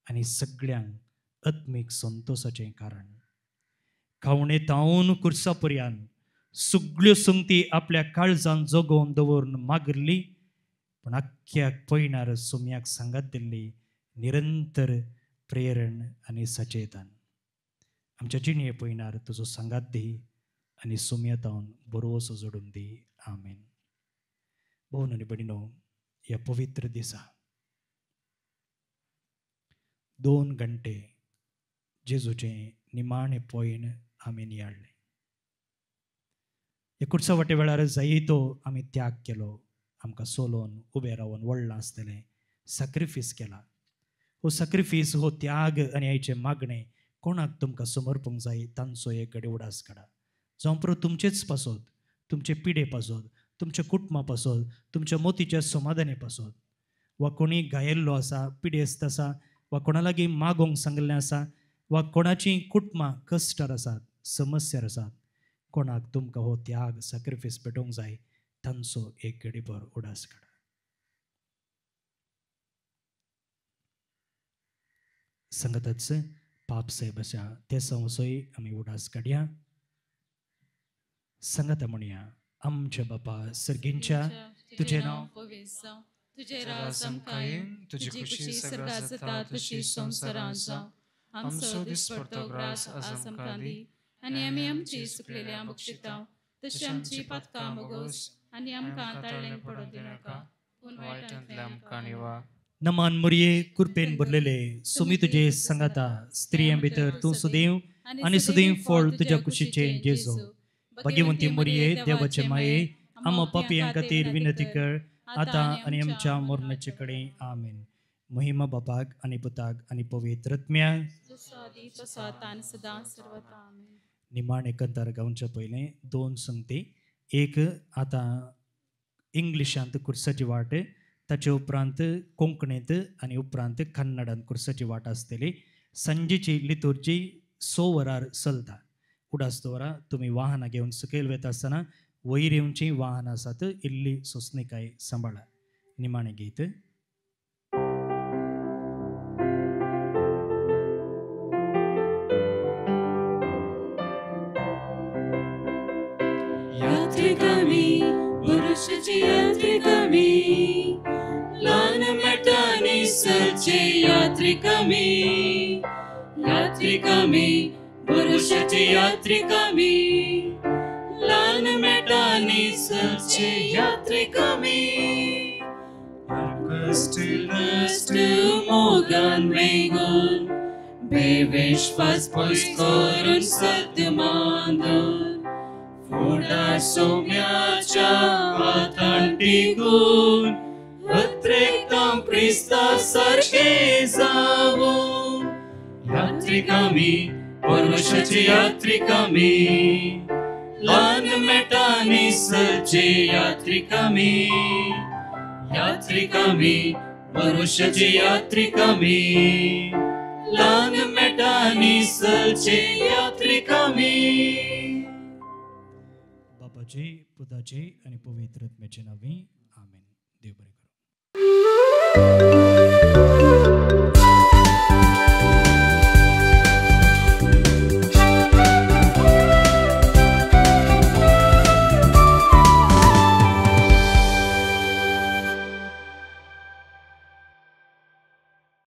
आनी सगळ्यांक आत्मीक संतोसाचें कारण. खावणे तावन कुर्सा पर्यान सगळ्यो संगती आपल्या काळजान जगोवन दवरून मागरली, पूण आख्ख्याक पयणार सोम्याक सांगात दिल्ली निरंतर प्रेरण आनी सचेतन. आमच्या जिणये पयणार तुजो सांगात दी आनी सोम्यातावन बरोवसो जोडून दी. आमेन. भोवन आनी भयणीनो, ह्या पवित्र दिसा 2 घंटे जेजूचें निमाणें पॉयण आमी नियाळ्ळें. ह्या कुर्सा वाटे वेळार जायतो आमी त्याग केलो, आमकां सोलोवन उबें रावन व्हडलां आसतलें सॅक्रिफीस केला. हो सॅक्रिफीस, हो त्याग आनी आयचें मागणें कोणाक तुमकां समर्पूंक जाय तांचो एक घडये उडास काडा. जावं पुरो तुमचेच पासत, तुमचे पिडे पासत, तुमच्या कुटुंबा पासत, तुमच्या मोतीच्या समाधाने पासत, वा कोणी गायल्लो आसा, पिडेस्त आसा, वा कोणा लागीं मागोंक सांगिल्लें आसा, वा कोणाचीं कुटुंबां कश्टार आसात, समस्यार आसात, कोणाक तुमकां हो त्याग सॅक्रिफीस भेटोवंक जाय तांचो एक घडीभर उडास काडा. सांगतच पाप साहेब आसा ते संवसोय आमी उडास काडया. सांगता म्हणया, आमच्या बापा सर्गींच्या, तुजें नांव पवित्र जावं, तुजें राज आमकां येवं, तुजी खुशी सर्गांत जाता तशी संवसारांत जावं. आमचो दिसपडतो ग्रास आज आमकां दी आनी आमी आमची चुकलेल्या बक्षिता तशी आमची पातकां भोगोस आनी आमकां ताळ्ळें पडूं दिनाका, पूण वायटांतल्यान आमकां निवा. नमान मुरये, कुरपेन भरलेले, सुमी तुजे सांगाता, स्त्रियां भितर तूं सुदैव आनी सुदैव फळ तुज्या कुशीचें जेजू. भाग्यवंती मुरये, देवाचे माये, आमा पापयां खातीर विनंती कर आतां आनी आमच्या मरणाचे कडेन. आमेन. महिमा बापाक आनी पुताक आनी पवित्र आत्म्याक. निमाणे कंतार गावच्या पयलें 2 संगती, एक आतां इंग्लिशांत कुर्साची वाट, ताचे उपरांत कोंकणींत आनी उपरांत कन्नडांत कुर्साची वाट आसतली. सांजेची लितुर्जी 6 वरार चलता. उडास दवरा, तुमी वाहनां घेवन सकयल वता आसतना वयर येवचीं वाहनां आसात, इल्ली सोंसणीकाय सांबाळा. निमाणें गीत. यात्रिकमी पुरुषाची यात्रिकमी, ल्हान मेटांनी चलचे यात्रिकमी, यात्रिकमी पुरुषाची यात्रिकमी, ल्हान मेटांनी चलचे यात्रिकमी. कश्ट मोगान वेंगून, बेविश्वास पयस करून सत्य मानून, फुडार सोम्याच्या हातान टिकून, अत्रेकतां क्रिस्ता सारकें जावूं. यात्रिकमी परमेश्वराची यात्रिकमी, ल्हान मेटांनी चलचे यात्रिकमी, यात्रिकमी परमेश्वराची यात्रिकमी, ल्हान मेटांनी चलचे यात्रिकमी. बापाचे, पुताचे आनी पवित्र आत्म्याचे नांवी आमेन. देव बरें करूं.